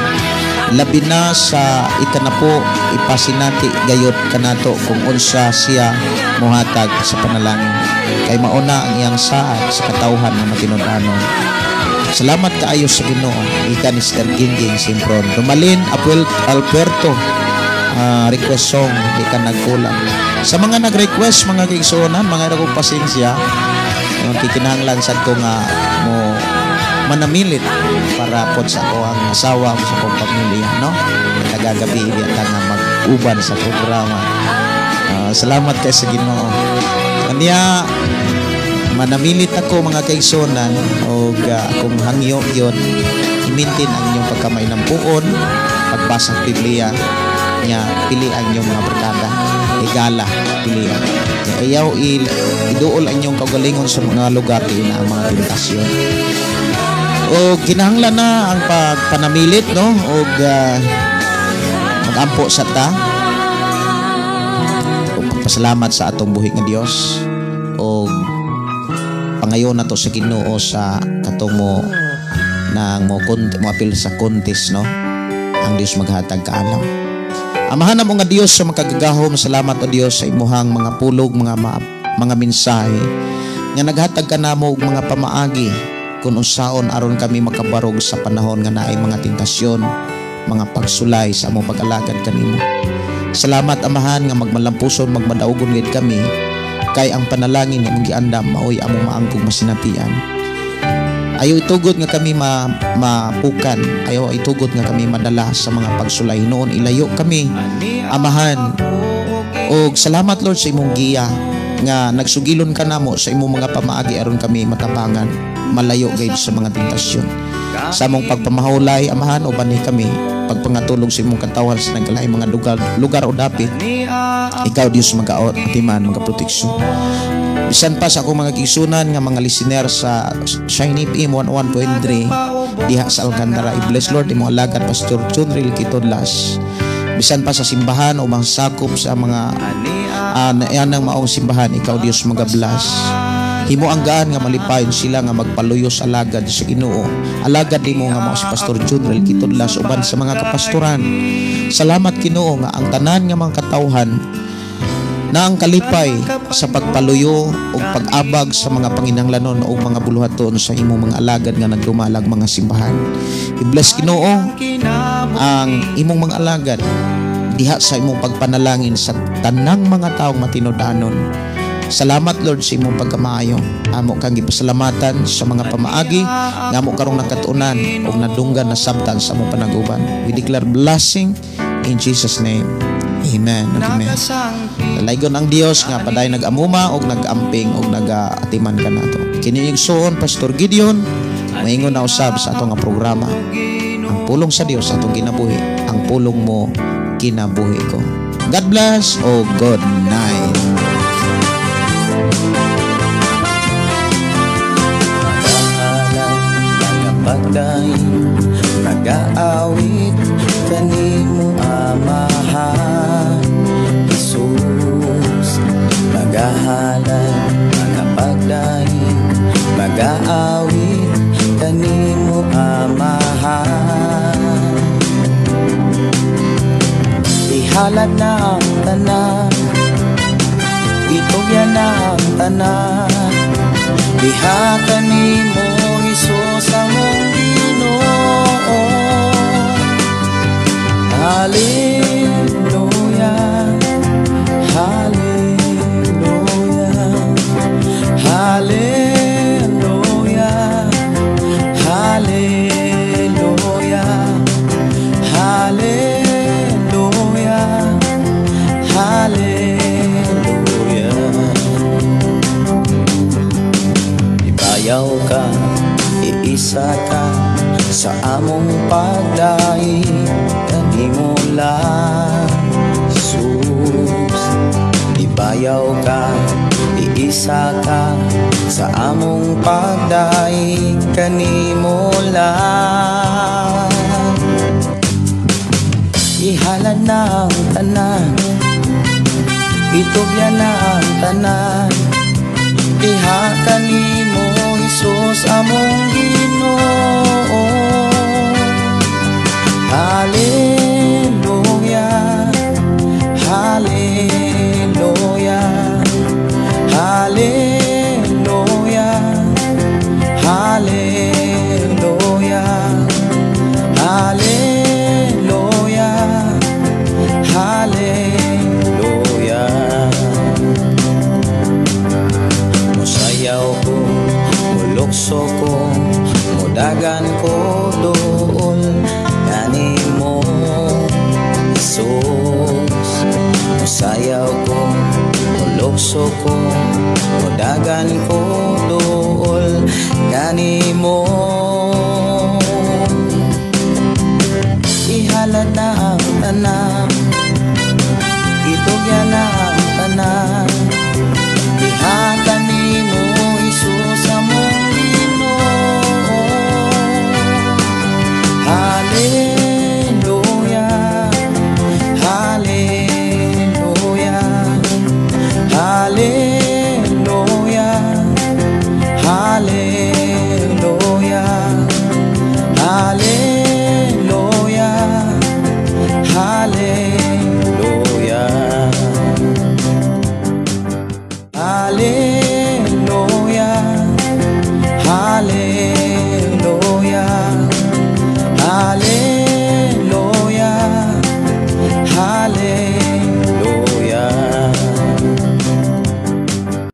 Speaker 2: Labi na sa ikanapo, ipasinati gayot kanato kung unsa siya mohatag sa panalangin. Kay mauna ang iyang saad sa katawhan nga matinud-anon. Salamat kaayo sa Ginoo. Ika ni Sister Gingging Simpron. Dumalin Apuel Alberto, request song, di ka nagkulang. Sa mga nag-request, mga kaigsuonan, mga kong pasensya, yung kikinahanglan sad ko nga mo manamilit para pod sa ako ang asawa sa akong pamilya, no? Nagagabi di ta nga mag-uban sa programa. Salamat kay sa Ginoo. Kanya manamilit ako, mga kaigsuonan, og akong hangyo gyud, i-maintain ang inyong pagkamainampuon, pagbasa sa Biblia nya, pili ang inyong mga barkada, higala, pili. Ayaw iduol ang inyong kaugalingon sa mga lugar di na ang mga tentasyon. O kinahanglan na ang pagpanamilit, no, og magampo sa ta o pagpasalamat sa atong buhi nga Dios o pangayon nato sa Ginoo sa katong mo nang mo apil sa contest, no, ang Dios maghatag kaalam. Amahan mo nga Dios sa makagagahom, salamat o Dios sa imuhang mga pulog, mga mensahe nga naghatag ka namo og mga pamaagi kung unsaon aron kami makabarog sa panahon nga naay mga tentasyon, mga pagsulay sa among pag-alagad kanimo. Salamat, Amahan, nga magmalampuson, magmadaugon gid kami kay ang panalangin nga imong giandam maoy among maangkong masinatian. Ayaw itugot nga kami mapukan, ayaw itugot nga kami madala sa mga pagsulay. Noon ilayo kami, Amahan. Og salamat, Lord, sa imong giya nga nagsugilon ka namo sa imong mga pamaagi aron kami matapangan, malayo gayud sa mga tentasyon. Sa among pagpamahulay, Amahan, uban ni kami pagpangatulog sa imong katawhan sa nagkalaing mga lugar o dapit. Ikaw, Dios, magaatiman, magaproteksyon. Bisan pa sa akong mga kigsunan nga mga listener sa Shine FM 101.3 diha sa Alcantara. I-bless, Lord, imong alagad Pastor Junril Kitodlas. Bisan pa sa simbahan o mga sakop sa mga yanang maong simbahan, ikaw, Dios, magabless. Himo ang gaan nga malipayon sila nga magpaluyo sa alagad sa Ginoo. Alagad nimo nga mao si Pastor Junrel Kitudlas uban sa mga kapastoran. Salamat, Ginoo, nga ang tanan nga mga katawhan na ang kalipay sa pagpaluyo o pag-abag sa mga panginanglanon o mga buluhaton sa imong mga alagad nga nagdumalag mga simbahan. I-bless, Ginoo, ang imong mga alagad diha sa imong pagpanalangin sa tanang mga taong matinud-anon. Salamat, Lord, sa imong pagkamaayo. Amo kang gipasalamatan sa mga pamaagi nga amo karong nakatunan ug nadunggan na sabtan sa among panaguban. We declare blessing in Jesus' name. Amen. Amen. Dalaygon ang Dios nga padayon nag-amuma og nag-amping og nagaatiman kanato. Kini igsoon Pastor Gideon, maingon na usab sa atong nga programa. Ang Pulong sa Dios atong kinabuhi, ang pulong mo kinabuhi ko. God bless o good night.
Speaker 1: Pagdaing nagaawit kanimo, Amahan Jesus, magahalad, magapagdaing, magaawit kanimo, Amahan. Ihalad na ang tanan, itugyan na ang tanan diha kanimo, Hesus among Ginoo. Hallelujah, Hallelujah, Hallelujah, Hallelujah, Hallelujah, Hallelujah. Ibayaw ka, iisa ka sa among pagdaig kanimo lang, Jesus. Ibayaw ka, iisa ka sa among pagdaig kanimo lang. Ihalad na ang tanan, itugyan na ang tanan diha kanimo, Hesus among Ginoo. Hallelujah, Hallelujah, Hallelujah, Hallelujah, Hallelujah, Hallelujah. Musayaw ko, mulukso ko, mudagan ko dool kanimo, Jesus. Musayaw ko, mulukso ko, mudagan ko dool kanimo. Ihalad na ang tanan, itugyan na ang tanan diha kanimo, Hesus among Ginoo. Hallelujah, Hallelujah, Hallelujah, Hallelujah, Hallelujah, Hallelujah. Hallelujah.